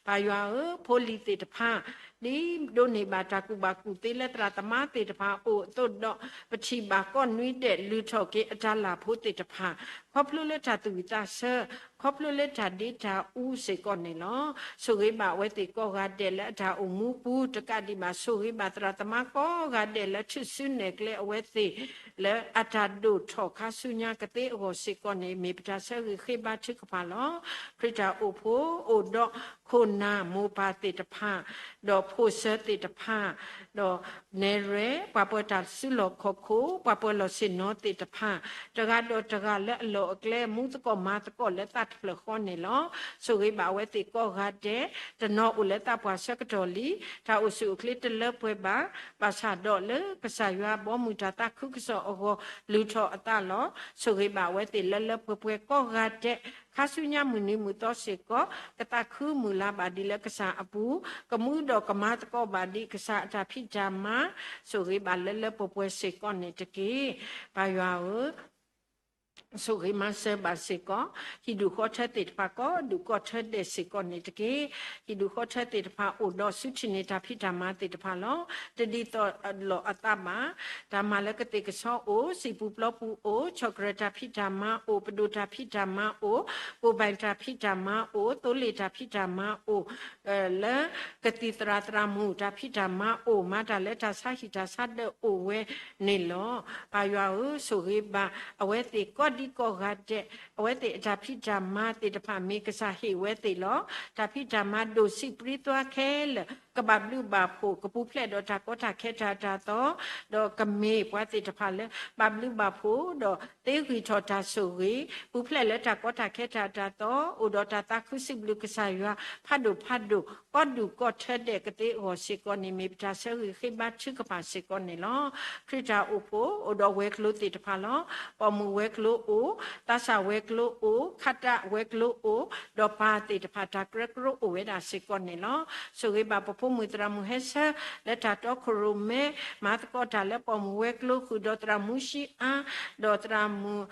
ပၢ်ယွၤဧၢ, ဖိလံၤသ့ၣ်တဖၣ် ဒ်ဒိးန့ၢ်ဘၣ်တၢ်ကူၣ်ဘၣ်ကူၣ်သ့လၢသရၣ်သမါသ့ၣ်တဖၣ်အအိၣ်အသိးဒီး ပထံၣ်ဘၣ်ကိးနွံဒဲးလုၢ်ထီၣ်က့ၤအတၢ်လၢ်ဖိသ့ၣ်တဖၣ် ခီဖျိလၢတၢ်သူၣ်ဝံၣ်သးဆၢ, ခီဖျိလၢတၢ်ဒ့တၢ်အူစ့ၢ်ကီးန့ၣ်လီၤ. ဆိၣ်ဂ့ၤဘၣ်အဝဲသ့ၣ်ကိးဂၤဒဲးလၢအတၢ်အိၣ်မူပူၤ တကးဒံးဘၣ် ဆိၣ်ဂ့ၤဘၣ်သရၣ်သမါကိးဂၤဒဲးလၢထုးစုနဲၣ်ကျဲအဝဲသ့ၣ် လၢအတၢ်ဒိၣ်ထီၣ်ခါဆူညါကသ့အဂီၢ်စ့ၢ်ကီးန့ၣ် မ့ၢ်ပတၢ်ဆၢဂ့ၤဃ့ဘါထုကဖၣ်လီၤ. ခရံာ်တၢ်အိၣ်ဖှိၣ်အိၣ်ဒီးခိၣ်နၢ်မိၢ်ပၢ်သ့ၣ်တဖၣ်, ဒီး ဖိးစၢသ့ၣ်တဖၣ်, ဒီးနဲၣ်ရွဲၣ် ပှၤပၢၤတၢ်စုလီၢ်ခီၣ်ခိၣ်, ပှၤပၢၤလီၢ်ဆ့ၣ်နီၤသ့ၣ်တဖၣ်, တဂၤဒီးတဂၤလၢအလီၢ်အကျဲ မူသကိးမၤသကိးလၢသးတဖျၢၣ်ဃီန့ၣ်လီၤ. ဆိၣ်ဂ့ၤဘၣ်အဝဲသ့ၣ်ကိးဂၤဒဲး, တနီၤအိၣ်လၢသးပှၢ်ဆၢကတီၢ်လံ, တၢ်အိၣ်ဆူၣ်အိၣ်ချ့တလၢပှဲၤဘၣ်, ဘၣ်ဆၣ်ဒီးလၢကစၢ်ယွၤဘီမုၢ်တၢ်သးခုကစီၣ်အဂီၢ် လုၢ်ထီၣ်အသးလီၤ. ဆိၣ်ဂ့ၤဘၣ်အဝဲသ့ၣ်လၢလၢပှဲၤပှဲၤကိးဂၤဒဲး, ခါဆူညါမုၢ်နံၤမုၢ်သီစ့ၢ်ကီး ကသးခုမုၢ်လၢ်ဘၣ်ဒ်လၢကစၢ်အပူၤ, ကမူဒီးကမၤသကိးဘၣ်ဒ်ကစၢ်အတၢ်ဖံးတၢ်မၤ, ဆိၣ်ဂ့ၤဘၣ်လၢလၢပှဲၤပှဲၤစ့ၢ်ကီးန့ၣ်တက့ၢ်. ပၢ်ယွၤဧၢ, ဆိၣ်ဂ့ၤမၤစၢၤဘၣ်စ့ၢ်ကီး, ဟံၣ်ဒူၣ်ဃီထၢသ့ၣ်တဖၣ်ကိးဒူၣ်ကိးထၢဒဲးစ့ၢ်ကီးန့ၣ်တက့ၢ်. ဟံၣ်ဒူၣ်ဃီထၢသ့ၣ်တဖၣ်အိၣ်ဒီးစုထံၣ်န့ၢ်တၢ်ဖံးတၢ်မၤသ့ၣ်တဖၣ်လီၤ. တဒ်သိးလီၤအသးဘၣ်, တၢ်မၤလၢကသ့ၣ်ကဆီအိၣ်, စံာ်ပူၤပျီပူၤအိၣ်, ဆီၣ်ကရၢၢ်တၢ်ဖံးတၢ်မၤအိၣ်, ပဒိၣ်တၢ်ဖံးတၢ်မၤအိၣ်, ကိၣ်ဘၣ်တၢ်ဖံးတၢ်မၤအိၣ်, သိလ့ၣ်တၢ်ဖံးတၢ်မၤအိၣ်, လၢကသံၣ်သရၣ်သရၣ်မုၣ်တၢ်ဖံးတၢ်မၤအိၣ်, မၤတၢ်လၢတၢ်ဆါဟံၣ်တၢ်ဆါဒၢးအိၣ်ဝဲန့ၣ်လီၤ. ပၢ်ယွၤဧၢ, ဆိၣ်ဂ့ၤဘၣ်အဝဲသ့ၣ်ကိးဒံကိးဂၤဒဲး, အဝဲသ့ၣ်အတၢ်ဖံးတၢ်မၤသ့ၣ်တဖၣ်မ့ၢ်ကစၢ်ဟ့ၣ်ဝဲသ့ၣ်လီၤ. တၢ်ဖံးတၢ်မၤဒိၣ်ဆံးပြံသွါခဲလၢာ် ကဘၣ်ဘျုးဘၣ်ဖှိၣ်, ကပူၤဖျဲးဒီးတၢ်ကီတၢ်ခဲတၢ်တၢ်သီ, ဒီးကမ့ၢ်ပှၤသ့ၣ်တဖၣ်လၢ ဘၣ်ဘျုးဘၣ်ဖှိၣ်, ဒီးသ့ဂံၢ်ထီၣ်တၢ်ဆိၣ်ဂ့ၤ, ပူၤဖျဲးလၢတၢ်ကီတၢ်ခဲတၢ်တၢ်သီ, အိၣ်ဒီးတၢ်သးခုစံးဘျုးကစၢ်ယွၤ, ဖးဒိၣ်ဖးဒိၣ်, ကိးဒူၣ်ကိးထၢဒဲးကသ့အဂီၢ်စ့ၢ်ကီးန့ၣ် မ့ၢ်ပတၢ်ဆၢဂ့ၤဃ့ဘါထုကဖၣ်စ့ၢ်ကီးန့ၣ်လီၤ. ခရံာ်တၢ်အိၣ်ဖှိၣ်အိၣ်ဒီးဝဲၤကျိၤသ့ၣ်တဖၣ်လီၤ. ပိာ်မုၣ်ဝဲၤကျိၤအိၣ်, သးစၢ်ဝဲၤကျိၤအိၣ်, ခးတၢ်ဝဲၤကျိၤအိၣ်, ဒီးပၢ်သ့ၣ်တဖၣ်တၢ်ကြၢးကြၢးအိၣ်ဝဲဒၣ်စ့ၢ်ကီးန့ၣ်လီၤ. ဆိၣ်ဂ့ၤဘၣ်ပဖိမုၣ်သရၣ်မုၣ်ဟဲဆၢ လၢတၢ်တီခိၣ်ရိၣ်မဲ, မၤသကိးတၢ်လၢပိာ်မုၣ်ဝဲၤကျိၤ ဃုာ်ဒီးသရၣ်မုၣ်ရှံအါ, ဒီးသရၣ်မုၣ်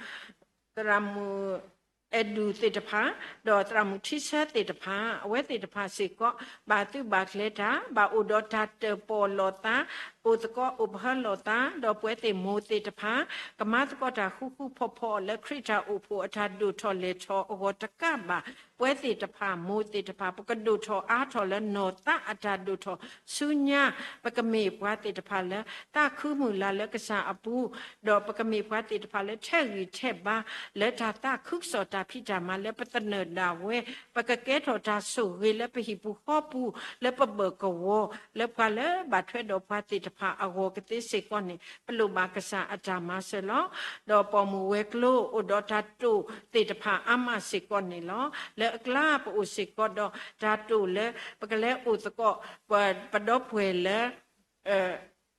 သရၣ်မုၣ်အဲၣ်ဒူၣ်သ့ၣ်တဖၣ်, ဒီးသရၣ်မုၣ်ထံဆၢသ့ၣ်တဖၣ်, အဝဲသ့ၣ်တဖၣ်စ့ၢ်ကီး ဘၣ်သုးဘၣ်ကျဲၤတၢ်, ဘၣ်အိၣ်ဒီးတၢ်တၢၣ်ပီၣ်လိာ်သး, အိၣ်သကိးအိၣ်ပဟၢလိာ်သး, ဒီးပဝဲသ့ၣ်မိၢ်သ့ၣ်တဖၣ် ကမၤသကိးတၢ်ဃူဃူဖိးဖိးလၢခရံာ်တၢ်အိၣ်ဖှိၣ်အတၢ်ဒိၣ်ထီၣ်လဲၢ်ထီၣ်အဂီၢ်တကးဘၣ်, ပဝဲသ့ၣ်တဖၣ်မိၢ်သ့ၣ်တဖၣ် ပကဒိၣ်ထီၣ်အါထီၣ်လၢနီၢ်သးအတၢ်ဒိၣ်ထီၣ်ဆူညါ, ပကမ့ၢ်ပှၤသ့ၣ်တဖၣ်လၢ သးခုမုၢ်လၢ်လၢကစၢ်အပူၤ, ဒီးပကမ့ၢ်ပှၤသ့ၣ်တဖၣ်လၢထဲးဂံၢ်ထဲးဘါ လၢတၢ်သးခုကစီၣ်တၢ်ဖံးတၢ်မၤလၢပသနၢၣ်ဒၣ်ဝဲ, ပကကဲထီၣ်တၢ်ဆိၣ်ဂ့ၤလၢပဟံၣ်ပူၤဃီပူၤ, လၢပဘၢၣ်ကဝီၤ, လၢပှၤလၢဘၣ်ထွဲဒီးပှၤသ့ၣ်တဖၣ်အဂီၢ်ကသ့စ့ၢ်ကီးန့ၣ် ပလိၣ်ဘၣ်ကစၢ်အတၢ်မၤစၢၤလီၤ. ဒီးပိာ်မုၣ်ဝဲၤကျိၤအိၣ်ဒီးတၢ်တိာ်သ့ၣ်တဖၣ်အါမးစ့ၢ်ကီးန့ၣ်လီၤ. လၢအကျါပအိၣ်စ့ၢ်ကီးဒီးတၢ်တိာ်လၢ ပကလဲၤအိၣ်သကိး ပဒီပုၢ်ဝဲၢ်လၢ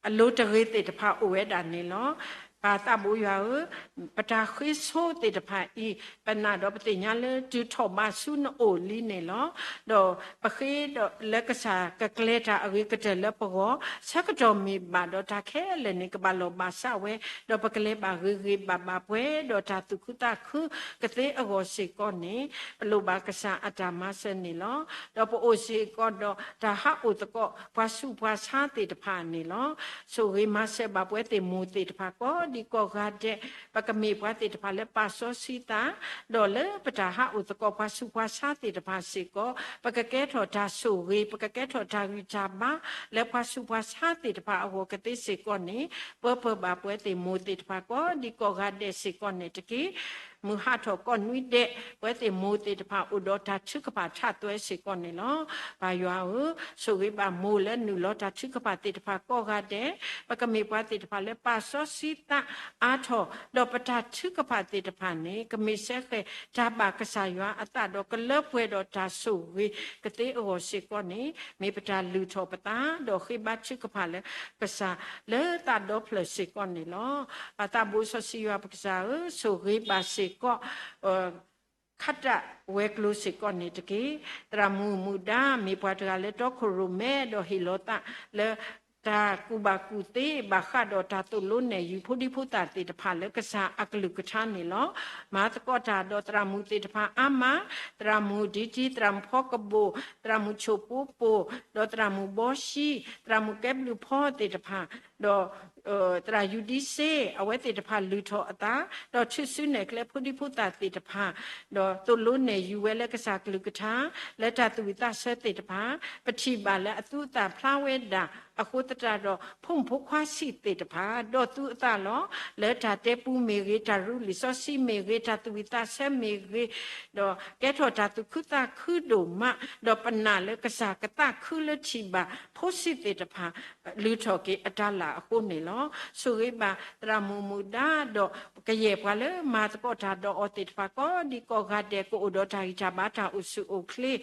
အလိၤတဂ့ၤသ့ၣ်တဖၣ်အိၣ်ဝဲဒၣ်န့ၣ်လီၤ. ပၢ်သးဘိယွၤဧၢ, ပတၢ်ဃ့ဆိသ့ၣ်တဖၣ်အံၤ ပနာ်ဒီးပသ့ၣ်ညါလၢတုၤထီၣ်ဘးဆူနအိၣ်လံန့ၣ်လီၤ. ဒီးပဃ့ဒီးလၢကစၢ်ကကျဲၤတၢ်အဂ့ၤကတၢၢ်လၢပဂီၢ်, ဆၢကတီၢ်မ့ၢ်ဘၣ်ဒီးတၢ်ခဲလၢာ်န့ၣ် ကဘၣ်လီၢ်ဘၣ်စးဝဲ, ဒီးပကလဲၤဘၣ်ဂ့ၤဂ့ၤဘၣ်ဘၣ်ပှဲၤဒီးတၢ်သူၣ်ခုသးခုကသ့အဂီၢ်စ့ၢ်ကီးန့ၣ် ပလိၣ်ဘၣ်ကစၢ်အတၢ်မၤစၢၤန့ၣ်လီၤ. ဒီးပအိၣ်စ့ၢ်ကီးဒီးတၢ်ဟးအိၣ်သကိး ပှၤဆူးပှၤဆါသ့ၣ်တဖၣ်န့ၣ်လီၤ. ဆိၣ်ဂ့ၤမၤစၢၤဘၣ်ပဝဲသ့ၣ်မိၢ်သ့ၣ်တဖၣ်ကိးဒံကိးဂၤဒဲး, ပကမ့ၢ်ပှၤသ့ၣ်တဖၣ်လၢပာ်စီဆှံသး, ဒီးလၢပတၢ်ဟးအိၣ်သကိးပှၤဆူးပှၤဆါသ့ၣ်တဖၣ်စ့ၢ်ကီး, ပကကဲထီၣ်တၢ်ဆိၣ်ဂ့ၤ, ပကကဲထီၣ်တၢ်ဂံၢ်တၢ်ဘါ, လၢပှၤဆူးပှၤဆါသ့ၣ်တဖၣ်အဂီၢ်ကသ့စ့ၢ်ကီးန့ၣ်, ပၢပၢဘၣ်ပဝဲသ့ၣ်မိၢ်သ့ၣ်တဖၣ်ကိးဒံကိးဂၤဒဲးစ့ၢ်ကီးန့ၣ်တက့ၢ်. မုၢ်ဟးထီၣ်ကိးနွံဒဲး, ပဝဲသ့ၣ်မိၢ်သ့ၣ်တဖၣ်အိၣ်ဒီးတၢ်ထုကဖၣ်ထးသွဲစ့ၢ်ကီးန့ၣ်လီၤ. ပၢ်ယွၤဧၢ, ဆိၣ်ဂ့ၤဘၣ်မိၢ်လၢနုာ်လီၤတၢ်ထုကဖၣ်သ့ၣ်တဖၣ်ကိးဂၤဒဲး, ပကမ့ၢ်ပှၤသ့ၣ်တဖၣ်လၢပာ်စီဆှံသးအါထီၣ်, ဒီးပတၢ်ထုကဖၣ်သ့ၣ်တဖၣ်န့ၣ် ကမ့ၢ်စဲဃဲၤတၢ်ဘၣ်ကစၢ်ယွၤအသးဒီးကလၢပှဲၤဒီးတၢ်ဆိၣ်ဂ့ၤကသ့အဂီၢ်စ့ၢ်ကီးန့ၣ်, မ့ၢ်ပတၢ်လုၢ်ထီၣ်ပသး, ဒီးဃ့ဘါထုကဖၣ်လၢကစၢ်လၢသးဒီဖျၢၣ်စ့ၢ်ကီးန့ၣ်လီၤ. ပၢ်သးဘိစီဆှံယွၤပကစၢ်ဧၢ, ဆိၣ်ဂ့ၤဘၣ်စ့ၢ်ကီး ခးတၢ်ဝဲၤကျိၤစ့ၢ်ကီးန့ၣ်တက့ၢ်. သရၣ်မုၣ်မုၣ်ဒါ မ့ၢ်ပှၤတဂၤလၢတီခိၣ်ရိၣ်မဲ ဒီးဟ့ၣ်လီၤသးလၢ တၢ်ကူၣ်ဘၣ်ကူၣ်သ့ ဘၣ်ဃးဒီးတၢ်သိၣ်လိနဲၣ်ယုၤဖိဒံဖိသၣ်သ့ၣ်တဖၣ်လၢကစၢ်အကလုၢ်ကထါန့ၣ်လီၤ. မၤသကိးတၢ်ဒီးသရၣ်မုၣ်သ့ၣ်တဖၣ်အါမး, သရၣ်မုၣ်ဒံတံ, သရၣ်မုၣ်ဖီကဘိၣ်, သရၣ်မုၣ်ဆိၣ်ပိပိၢ်, ဒီးသရၣ်မုၣ်ဘီၡံ, သရၣ်မုၣ်ကဲဘျုးဖီသ့ၣ်တဖၣ်, ဒီး သရၣ်ယူဒံစ့ အဝဲသ့ၣ်တဖၣ်လုၢ်ထီၣ်အသး, ဒီးထုးစုနဲၣ်ကျဲဖိဒံဖိသၣ်သ့ၣ်တဖၣ်, ဒီးသိၣ်လိနဲၣ်ယုၤဝဲလၢကစၢ်ကလုၢ်ကထါ, လၢတၢ်သူၣ်ဝံၣ်သးဆၢသ့ၣ်တဖၣ်, ပထံၣ်ဘၣ်လၢအသူအသၣ်ဖျါဝဲဒၣ်အဃိသတးဒီး ဖိမုၣ်ဖိခွါဆံးသ့ၣ်တဖၣ် ဒီးသူအသးလီၤ. လၢတၢ်တဲပူမ့ၢ်ဂ့ၤ, တၢ်ရူလံာ်စီဆှံမ့ၢ်ဂ့ၤ, တၢ်သူၣ်ဝံၣ်သးဆၢမ့ၢ်ဂ့ၤ, ဒီးကဲထီၣ်တၢ်သူၣ်ခုသးခုဒိၣ်မး, ဒီးပနာ်လၢကစၢ်ကသးခုလၢထံၣ်ဘၣ် ဖိဆံးသ့ၣ်တဖၣ် လုၢ်ထီၣ်က့ၤအတၢ်လၢ်အဃိန့ၣ်လီၤ. ဆိၣ်ဂ့ၤဘၣ်သရၣ်မုၣ်မုၣ်ဒါ ဒီးကယဲၢ်ပှၤလၢမၤသကိးတၢ်ဒီးအီၤသ့ၣ်တဖၣ် ကိးဒံကိးဂၤဒဲး ကအိၣ်ဒီးတၢ်ဂံၢ်တၢ်ဘါ တၢ်အိၣ်ဆူၣ်အိၣ်ချ့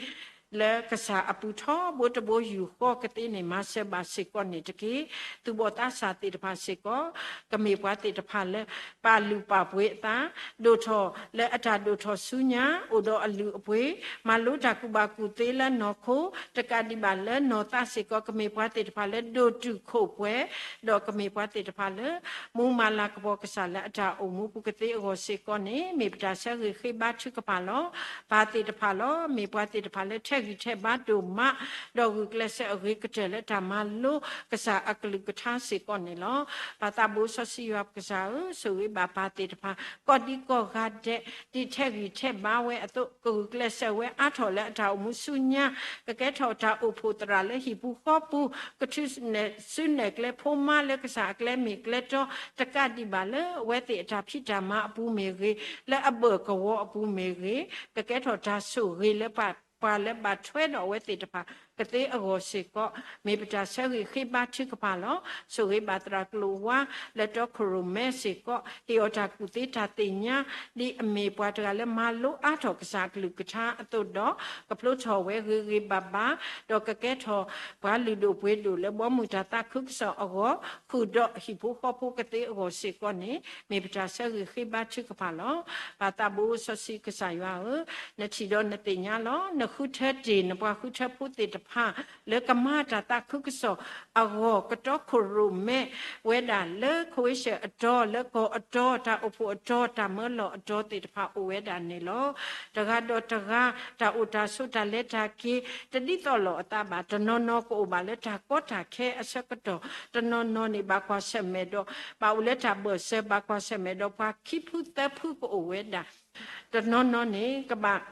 လၢကစၢ်အပူၤထီဘိတဘိယူၢ်ဃီကသ့န့ၣ် မၤစၢၤဘၣ်စ့ၢ်ကီးန့ၣ်တက့ၢ်. သူၣ်ဘီၣ်သးစၢ်သ့ၣ်တဖၣ်စ့ၢ်ကီး ကမ့ၢ်ပှၤသ့ၣ်တဖၣ်လၢ ပာ်လုၢ်ပာ်ပှ့ၤအသး, ဒိၣ်ထီၣ်လၢအတၢ်ဒိၣ်ထီၣ်ဆူညါ, အိၣ်ဒီးအလုၢ်အပှ့ၤ, မၤလိတၢ်ကူၣ်ဘၣ်ကူၣ်သ့လၢနီၢ်ခိ, တကးဒံးဘၣ်လၢနီၢ်သးစ့ၢ်ကီး ကမ့ၢ်ပှၤသ့ၣ်တဖၣ်လၢဒိၣ်တုာ်ခိၣ်ပှဲၤ, ဒီးကမ့ၢ်ပှၤသ့ၣ်တဖၣ်လၢ မူမၤလၤကပီၤကစၢ်လၢအတၢ်အိၣ်မူပူၤကသ့အဂီၢ်စ့ၢ်ကီးန့ၣ် မ့ၢ်ပတၢ်ဆၢဂ့ၤဃ့ဘါထုကဖၣ်လီၤ. ပၢ်သ့ၣ်တဖၣ်လီၤ. မ့ၢ်ပှၤသ့ၣ်တဖၣ်လၢထဲးဂံၢ်ထဲးဘါဒိၣ်မး, ဒီးဂုာ်ကျဲးစၢးအဂ့ၤကတၢၢ်လၢတၢ်မၤလိကစၢ်အကလုၢ်ကထါစ့ၢ်ကီးန့ၣ်လီၤ. ပၢ်သးဘိစီဆှံယွၤပကစၢ်ဧၢ, ဆိၣ်ဂ့ၤဘၣ်ပၢ်သ့ၣ်တဖၣ် ကိးဒံကိးဂၤဒဲး ဒ်ထဲးဂံၢ်ထဲးဘါဝဲအသိး ကဂုာ်ကျဲးစၢးဝဲအါထီၣ်လၢအတၢ်အိၣ်မူဆူညါ, ကကဲထီၣ်တၢ်အိၣ်ဖှိၣ်သရၣ်လၢဟံၣ်ပူၤဃီပူၤ, ကထုးနဲၣ်စုနဲၣ်ကျဲဖိမါလၢကစၢ်အကျဲမ့ၢ်ကျဲတီ, တကးဒံးဘၣ်လၢအဝဲသ့ၣ်အတၢ်ဖံးတၢ်မၤအပူၤမ့ၢ်ဂ့ၤ, လၢအဘၢၣ်ကဝီၤအပူၤမ့ၢ်ဂ့ၤ, ကကဲထီၣ်တၢ်ဆိၣ်ဂ့ၤလၢပှၤ ပှၤလၢဘၣ်ထွဲဒီးအဝဲသ့ၣ်တဖၣ်ကသ့အဂီၢ်စ့ၢ်ကီး, မ့ၢ်ပတၢ်ဆၢဂ့ၤဃ့ဘါထုကဖၣ်လီၤ. ဆိၣ်ဂ့ၤဘၣ်သရၣ်ကျိၤဝါ လၢတီခိၣ်ရိၣ်မဲစ့ၢ်ကီး, ဟ့ၣ်အီၤတၢ်ကူၣ်သ့တၢ်သ့ၣ်ညါ, ဒ်အမ့ၢ်ပှၤတဂၤလၢမၤလိအါထီၣ်ကစၢ်အကလုၢ်ကထါအသိးဒီး, ကဖျိထီၣ်ဝဲဂ့ၤဂ့ၤဘၣ်ဘၣ်, ဒီးကကဲထီၣ်ပှၤလုၢ်ဒိၣ်ပှ့ၤဒိၣ်လၢဘီမုၢ်တၢ်သးခုကစီၣ်အဂီၢ်, ဃုာ်ဒီးဟံၣ်ဖိဃီဖိကသ့အဂီၢ်စ့ၢ်ကီးန့ၣ် မ့ၢ်ပတၢ်ဆၢဂ့ၤဃ့ဘါထုကဖၣ်လီၤ. ပၢ်သးဘိစီဆှံကစၢ်ယွၤဧၢ, နထံၣ်ဒီးနသ့ၣ်ညါလီၤ. နဃုထၢတ့ၢ် နပှၤဃုထၢဖိသ့ၣ်တဖၣ် လၢကမၤတၢ်သးခုကစီၣ်အဂီၢ် ကတီခိၣ်ရိၣ်မဲဝဲဒၣ်လၢ ခိဝ့ၡၢၣ်အတီ, လၢကီၢ်အတီ, တၢ်အိၣ်ဖှိၣ်အတီ, တၢ်မၢလီၢ်အတီသ့ၣ်တဖၣ်အိၣ်ဝဲဒၣ်န့ၣ်လီၤ. တဂၤဒီးတဂၤ တၢ်အိၣ်တၢ်ဆိး တၢ်လဲၤတၢ်က့ၤ တဒ်သိးလိာ်အသးဘၣ်. တနီၤနီၤကအိၣ်ဘၣ်လၢတၢ်ကီတၢ်ခဲအဆၢကတီၢ်, တနီၤနီၤန့ၣ် ဘၣ်ကွၢ်ဆၢၣ်မဲာ်ဒီး ဘၣ်အိၣ်လၢတၢ်ဘၢၣ်စၢၤ, ဘၣ်ကွၢ်ဆၢၣ်မဲာ်ဒီးပှၤခံဖုသၢဖုကအိၣ်ဝဲဒၣ်. တနီၤနီၤန့ၣ် ကဘၣ်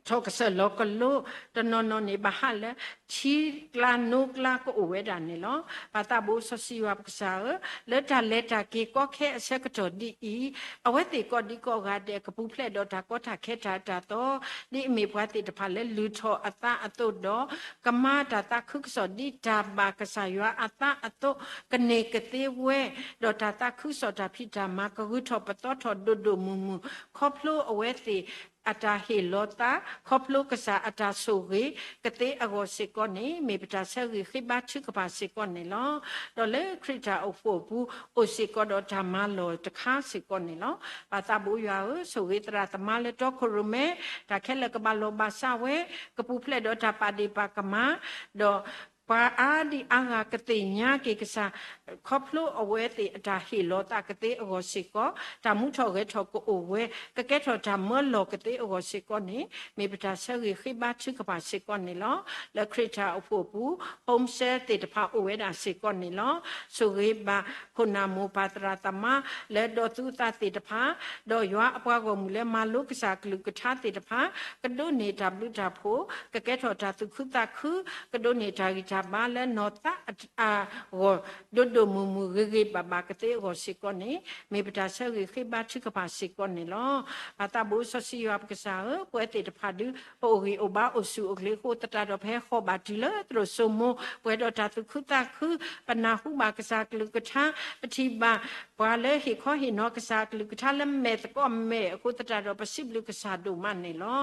ထီၣ်ကစၢၢ်လီၤကလိ, တနီၤနီၤန့ၣ် ဘၣ်ဟးလၢထံကျါနိကျါကအိၣ်ဝဲဒၣ်န့ၣ်လီၤ. ပၢ်သးဘိစီဆှံယွၤပကစၢ်ဧၢ, လၢတၢ်လဲၤတၢ်က့ၤကီခဲအဆၢကတီၢ်ဒ်အံၤ, အဝဲသ့ၣ်ကိးဒံကိးဂၤဒဲး ကပူၤဖျဲးဒီးတၢ်ကီတၢ်ခဲတၢ်အတၢ်သီ, ဒ်အမ့ၢ်ပှၤသ့ၣ်တဖၣ်လၢလုၢ်ထီၣ်အသးအသိးဒီး ကမၤတၢ်သးခုကစီၣ်ဒ်တၢ်ဘၣ်ကစၢ်ယွၤအသးအသိး, ကန့ၢ်ကသ့ဝဲ, ဒီးတၢ်သးခုကစီၣ်တၢ်ဖံးတၢ်မၤ ကဂုၤထီၣ်ပသီထီၣ်ဒိၣ်ဒိၣ်မုၢ်မုၢ်, ခီဖျိအဝဲသ့ၣ်အတၢ်ဟ့ၣ်လီၤသး, ခီဖျိကစၢ်အတၢ်ဆိၣ်ဂ့ၤကသ့အဂီၢ်စ့ၢ်ကီးန့ၣ် မ့ၢ်ပတၢ်ဆၢဂ့ၤဃ့ဘါထုကဖၣ်စ့ၢ်ကီးန့ၣ်လီၤ. ဒီးလၢခရံာ်တၢ်အိၣ်ဖှိၣ်အပူၤ အိၣ်စ့ၢ်ကီးဒီးတၢ်မၤလီၢ်တခါစ့ၢ်ကီးန့ၣ်လီၤ. ပၢ်သးဘိယွၤဧၢ, ဆိၣ်ဂ့ၤသရၣ်သမါလၢတီခိၣ်ရိၣ်မဲ, တၢ်ခဲလၢာ်ကဘၣ်လီၢ်ဘၣ်စးဝဲ, ကပူၤဖျဲးဒီးတၢ်ပာ်ဒ့ၣ်ပာ်ကမၣ်, ဒီးပှၤအါဒံအါဂၤကသ့ၣ်ညါက့ၤကစၢ်, ခီဖျိအဝဲသ့ၣ်အတၢ်ဟ့ၣ်လီၤသးကသ့အဂီၢ်စ့ၢ်ကီး, တၢ်မူထီၣ်ဂဲၤထီၣ်ကအိၣ်ဝဲ, ကကဲထီၣ်တၢ်မၢလီၢ်ကသ့အဂီၢ်စ့ၢ်ကီးန့ၣ် မ့ၢ်ပတၢ်ဆၢဂ့ၤဃ့ဘါထုကဖၣ်စ့ၢ်ကီးန့ၣ်လီၤ. လၢခရံာ်တၢ်အိၣ်ဖှိၣ်အပူၤ home cell သ့ၣ်တဖၣ်အိၣ်ဝဲဒၣ်စ့ၢ်ကီးန့ၣ်လီၤ. ဆိၣ်ဂ့ၤဘၣ်ခိၣ်နၢ်မိၢ်ပၢ်သရၣ်သမါ လၢဒီးသူအသးသ့ၣ်တဖၣ်, ဒီးယွၤအပှၤဂီၢ်မုၢ်လၢမၤလိကစၢ်အကလုၢ်ကထါသ့ၣ်တဖၣ်, ကဒိးန့ၢ်တၢ်ဘျုးတၢ်ဖှိၣ်, ကကဲထီၣ်တၢ်သူၣ်ခုသးခု, ကဒိးန့ၢ်တၢ်ဂံၢ်တၢ်ဘါလၢနီၢ်သးအဂီၢ် ဒိၣ်ဒိၣ်မုၢ်မုၢ်ဂ့ၤဂ့ၤဘၣ်ဘၣ်ကသ့အဂီၢ်စ့ၢ်ကီးန့ၣ် မ့ၢ်ပတၢ်ဆၢဂ့ၤဃ့ဘါထုကဖၣ်စ့ၢ်ကီးန့ၣ်လီၤ. ပၢ်သးဘိစီဆှံယွၤပကစၢ်ဧၢ, ပဝဲသ့ၣ်တဖၣ်ဒုး ပအိၣ်ဂံၢ်အိၣ်ဘါအိၣ်ဆူၣ်အိၣ်ချ့အဃိသတးဒီး ပဟဲဃီၤဘၣ်တုၤလၢသရိာ်စိမိၤ, ပှဲၤဒီးတၢ်သူၣ်ခုသးခု, ပနၢ်ဟူဘၣ်ကစၢ်ကလုၢ်ကထါ, ပထံၣ်ဘၣ် ပှၤလၢဟ့ၣ်ခီဟ့ၣ်နီၤကစၢ်အကလုၢ်ကထါလၢမဲာ်သကိးမဲာ်အဃိသတးဒီး ပစံးဘျုးကစၢ်ဒိၣ်မးန့ၣ်လီၤ.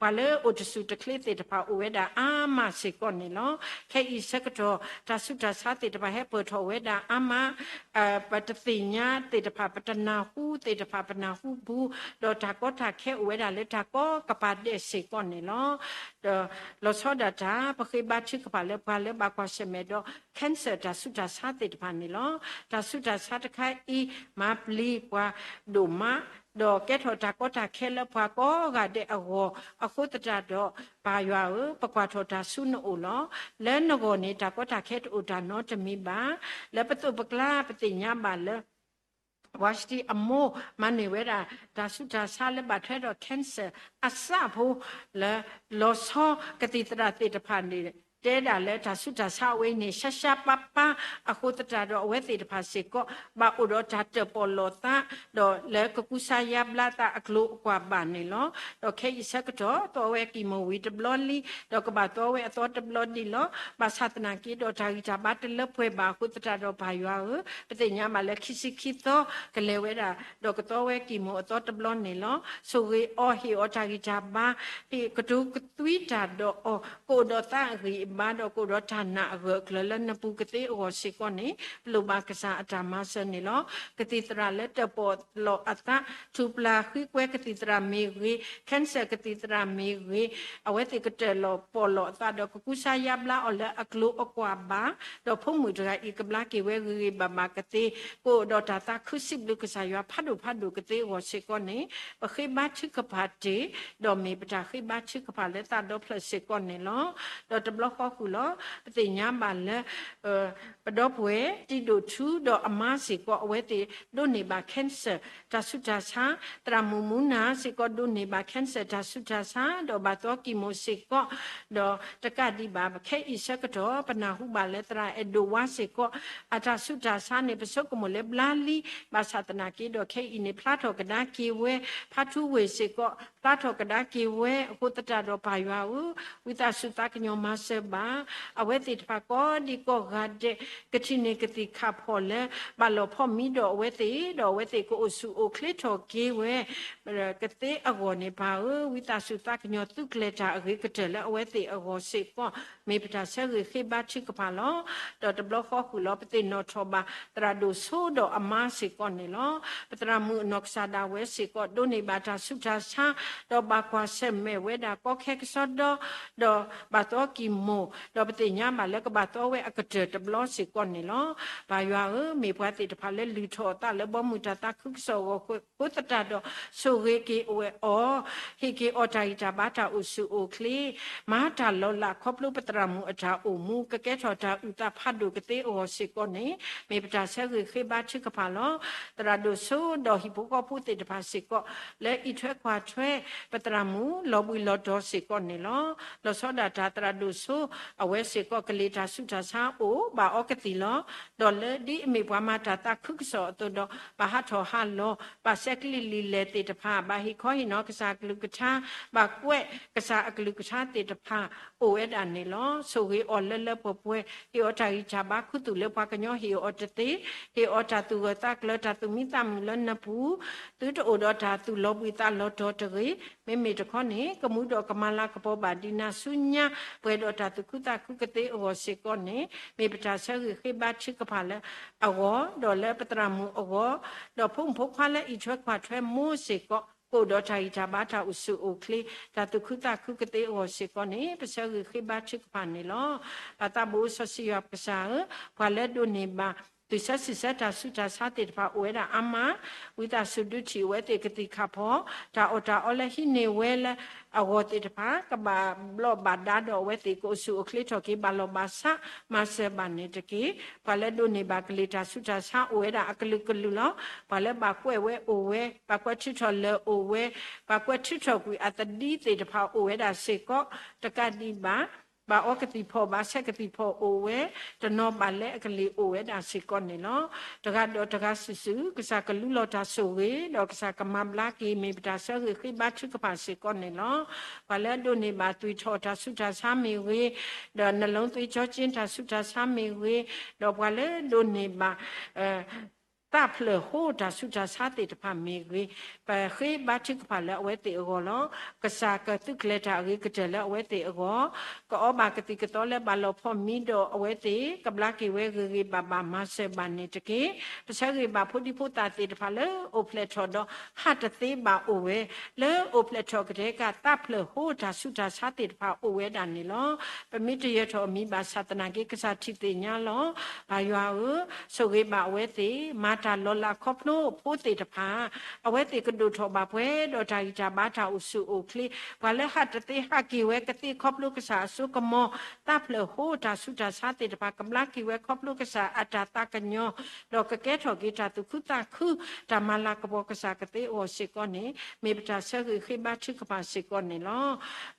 ပှၤလၢအိၣ်တဆူၣ်တချ့သ့ၣ်တဖၣ်အိၣ်ဝဲဒၣ်အါမးစ့ၢ်ကီးန့ၣ်လီၤ. ခဲအံၤဆၢကတီၢ် တၢ်ဆူးတၢ်ဆါသ့ၣ်တဖၣ်ဟဲပၢၢ်ထီၣ်ဝဲဒၣ်အါမး, ပတသ့ၣ်ညါသ့ၣ်တဖၣ် ပတနၢ်ဟူသ့ၣ်တဖၣ် ပနၢ်ဟူပူၤ, ဒီးတၢ်ကီတၢ်ခဲအိၣ်ဝဲဒၣ်လၢတၢ်ကီကပၤဒဲးစ့ၢ်ကီးန့ၣ်လီၤ. ဒီးလီၤဆီဒၣ်တၢ် ပဃ့ဘါထုကဖၣ်လၢပှၤလၢဘၣ်ကွၢ်ဆၢၣ်မဲာ်ဒီး cancer တၢ်ဆူးတၢ်ဆါသ့ၣ်တဖၣ်န့ၣ်လီၤ. တၢ်ဆူးတၢ်ဆါတခါအံၤ မၤပျံၤပှၤဒိၣ်မး ဒီးကဲထီၣ်တၢ်ကီတၢ်ခဲလၢပှၤကိးဂၤဒဲးအဂီၢ်အဃိသတးဒီး, ပၢ်ယွၤဧၢ, ပကွၢ်ထီၣ်တၢ်ဆူနအိၣ်လီၤ. လၢနဂီၢ်န့ၣ် တၢ်ကီတၢ်ခဲတအိၣ်တၢ်နီတမံၤဘၣ်. လၢပသိးပကျါ ပသ့ၣ်ညါဘၣ်လၢ ဝါရှတံအမိၢ် မၤန့ၢ်ဝဲဒၣ် တၢ်ဆူးတၢ်ဆါလၢဘၣ်ထွဲဒီး cancer အစးဖိ လၢလီၤဆီကသံၣ်သရၣ်သ့ၣ်တဖၣ်န့ၣ် တဲဒၣ်လၢတၢ်ဆူးတၢ်ဆါအဝဲအံၤန့ၣ် ရှါရှါပၢ်ပၢ်အဃိသတးဒီး အဝဲသ့ၣ်တဖၣ်စ့ၢ်ကီး ဘၣ်အိၣ်ဒီးတၢ်တၢၣ်ပီၣ်လိာ်သး ဒီးလၢကကူစါယါဘျါသးအကျိၤအကွာ်ဘၣ်န့ၣ်လီၤ. ဒီးခဲအံၤဆၢကတီၢ် သီဝဲကံၢ်မိၢ်ဝံၤတဘျီလံ ဒီးကဘၣ်သီဝဲအသီတဘျီဒံးလီၤ. ဘၣ်ဆၣ်သနာ်က့ဒီးတၢ်ဂံၢ်တၢ်ဘါတလၢပှဲၤဘၣ်အဃိသတးဒီး ပၢ်ယွၤဧၢ, ပသ့ၣ်ညါဘၣ်လၢခံဆံခံသီ ကလဲၤဝဲဒၣ် ဒီးကသီဝဲကံၢ်မိၢ်အသီတဘျီန့ၣ်လီၤ. ဆိၣ်ဂ့ၤအီၤ ဟ့ၣ်အီၤတၢ်ဂံၢ်တၢ်ဘါ ဟ့ၣ်ကတိၤကသွံတၢ်ဒီးအီၤ ကအိၣ်ဒီးသးအဂံၢ်အဘါ ဒီးကအိၣ်ဒီးတၢ်နာ်အဂၢၢ်အကျၢၤလၢနပူၤကသ့အဂီၢ်စ့ၢ်ကီးန့ၣ် ပလိၣ်ဘၣ်ကစၢ်အတၢ်မၤစၢၤန့ၣ်လီၤ. ကသံၣ်သရၣ်လၢတၢၣ်ပီၣ်လိာ်အသး ထူၣ်ပျၢ်ဃံကွဲကသံၣ်သရၣ်မ့ၢ်ဂ့ၤ, cancer ကသံၣ်သရၣ်မ့ၢ်ဂ့ၤ, အဝဲသ့ၣ်ကတၢၣ်ပီၣ်လိာ်အသး ဒီးကကူစါယါဘျါအီၤလၢအကျိၤအကွာ်ဘၣ်, ဒီးဖိမုၣ်တဂၤအံၤကဘျါက့ၤဝဲဂ့ၤဂ့ၤဘၣ်ဘၣ်ကသ့, ကအိၣ်ဒီးတၢ်သးခုစံးဘျုးကစၢ်ယွၤဖးဒိၣ်ဖးဒိၣ်ကသ့အဂီၢ်စ့ၢ်ကီးန့ၣ် ပဃ့ဘါထုကဖၣ်တ့ၢ်, ဒီးမ့ၢ်ပတၢ်ဃ့ဘါထုကဖၣ်လၢသးဒီဖျၢၣ်စ့ၢ်ကီးန့ၣ်လီၤ. ဒီးတဘျီဃီဃုာ်လီၤ ပသ့ၣ်ညါဘၣ်လၢ ပဒီပုၢ်ဝဲၢ် တံၤဒိၣ်ထူ ဒီးအမါစ့ၢ်ကီး အဝဲသ့ၣ်ဒိးန့ၢ်ဘၣ် cancer တၢ်ဆူးတၢ်ဆါ, သရၣ်မုၣ်မူနၤစ့ၢ်ကီး ဒိးန့ၢ်ဘၣ် cancer တၢ်ဆူးတၢ်ဆါ ဒီးဘၣ်သီကံၢ်မိၢ်စ့ၢ်ကီး, ဒီးတကးဒံးဘၣ် ခဲအံၤဆၢကတီၢ် ပနၢ်ဟူဘၣ်လၢသရၣ်အဲၣ်ဒိးဝါစ့ၢ်ကီး အတၢ်ဆူးတၢ်ဆါန့ၣ် ပဆိကမိၣ်လၢဘျါလံ, ဘၣ်ဆၣ်သနာ်က့ဒီး ခဲအံၤန့ၣ် ဖျါထီၣ်ကဒါက့ၤဝဲ, ဖါထူဝ့ၢ်စ့ၢ်ကီး ဖျါထီၣ်ကဒါက့ၤဝဲအဃိသတးဒီး ပၢ်ယွၤဧၢ, ဝံသးစူၤသးကညီၤမၤစၢၤဘၣ် အဝဲသ့ၣ်တဖၣ်ကိးဒံကိးဂၤဒဲး ကထံၣ်န့ၢ်ကသံၣ်ခၣ်ဖီၣ်လၢ ဘၣ်လီၤဖီၣ်မံဒီးအဝဲသ့ၣ်, ဒီးအဝဲသ့ၣ်ကအိၣ်ဆူၣ်အိၣ်ချ့ထီၣ်က့ၤဝဲ ကသ့အဂီၢ်န့ၣ် ပၢ်ဧၢ, ဝံသးစူၤသးကညီၤသုးကျဲၤတၢ်အဂ့ၤကတၢၢ်လၢအဝဲသ့ၣ်အဂီၢ်စ့ၢ်ကီး မ့ၢ်ပတၢ်ဆၢဂ့ၤဃ့ဘါထုကဖၣ်လီၤ. ဒီးတဘျီဃီဃုာ်လီၤ ပသ့ၣ်နီၣ်ထီၣ်ဘၣ် သရၣ်ဒိၣ်စိဒီးအမါစ့ၢ်ကီးန့ၣ်လီၤ. ပသရၣ်မုၣ်အနီၢ်ကစၢ်ဒၣ်ဝဲစ့ၢ်ကီး ဒိးန့ၢ်ဘၣ်တၢ်ဆူးတၢ်ဆါ, ဒီးဘၣ်ကွၢ်ဆၢၣ်မဲာ်ဝဲဒၣ်ကီခဲကစီဒီ, ဒီးဘၣ်သီကံၢ်မိၢ်, ဒီးပသ့ၣ်ညါဘၣ်လၢကဘၣ်သီဝဲအကတၢၢ်တဘျီစ့ၢ်ကီးန့ၣ်လီၤ. ပၢ်ယွၤဧၢ, မ့ၢ်ပှၤသ့ၣ်တဖၣ်လၢလုၢ်ထီၣ်အသးလၢဘီမုၢ်တၢ်သးခုကစီၣ်အဂီၢ်အဃိသတးဒီး ဆိၣ်ဂ့ၤက့ၤဝဲအီၤ, ဟ့ၣ်က့ၤအီၤတၢ်ဂံၢ်တၢ်ဘါတၢ်အိၣ်ဆူၣ်အိၣ်ချ့, မၤတၢ်လီၤလးခီဖျိပသရၣ်မုၣ်အတၢ်အိၣ်မူ ကကဲထီၣ်တၢ်အုၣ်သးဖးဒိၣ်ကသ့အဂီၢ်စ့ၢ်ကီးန့ၣ် မ့ၢ်ပတၢ်ဆၢဂ့ၤဃ့ဘါထုကဖၣ်လီၤ. သရၣ်ဒိၣ်စိဒီးဟံၣ်ဖိဃီဖိသ့ၣ်တဖၣ်စ့ၢ်ကီး လၢအံးထွဲကွၢ်ထွဲ ပသရၣ်မုၣ်လီၤဘှံးလီၤတီၤစ့ၢ်ကီးန့ၣ်လီၤ. လီၤဆီဒၣ်တၢ်သရၣ်ဒိၣ်စိ အဝဲစ့ၢ်ကီးကလံၤတၢ်ဆူးတၢ်ဆါအိၣ် ဘၣ်အီကသံၣ်လီၤ. ဒီးလၢဒ်အမ့ၢ်ပှၤမၤတၢ်သးခုကစီၣ်အသိးဒီး ဘၣ်ဟးထီၣ်ဟးလီၤ ဘၣ်ဆဲးကလံၣ်လံၤလဲၢ်သ့ၣ်တဖၣ်, ဘၣ်ဟ့ၣ်ခီဟ့ၣ်နီၤကစၢ်အကလုၢ်ကထါ, ဘၣ်ကွဲးကစၢ်အကလုၢ်ကထါသ့ၣ်တဖၣ် အိၣ်ဝဲဒၣ်န့ၣ်လီၤ. ဆိၣ်ဂ့ၤအီၤလၢလၢပှဲၤပှဲၤ, ဟ့ၣ်အီၤတၢ်ဂံၢ်တၢ်ဘါ ခူသူၣ်လၢပှၤကညီဟ့ၣ်အီၤတသ့, ဟ့ၣ်အီၤတၢ်သူၣ်ဂၢၢ်သးကျၢၤ တၢ်သူၣ်မံသးမုာ်လၢနပူၤ, သုတအိၣ်ဒီးတၢ်သူၣ်လီၤဘှံးသးလီၤတီၤတဂ့ၤ. မ့မ့ၢ်တခီန့ၣ် ကမူဒီးကမၤလၤကပီၤဘၣ်ဒံးနၤဆူညါ ပှဲၤဒီးတၢ်သူၣ်ခုသးခုကသ့အဂီၢ်စ့ၢ်ကီးန့ၣ် မ့ၢ်ပတၢ်ဆၢဂ့ၤဃ့ဘါထုကဖၣ်လၢအဂီၢ်, ဒီးလၢပသရၣ်မုၣ်အဂီၢ်, ဒီးဖိမုၣ်ဖိခွါလၢအံးထွဲကွၢ်ထွဲမိၢ်စ့ၢ်ကီး ကအိၣ်ဒီးတၢ်ဂံၢ်တၢ်ဘါတၢ်အိၣ်ဆူၣ်အိၣ်ချ့ တၢ်သူၣ်ခုသးခုကသ့အဂီၢ်စ့ၢ်ကီးန့ၣ် ပဆၢဂ့ၤဃ့ဘါထုကဖၣ်န့ၣ်လီၤ. ပၢ်သးဘိစီဆှံယွၤပကစၢ်ဧၢ, ပှၤလၢဒိးန့ၢ်ဘၣ် သုးဆၢဆံးဆၢတၢ်ဆူးတၢ်ဆါသ့ၣ်တဖၣ်အိၣ်ဝဲဒၣ်အါမး, ဝံသးစူၤဒုးထံၣ်အဝဲသ့ၣ်ကသံၣ်ခၣ်ဖီၣ်, တၢ်အီၣ်တၢ်အီလၢဟံးန့ၢ်ဝဲလၢအဂီၢ်သ့ၣ်တဖၣ် ကဘၣ်ဘျီးဘၣ်ဒါဒီးအဝဲသ့ၣ်ကအိၣ်ဆူၣ်အိၣ်ချ့ထီၣ်က့ၤ ဘၣ်လီၢ်ဘၣ်စး မၤစၢၤဘၣ်န့ၣ်တက့ၢ်. ပှၤလၢဒိးန့ၢ်ဘၣ်ကလံၤတၢ်ဆူးတၢ်ဆါအိၣ်ဝဲဒၣ်အကလုာ်ကလုာ်လီၤ. ပှၤလၢဘၣ်ကွဲးဝဲအိၣ်ဝဲ, ဘၣ်ကွဲးထုးထီၣ်လၢၢ်အိၣ်ဝဲ, ဘၣ်ကွဲးထုးထီၣ်ကွံာ်အသဒံသ့ၣ်တဖၣ်အိၣ်ဝဲဒၣ်စ့ၢ်ကီး, တကးဒံးဘၣ် ဘၣ်အီကသံၣ်ဖီၣ် ဘၣ်ဆဲးကသံၣ်ဖီၣ်အိၣ်ဝဲ, တနီၤဘၣ်လၢအကလံၤအိၣ်ဝဲဒၣ်စ့ၢ်ကီးန့ၣ်လီၤ. တဂၤဒီးတဂၤစုာ်စုာ် ကစၢ်ကလူလီၤတၢ်ဆိၣ်ဂ့ၤ ဒီးကစၢ်ကမၤဘျါက့ၤ မ့ၢ်ပတၢ်ဆၢဂ့ၤဃ့ဘါထုကဖၣ်စ့ၢ်ကီးန့ၣ်လီၤ. ပှၤလၢဒိးန့ၢ်ဘၣ်သွံၣ်ထီၣ်တၢ်ဆူးတၢ်ဆါမ့ၢ်ဂ့ၤ, ဒီးနလီသွံၣ်ကၠီကၠ့တၢ်ဆူးတၢ်ဆါမ့ၢ်ဂ့ၤ, ဒီးပှၤလၢဒိးန့ၢ်ဘၣ် သးဖျၢၣ်ဟိတၢ်ဆူးတၢ်ဆါသ့ၣ်တဖၣ်မ့ၢ်ဂ့ၤ, ပဃ့ဘါထုကဖၣ်လၢအဝဲသ့ၣ်အဂီၢ်လီၤ. ကစၢ်ကသုးကျဲၤတၢ်အဂ့ၤကတၢၢ်လၢအဝဲသ့ၣ်အဂီၢ်, ကအီဘၣ်ကသံၣ်ကသီလၢဘၣ်လီၤဖီၣ်မံဒီးအဝဲသ့ၣ် ကဘျါက့ၤဝဲဂ့ၤဂ့ၤဘၣ်ဘၣ်မၤစၢၤဘၣ်န့ၣ်တက့ၢ်. ပဆၢဂ့ၤဘၣ်ဖိဒံဖိသၣ်သ့ၣ်တဖၣ်လၢအိၣ်ဖျဲၣ်ထီၣ်ဒီးဟးတသ့ဘၣ်အိၣ်ဝဲ, လၢအိၣ်ဖျဲၣ်ထီၣ်ကတဲာ်ကတီၤသးဖျၢၣ်ဟိတၢ်ဆူးတၢ်ဆါသ့ၣ်တဖၣ်အိၣ်ဝဲဒၣ်န့ၣ်လီၤ. ပမ့ၢ်တယၢၤထီၣ်အမံၤဘၣ်ဆၣ်သနာ်က့ ကစၢ်ထံၣ်သ့ၣ်ညါလီၤ. ပၢ်ယွၤဧၢ, ဆိၣ်ဂ့ၤဘၣ်အဝဲသ့ၣ်, မၤ တၢ်လီၤလးခီဖျိဖိသ့ၣ်တဖၣ်, အဝဲသ့ၣ်ကဒိၣ်ထီၣ်ဘၣ်ပှဲၤဒီးတၢ်ဂံၢ်တၢ်ဘါတၢ်အိၣ်ဆူၣ်အိၣ်ချ့, ပှၤလၢဟးတသ့ဟးက့ၤဝဲကသ့ခီဖျိကစၢ်အစိကမီၤ, သးဖျၢၣ်ဟိတၢ်ဆူးတၢ်ဆါသ့ၣ်တဖၣ် ကဘျါက့ၤဝဲခီဖျိကစၢ်အတၢ်သးကညီၤ, ဒီးကကဲထီၣ်က့ၤတၢ်သူၣ်ခုသးခု, တၢ်မၤလၤကပီၤကစၢ်ကသ့အဂီၢ်စ့ၢ်ကီးန့ၣ် မ့ၢ်ပတၢ်ဆၢဂ့ၤဃ့ဘါထုကဖၣ်စ့ၢ်ကီးန့ၣ်လီၤ.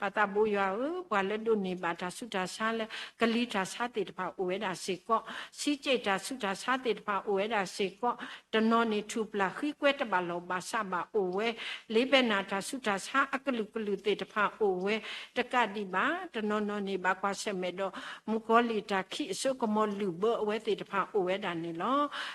ပၢ်သးဘိယွၤဧၢ, ပှၤလၢဒိးန့ၢ်ဘၣ်တၢ်ဆူးတၢ်ဆါလၢ ကလံၤတၢ်ဆါသ့ၣ်တဖၣ်အိၣ်ဝဲဒၣ်စ့ၢ်ကီး, ဆံးစ့ၣ်တၢ်ဆူးတၢ်ဆါသ့ၣ်တဖၣ်အိၣ်ဝဲဒၣ်စ့ၢ်ကီး, တနီၤန့ၣ်ထူၣ်ပျၢ်ဃံကွဲတဘၣ်လီၢ်ဘၣ်စးဘၣ်အိၣ်ဝဲ, လ့ဘဲနၤတၢ်ဆူးတၢ်ဆါအကလုာ်ကလုာ်သ့ၣ်တဖၣ်အိၣ်ဝဲ, တကးဒံးဘၣ် တနီၤနီၤန့ၣ် ဘၣ်ကွၢ်ဆၢၣ်မဲာ်ဒီး မုၣ်ကီၤလံၢ်တၢ်ခံးအစိကမီၤလုာ်ဘၢအဝဲသ့ၣ်တဖၣ်အိၣ်ဝဲဒၣ်န့ၣ်လီၤ.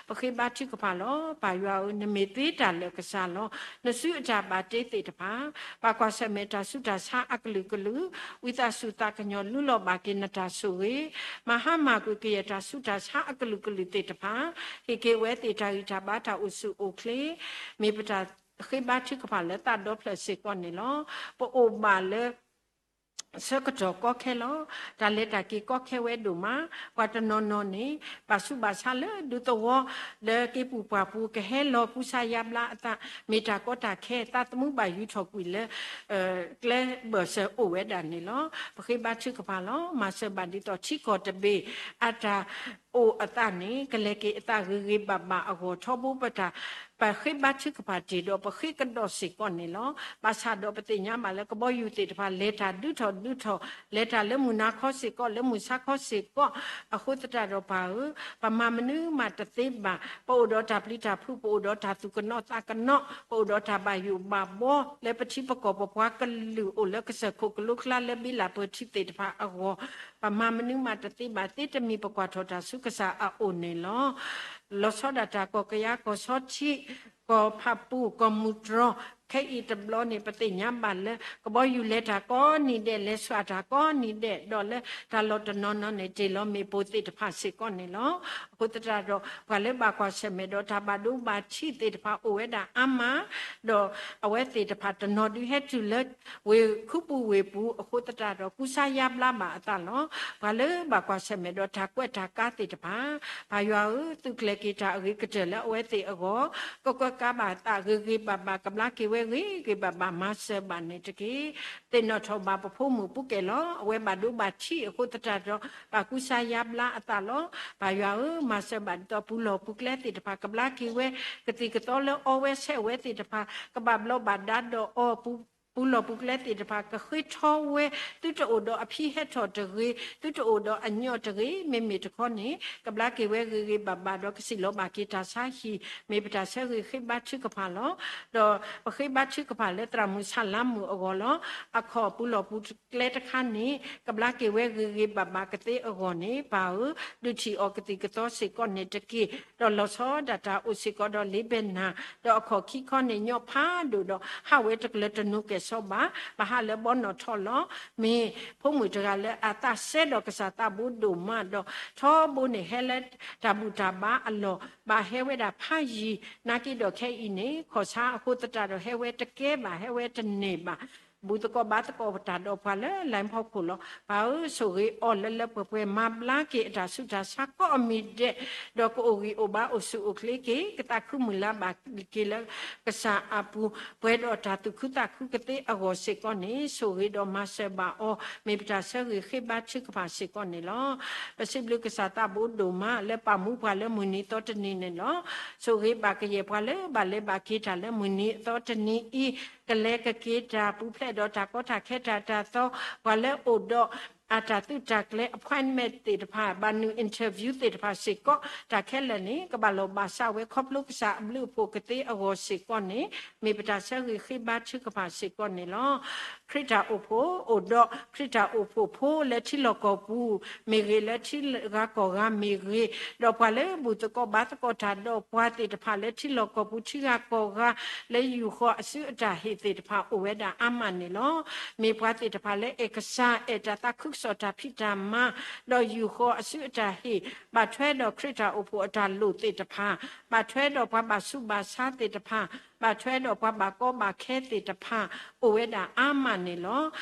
ပဃ့ဘါထုကဖၣ်လီၤ. ပၢ်ယွၤဧၢ, နမ့ၢ်သ့တၢ်လၢာ်ကစၢ်လီၤ. နစုအတၢ်ဘၣ်တ့သ့ၣ်တဖၣ်, ဘၣ်ကွၢ်ဆၢၣ်မဲာ်တၢ်ဆူးတၢ်ဆါအကလုာ်ကလုာ်, ဝံသးစူၤသးကညီၤလူလီၤဘၣ်က့ၤနတၢ်ဆိၣ်ဂ့ၤ, မၤဟါမၢ်ကွံာ်ကယဲၢ်တၢ်ဆူးတၢ်ဆါအကလုာ်ကလုာ်သ့ၣ်တဖၣ်, ဟ့ၣ်က့ၤဝဲသ့ၣ်တၢ်ဂံၢ်တၢ်ဘါတၢ်အိၣ်ဆူၣ်အိၣ်ချ့, မ့ၢ်ပတၢ်ဃ့ဘါထုကဖၣ်လၢသးဒီဖျၢၣ်စ့ၢ်ကီးန့ၣ်လီၤ. ပအိၣ်ဘၣ်လၢ ဆၢကတီၢ်ကီခဲလီၤ. တၢ်လဲၤတၢ်က့ၤကီခဲဝဲဒိၣ်မး, ပှၤတနီၤနီၤန့ၣ် ဘၣ်ဆူးဘၣ်ဆါလၢဒူသဝီ လၢက့ၤပူၤပှၢ်ပူၤ ကဟဲလီၤကူစါယါဘျါအသး, မ့ၢ်တၢ်ကီတၢ်ခဲ သးသမူဘၣ်ယူၤထီၣ်ကွံာ်လၢ ကျဲဘၢၣ်စၢၤအိၣ်ဝဲဒၣ်န့ၣ်လီၤ. ပဃ့ဘါထုကဖၣ်လီၤ. မၤစၢၤဘၣ်ဒ်သိးထံကီၢ်တဘ့ၣ် အတၢ်အိၣ်အသးန့ၣ် ကလဲၤက့ၤအသးဂ့ၤဂ့ၤဘၣ်ဘၣ်အဂီၢ် ထီဘိပတၢ် ပဃ့ဘါထုကဖၣ်တ့ၢ်ဒီးပဃ့ကဒီးစ့ၢ်ကီးန့ၣ်လီၤ. ဘၣ်ဆၣ်ဒီးပသ့ၣ်ညါဘၣ်လၢကဘီယူၤသ့ၣ်တဖၣ် လဲၤတၢ်ဒုးထီၣ်ဒုးထီၣ်, လဲၤတၢ်လၢမုၢ်နၤခီစ့ၢ်ကီး လၢမုၢ်ဆါခီစ့ၢ်ကီး, အဃိသတးဒီးပၢ်ဧၢ, ပမၤမနုၤမးတသ့ဘၣ်, ပအိၣ်ဒီးတၢ်ပျံၤတၢ်ဖုး, ပအိၣ်ဒီးတၢ်သူၣ်ကနီၤသးကနီၤ, ပအိၣ်ဒီးတၢ်ဘၣ်ယိၣ်ဘၣ်ဘီ လၢပထံပကီၢ်ပပှၤကလုာ်အိၣ်လၢကစၢၢ်ခိၣ်ကလိကျါလၢဘံလၢ်ပၢၢ်ထံသ့ၣ်တဖၣ်အဂီၢ်, ပမၤမနုၤမးတသ့ဘၣ် သ့တမံၤပကွၢ်ထီၣ်တၢ်ဆူကစၢ်အအိၣ်န့ၣ်လီၤ. လီၤဆီဒၣ်တၢ်ကီၢ်ကယၤ ကီၢ်ဆီထံး, ကီၢ်ဖးပူၤ, ကီၢ်မုၢ်တြီ, ခဲအံၤတဘျီန့ၣ် ပသ့ၣ်ညါဘၣ်လၢ ကဘီယူၤလဲၤတၢ်ကိးနံၤဒဲး လဲၤဆှၢတၢ်ကိးနံၤဒဲး ဒီးလၢတၢ်လီၢ်တနီၤနီၤန့ၣ် တ့ၢ်လီၤမ့ၣ်ပိၢ်သ့ၣ်တဖၣ်စ့ၢ်ကီးန့ၣ်လီၤ. အဃိသတးဒီး ပှၤလၢဘၣ်ကွၢ်ဆၢၣ်မဲာ်ဒီးတၢ်ဘၣ်ဒိဘၣ်ထံးသ့ၣ်တဖၣ်အိၣ်ဝဲဒၣ်အါမး, ဒီးအဝဲသ့ၣ်တဖၣ်တနီၤဒုးဟဲတုၤလၢ ဝ့ၢ်ခူပူၤဝ့ၢ်ပူၤ အဃိသတးဒီး ကူစါယါဘျါဘၣ်အသးလီၤ. ပှၤလၢဘၣ်ကွၢ်ဆၢၣ်မဲာ်ဒီးတၢ်ကွဲးတၢ်ကါသ့ၣ်တဖၣ်, ပၢ်ယွၤဧၢ, သုးကျဲၤက့ၤတၢ်အဂ့ၤကတၢၢ်လၢအဝဲသ့ၣ်အဂီၢ်, ကကွဲးကါဘၣ်သးဂ့ၤဂ့ၤဘၣ်ဘၣ်, ကဘျါက့ၤဝဲဂ့ၤဂ့ၤဘၣ်ဘၣ်, မၤစၢၤဘၣ်န့ၣ်တက့ၢ်. သ့ၣ်နီၣ်ထီၣ်ဘၣ်ပဖိမုၣ်ပူၤကဲၣ်လီၤ. အဝဲဘၣ်ဒိဘၣ်ထံးအဃိသတးဒီး ဘၣ်ကူစါယါဘျါအသးလီၤ. ပၢ်ယွၤဧၢ, မၤစၢၤဘၣ်ဒ်သိးပူၤလီၢ်ပူၤကျဲသ့ၣ်တဖၣ် ကဘျါက့ၤဝဲ, ကသံၣ်ကသီလၢအီဝဲဆဲးဝဲသ့ၣ်တဖၣ် ကဘၣ်ဘျီဘၣ်ဒါဒီးအီၤ, ပူၤလီၢ်ပူၤကျဲသ့ၣ်တဖၣ် ကဃ့ထီဝဲ, သုတအိၣ်ဒီးအဖံဟဲထီၣ်တဂ့ၤ, သုတအိၣ်ဒီးအညီတဂ့ၤ, မ့မ့ၢ်တခီန့ၣ် ကဘျါက့ၤဝဲဂ့ၤဂ့ၤဘၣ်ဘၣ်ဒီး ကစံၣ်လီၤဘၣ်က့ၤတၢ်ဆါဟံၣ်, မ့ၢ်ပတၢ်ဆၢဂ့ၤဃ့ဘါထုကဖၣ်လီၤ. ဒီးပဃ့ဘါထုကဖၣ်လၢသရၣ်မုၣ်ဆၣ်လါမုၣ်အဂီၢ်လီၤ. အခီၣ်ပူၤလီၢ်ပူၤကျဲတခါန့ၣ် ကဘျါက့ၤဝဲဂ့ၤဂ့ၤဘၣ်ဘၣ်ကသ့အဂီၢ်န့ၣ် ပၢ်ဧၢ, ဒုးထံၣ်အီၤကသံၣ်ကသီစ့ၢ်ကီးန့ၣ်တက့ၢ်. ဒီးလီၤဆီဒၣ်တၢ်အိၣ်စ့ၢ်ကီးဒီးလ့ဘဲနၤ, ဒီးအခီၣ်ခံခီန့ၣ် ညီဖးဒိၣ်ဒီး ဟးဝဲတကလၢၤတနူၤကဲၣ်ဆီဘၣ်, ဘၣ်ဟးလၢဘီနီၣ်ထီၣ်လီၤ. မ့ၢ်ဖိမုၣ်တဂၤလၢအသးစဲဒီးကစၢ်သးဘိဒိၣ်မးဒီး ထီဘိန့ၣ်ဟဲလၢတၢ်ဘူၣ်တၢ်ဘါအလီၢ်, ဘၣ်ဟဲဝဲဒၣ်ဖးယံၤ, နာ်က့ဒီးခဲအံၤန့ၣ် ခီၣ်ဆါအဃိသတးဒီး ဟဲဝဲတကဲဘၣ်, ဟဲဝဲတန့ၢ်ဘၣ်. ဘူၣ်သကိးဘါသကိးတၢ်ဒီးပှၤလၢ line ဖီခိၣ်လီၤ. ပၢ်ဧၢ, ဆိၣ်ဂ့ၤအီၤလၢလၢပှဲၤပှဲၤ, မၤဘျါက့ၤအတၢ်ဆူးတၢ်ဆါကိးအမံၤဒဲး, ဒီးကအိၣ်ဂံၢ်အိၣ်ဘါအိၣ်ဆူၣ်အိၣ်ချ့က့ၤ, ကသးခုမုၢ်လါဘၣ်က့ၤလၢကစၢ်အပူၤ, ပှဲၤဒီးတၢ်သူၣ်ခုသးခုကသ့အဂီၢ်စ့ၢ်ကီးန့ၣ် ဆိၣ်ဂ့ၤဒီးမၤစၢၤဘၣ်အီၤ, မ့ၢ်ပတၢ်ဆၢဂ့ၤဃ့ဘါထုကဖၣ်စ့ၢ်ကီးန့ၣ်လီၤ. ပစံးဘျုးကစၢ်သးဘိဒိၣ်မး လၢပာ်မူပှၤလၢမုၢ်နံၤသီတနံၤန့ၣ်လီၤ. ဆိၣ်ဂ့ၤဘၣ်ကယဲၢ်ပှၤလၢဘၣ်လဲၤဘၣ်က့ၤတၢ်လၢမုၢ်နံၤအသီတနံၤအံၤ, ကလဲၤကက့ၤတၢ်ပူၤဖျဲးဒီးတၢ်ကီတၢ်ခဲတၢ်တၢ်သီ, ပှၤလၢအိၣ်ဒီးအတၢ်သုးတၢ်ကျဲၤ appointment သ့ၣ်တဖၣ်, ဘၣ်နုာ် interview သ့ၣ်တဖၣ်စ့ၢ်ကီး, တၢ်ခဲလၢာ်န့ၣ် ကဘၣ်လီၤဘၣ်စးဝဲခီဖျိကစၢ်အဘျုးအဖှိၣ်ကသ့အဂီၢ်စ့ၢ်ကီးန့ၣ် မ့ၢ်ပတၢ်ဆၢဂ့ၤဃ့ဘါထုကဖၣ်စ့ၢ်ကီးန့ၣ်လီၤ. ခရံာ်တၢ်အိၣ်ဖှိၣ်အိၣ်ဒီး ခရံာ်တၢ်အိၣ်ဖှိၣ်ဖိလၢထံလီၢ်ကီၢ်ပူၤမ့ၢ်ဂ့ၤ, လၢထံဂၤကီၢ်ဂၤမ့ၢ်ဂ့ၤ, ဒီးပှၤလၢဘူၣ်သကိးဘါသကိးတၢ်ဒီးပှၤသ့ၣ်တဖၣ်လၢထံလီၢ်ကီၢ်ပူၤ ထံဂၤကီၢ်ဂၤ လၢယူၢ်ဃီၤအစုအတၢ်ဟ့ၣ်သ့ၣ်တဖၣ်အိၣ်ဝဲဒၣ်အါမးန့ၣ်လီၤ. မ့ၢ်ပှၤသ့ၣ်တဖၣ်လၢအဲၣ်ကစၢ် အဲၣ်တၢ်သးခုကစီၣ်တၢ်ဖံးတၢ်မၤ, ဒီးယူၢ်ဃီၤအစုအတၢ်ဟ့ၣ်, ဘၣ်ထွဲဒီးခရံာ်တၢ်အိၣ်ဖှိၣ်အတၢ်လိၣ်သ့ၣ်တဖၣ်, ဘၣ်ထွဲဒီးပှၤဘၣ်ဆူးဘၣ်ဆါသ့ၣ်တဖၣ် ဘၣ်ထွဲဒီးပှၤဘၣ်ကီဘၣ်ခဲသ့ၣ်တဖၣ် အိၣ်ဝဲဒၣ်အါမးန့ၣ်လီၤ.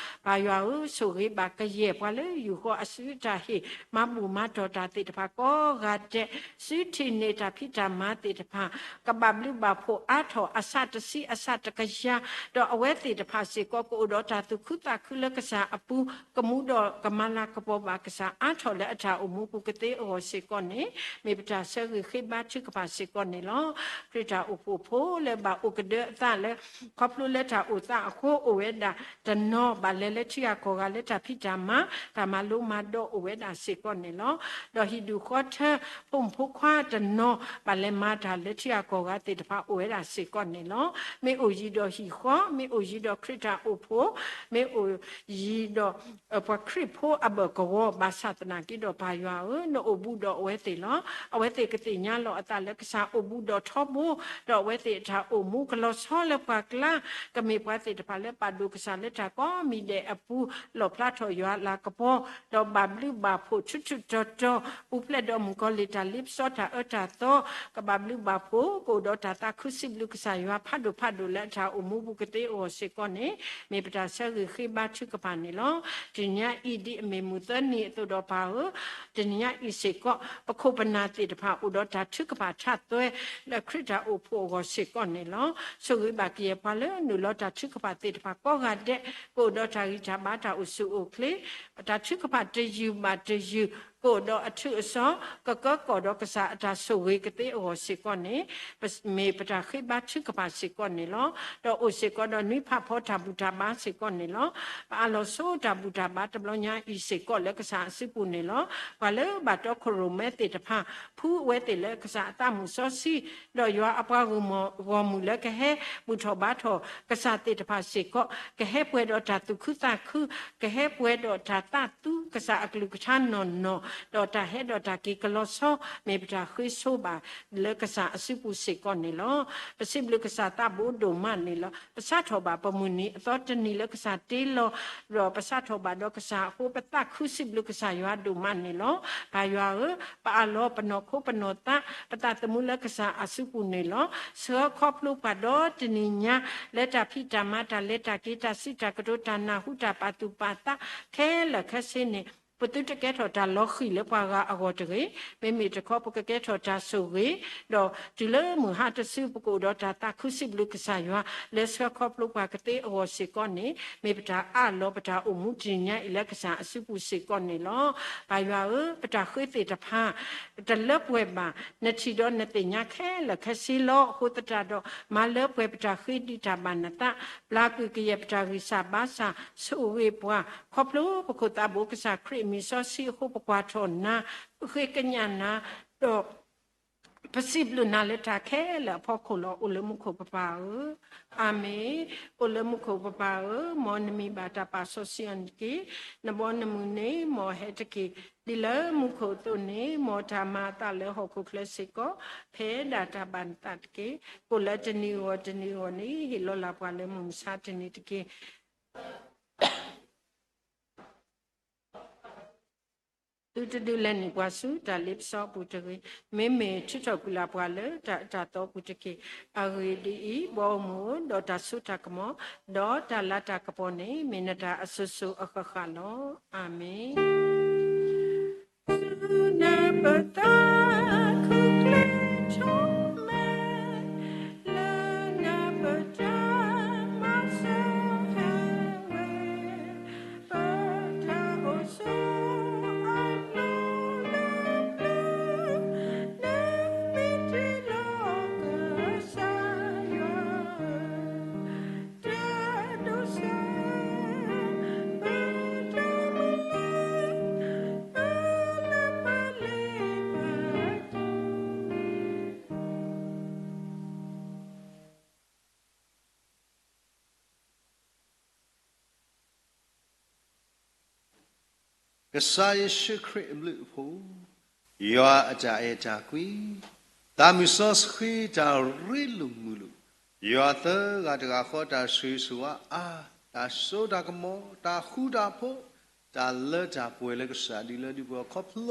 ပၢ်ယွၤဧၢ, ဆိၣ်ဂ့ၤဘၣ်ကယဲၢ်ပှၤလၢယူၢ်ဃီအစုအတၢ်ဟ့ၣ် မၤဘူၣ်မၤတီၢ်တၢ်သ့ၣ်တဖၣ်ကိးဂၤဒဲး, စုထံၣ်န့ၢ်တၢ်ဖံးတၢ်မၤသ့ၣ်တဖၣ် ကဘၣ်ဘျုးဘၣ်ဖှိၣ်အါထီၣ်အဆးတဆံအဆးတကယၤ, ဒီးအဝဲသ့ၣ်တဖၣ်စ့ၢ်ကီး ကအိၣ်ဒီးတၢ်သူၣ်ခုသးခုလၢကစၢ်အပူၤ, ကမူဒီးကမၤလၤကပီၤဘၣ်ကစၢ်အါထီၣ်လၢအတၢ်အိၣ်မူပူၤကသ့အဂီၢ်စ့ၢ်ကီးန့ၣ်, မ့ၢ်ပတၢ်ဆၢဂ့ၤဃ့ဘါထုကဖၣ်စ့ၢ်ကီးန့ၣ်လီၤ. ခရံာ်တၢ်အိၣ်ဖှိၣ်ဖိလၢဘၣ်အိၣ်ကဒၢအသးလၢ ခီဖျိလၢတၢ်အိၣ်သးအဃိ အိၣ်ဝဲဒၣ်တနီၤ ဘၣ်လဲၤလၢထံဂၤကီၢ်ဂၤလၢတၢ်ဖံးတၢ်မၤ တၢ်မၤလိမၤဒိးအိၣ်ဝဲဒၣ်စ့ၢ်ကီးန့ၣ်လီၤ. ဒီးဟံၣ်ဒူၣ်ဃီထၢ ဖိမုၣ်ဖိခွါတနီၤ ဘၣ်လဲၤမၤတၢ်လၢထံဂၤကီၢ်ဂၤသ့ၣ်တဖၣ်အိၣ်ဝဲဒၣ်စ့ၢ်ကီးန့ၣ်လီၤ. မ့ၢ်အိၣ်ယံၤဒီးဟံၣ်ဃီ, မ့ၢ်အိၣ်ယံၤဒီးခရံာ်တၢ်အိၣ်ဖှိၣ်, မ့ၢ်အိၣ်ယံၤဒီး ပှၤခရံာ်ဖိအဘၢၣ်ကဝီၤ ဘၣ်ဆၣ်သနာ်က့ဒီးပၢ်ယွၤဧၢ, နအိၣ်ဘူးဒီးအဝဲသ့ၣ်လီၤ. အဝဲသ့ၣ်ကသ့ၣ်ညါလီၤအသးလၢကစၢ်အိၣ်ဘူးဒီးထီဘိ, ဒီးအဝဲသ့ၣ်အတၢ်အိၣ်မူကလီၤဆီလၢပှၤကျါ, ကမ့ၢ်ပှၤသ့ၣ်တဖၣ်လၢပာ်ဒိၣ်ကစၢ်လၢတၢ်ကိးမံၤဒဲးအပူၤ, လီၣ်ဖျါထီၣ်ယွၤအလၤကပီၤ, ဒီးဘၣ်ဘျုးဘၣ်ဖှိၣ်ထူထူတီတီ, ပူၤဖျဲးဒီးမုၣ်ကီၤလံၢ်တၢ်လ့ပစီတၢ်အၢတၢ်သီ, ကဘၣ်ဘျုးဘၣ်ဖှိၣ်, ကအိၣ်ဒီးတၢ်သးခုစံးဘျုးကစၢ်ယွၤဖးဒိၣ်ဖးဒိၣ်လၢအတၢ်အိၣ်မူပူၤကသ့အဂီၢ်စ့ၢ်ကီးန့ၣ်, မ့ၢ်ပတၢ်ဆၢဂ့ၤဃ့ဘါထုကဖၣ်န့ၣ်လီၤ. တနံၤညါအံၤဒ်အမ့ၢ်မုၢ်သၢနံၤအသိးဒီးပၢ်ဧၢ, တနံၤညါအံၤစ့ၢ်ကီး ပခိၣ်ပနၢ်သ့ၣ်တဖၣ်အိၣ်ဒီးတၢ်ထုကဖၣ်ထးသွဲ လၢခရံာ်တၢ်အိၣ်ဖှိၣ်အဂီၢ်စ့ၢ်ကီးန့ၣ်လီၤ. ဆိၣ်ဂ့ၤဘၣ်ကယဲၢ်ပှၤလၢနုာ်လီၤတၢ်ထုကဖၣ်သ့ၣ်တဖၣ်ကိးဂၤဒဲး, ကအိၣ်ဒီးတၢ်ဂံၢ်တၢ်ဘါတၢ်အိၣ်ဆူၣ်အိၣ်ချ့, တၢ်ထုကဖၣ်တယုၢ်ဘၣ်တယုၢ်, ကအိၣ်ဒီးအထူးအစီၤ, ကကၢကီၢ်ဒီးကစၢ်အတၢ်ဆိၣ်ဂ့ၤကသ့အဂီၢ်စ့ၢ်ကီးန့ၣ်, မ့ၢ်ပတၢ်ဃ့ဘါထုကဖၣ်စ့ၢ်ကီးန့ၣ်လီၤ. ဒီးအိၣ်စ့ၢ်ကီးဒီးနွံဖးဖီတၢ်ဘူၣ်တၢ်ဘါစ့ၢ်ကီးန့ၣ်လီၤ. ပအးလီၤဆိတၢ်ဘူၣ်တၢ်ဘါတဘျီညါအံၤစ့ၢ်ကီးလၢကစၢ်အစုပူၤန့ၣ်လီၤ. ပှၤလၢဘၣ်တီခိၣ်ရိၣ်မဲသ့ၣ်တဖၣ်, ဖှူအဝဲသ့ၣ်လၢကစၢ်အသးမုၣ်စီဆှံ, ဒီးယွၤအပှၤဂီၢ်မုၢ်လၢကဟဲဘူၣ်ထီၣ်ဘါထီၣ်ကစၢ်သ့ၣ်တဖၣ်စ့ၢ်ကီး, ကဟဲပှဲၤဒီးတၢ်သူၣ်ခုသးခု, ကဟဲပှဲၤဒီးတၢ်သးသူကစၢ်အကလုၢ်ကထါနီၢ်နီၢ်, ဒီးတၢ်ဟဲဒီးတၢ်က့ၤကလီၤဆီ, မ့ၢ်ပတၢ်ဃ့ဆိဘၣ်လၢကစၢ်အစုပူၤစ့ၢ်ကီးန့ၣ်လီၤ. ပစံးဘျုးကစၢ်သးဘိဒိၣ်မးန့ၣ်လီၤ. ပစးထီၣ်ဘၣ်ပမုၢ်နံၤအသီတနံၤလၢကစၢ်တ့လီၤ, ဒီးပစးထီၣ်ဘၣ်ဒီးကစၢ်အဃိ ပသးခုစံးဘျုးကစၢ်ယွၤဒိၣ်မးန့ၣ်လီၤ. ပၢ်ယွၤဧၢ, ပအးလီၤပနီၢ်ခိပနီၢ်သး, ပသးသမူလၢကစၢ်အစုပူၤန့ၣ်လီၤ. ဆှၢခီဖျိပှၤဒီးတနံၤညါ လၢတၢ်ဖံးတၢ်မၤ တၢ်လဲၤတၢ်က့ၤ တၢ်စံးတၢ်ကတိၤ တၢ်နၢ်ဟူ တၢ်ပာ်သူၣ်ပာ်သး ခဲလၢာ်ခဲဆ့န့ၣ်, ပသုတကဲထီၣ်တၢ်လီၤဃံၤလၢပှၤဂၤအဂီၢ်တဂ့ၤ. မ့မ့ၢ်တခီ ပကကဲထီၣ်တၢ်ဆိၣ်ဂ့ၤ, ဒီးတုၤလၢမုၢ်ဟါတစု ပကအိၣ်ဒီးတၢ်သးခုစံးဘျုးကစၢ်ယွၤ လၢဆှၢခီဖျိပှၤကသ့အဂီၢ်စ့ၢ်ကီးန့ၣ်, မ့ၢ်ပတၢ်အးလီၤပတၢ်အိၣ်မူတနံၤညါအံၤလၢကစၢ်အစုပူၤစ့ၢ်ကီးန့ၣ်လီၤ. ပၢ်ယွၤဧၢ, ပတၢ်ဃ့သ့ၣ်တဖၣ် တလၢပှဲၤဘၣ်, နထံၣ်ဒီးနသ့ၣ်ညါခဲလၢာ်ခဲဆ့လီၤ. အဃိသတးဒီး မၤလၢပှဲၤပတၢ်ဃ့ဒံးတၢ်ဘၣ်နသး, ပျၢ်ကွံာ်ကယဲၢ်ပတၢ်ဂံၢ်စၢ်ဘါစၢ်, ဆိၣ်ဂ့ၤပှၤ, ခီဖျိပခိၣ်သးဘိကစၢ်ခရံာ်အမံၤစီဆှံအဃိ ပကွၢ်ထီၣ်နၤ, ဃ့ကညးနၤ, ဒီး ပစံးဘျုးနၤလၢတၢ်ခဲလၢာ်အဖီခိၣ်လီၤ. အိၣ်လၢမူခိၣ်ပပၢ်ဧၢ, အၤမ့ၣ်. အိၣ်လၢမူခိၣ်ပပၢ်ဧၢ, မ်နမံၤဘၣ်တၢ်ပာ်စီဆှံအီၤန့ၣ်တက့ၢ်. နဘီနမုၢ်န့ၣ် မ်အဟဲတက့ၢ်. ဒ်လၢမူခိၣ်အသိးန့ၣ်, မ်တၢ်မၤအသးလၢဟီၣ်ခိၣ်ချၢစ့ၢ်ကီး, ဖဲဒၣ်တၢ်ဘၣ်နသးတက့ၢ်. ကိးလၢတနံၤအဂီၢ်တနံၤအဂီၢ်န့ၣ်, ဟ့ၣ်လီၤလၢ်ပှၤလၢမုၢ်မဆါတနံၤတက့ၢ်. သုတဒုးလဲၤနုာ်ပှၤဆူတၢ်လ့ပစီအပူၤတဂ့ၤ. မ့မ့ၢ်ထုးထီၣ်ကွံာ်လၢ်ပှၤလၢတၢ်အၢတၢ်သီပူၤတက့ၢ်. အဂ့ၢ်ဒ်အံၤ, ဘီမုၢ်ဧၢ, ဒီးတၢ်စိတၢ်ကမီၤ, ဒီးတၢ်လၤတၢ်ကပီၤန့ၣ်, မ့ၢ်နတၢ်အစိၤစိၤအဃၣ်ဃၣ်လီၤ. အၤမ့ၣ်. နပသးခုၣ်ကျဲထီၣ်မဲာ်, လၢနပတၢ်မၤစၢၤဟဲဝဲ, ပတၢ်အိၣ်ဆိးအလီၢ်လၢပျၢၤ, နမ့ၢ်တ့လီၤကစၢ်ယွၤဧၢ, တၢ်ဒိးစၢ် ကစၢ်ယ့ၣ်ၡူးခရံာ်အဘျုးအဖှိၣ်, ယွၤအတၢ်အဲၣ်တၢ်ကွံ, သးမုၣ်စီဆှံတၢ်ရ့လိာ်မုာ်လိာ်, ယွၤသၢဂၤတဂၤဃီတၢ်ဆိၣ်ဂ့ၤဆိၣ်ဝါအါ, တၢ်စိတၢ်ကမီၤ, တၢ်ဃူတၢ်ဖိး, တၢ်လၢတၢ်ပှဲၤလၢကစၢ်ဒုးလၢဒုးပှဲၤခီဖျိ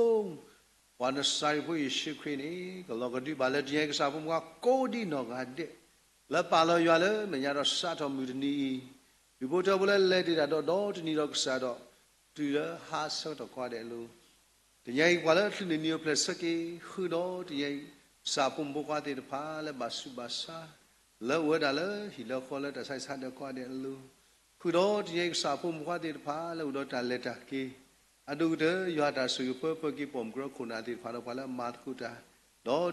ပှၤနစၤရ့းဖိယ့ၣ်ၡူးခရံာ်န့ၣ်, ကလီၤကဒုးဘၣ်လၢတနံၤအံၤကစၢ်ဖိမုၣ်ခွါကိးဒံးနီၢ်ဂၤဒဲး, လၢပာ်လီၤယွၤလၢမဲာ်ညါဒီးစးထီၣ်မုၢ်တနံၤအံၤ, ဒူၣ်ဖိထၢဖိလၢလဲၤတ့ၢ်တၢ်ဒီးဒီတနံၤဒီးကစၢ်ဒီး, တုၤလၢဟါဆၢကတီၢ်ကိးဂၤဒဲးအလိၤ, တနံၤအံၤပှၤလၢအချုးန့ၢ်နံၤအိၣ်ဖျဲၣ်ဆၢက့ၤ, ဃုာ်ဒီးတနံၤအံၤ, ကစၢ်ဖိမုၣ်ဖိခွါသ့ၣ်တဖၣ်လၢဘၣ်ဆူးဘၣ်ဆါ, လၢအဝဲဒၣ်လၢဟံၣ်လၢဃီလၢတၢ်ဆါဆါဒီးကိးဂၤဒဲးအလိၤ, ဃုာ်ဒီးတနံၤအံၤ ကစၢ်ဖိမုၣ်ဖိခွါသ့ၣ်တဖၣ်လၢအိၣ်ဒီးတၢ်လဲၤတၢ်က့ၤ အဒိၣ်ကတၢၢ် ယွၤတၢ်ဆိၣ်ဂ့ၤပၢပၢက့ၤပိာ်မုၣ်ကရၢခိၣ်နၢ်သ့ၣ်တဖၣ်ဒီးပှၤလၢအမၤသကိးတၢ်,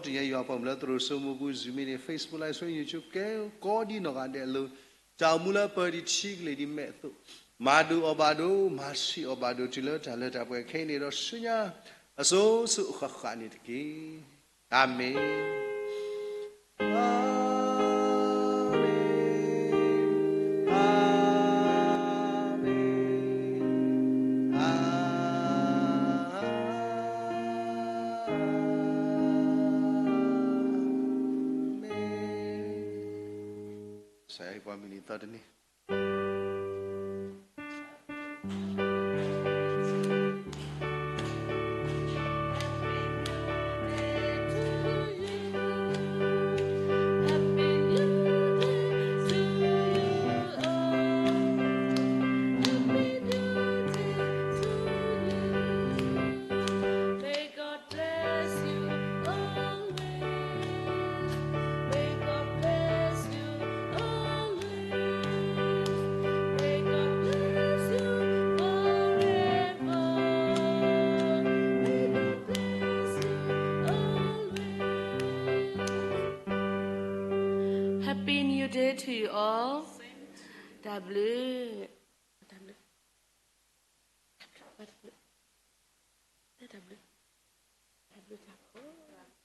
ဒီးတနံၤအံၤယွၤပှၤမုၣ်လၢသရိာ်စိမိၢ်ပူၤ Zoom မ့ၢ်န့ၣ် Facebook Live Stream YouTube ကဲကိးဒ်နီၢ်ဂၤဒဲးအလိၤ, တၢ်အိၣ်မူလၢပၢၤဒံးထံကလ့ၢ်ဒ်မဲးအသိး, မၤဒိၣ်အီၣ်ဘၣ်ဒိၣ် မၤဆံးအီၣ်ဘၣ်ဒိၣ် တုၤလၢတၢ်လၢတၢ်ပှဲၤခဲအံၤန့ၣ်ဒီးဆူညါ, အစိၤစိၤအဃၣ်ဃၣ်န့ၣ်တက့ၢ်. အၤမ့ၣ်. အၤမ့ၣ်, အၤမ့ၣ်, အၤမ့ၣ်. ကစၢ်ယွၤဟ့ၣ်ပှၤမုၢ်နံၤသီတနံၤ Happy New Day to you all. တၢ်ဘျုး, တၢ်ဘျုး, တၢ်ဘျုး, တၢ်ဘျုး, တၢ်ဘျုးတၢ်ဖှိၣ်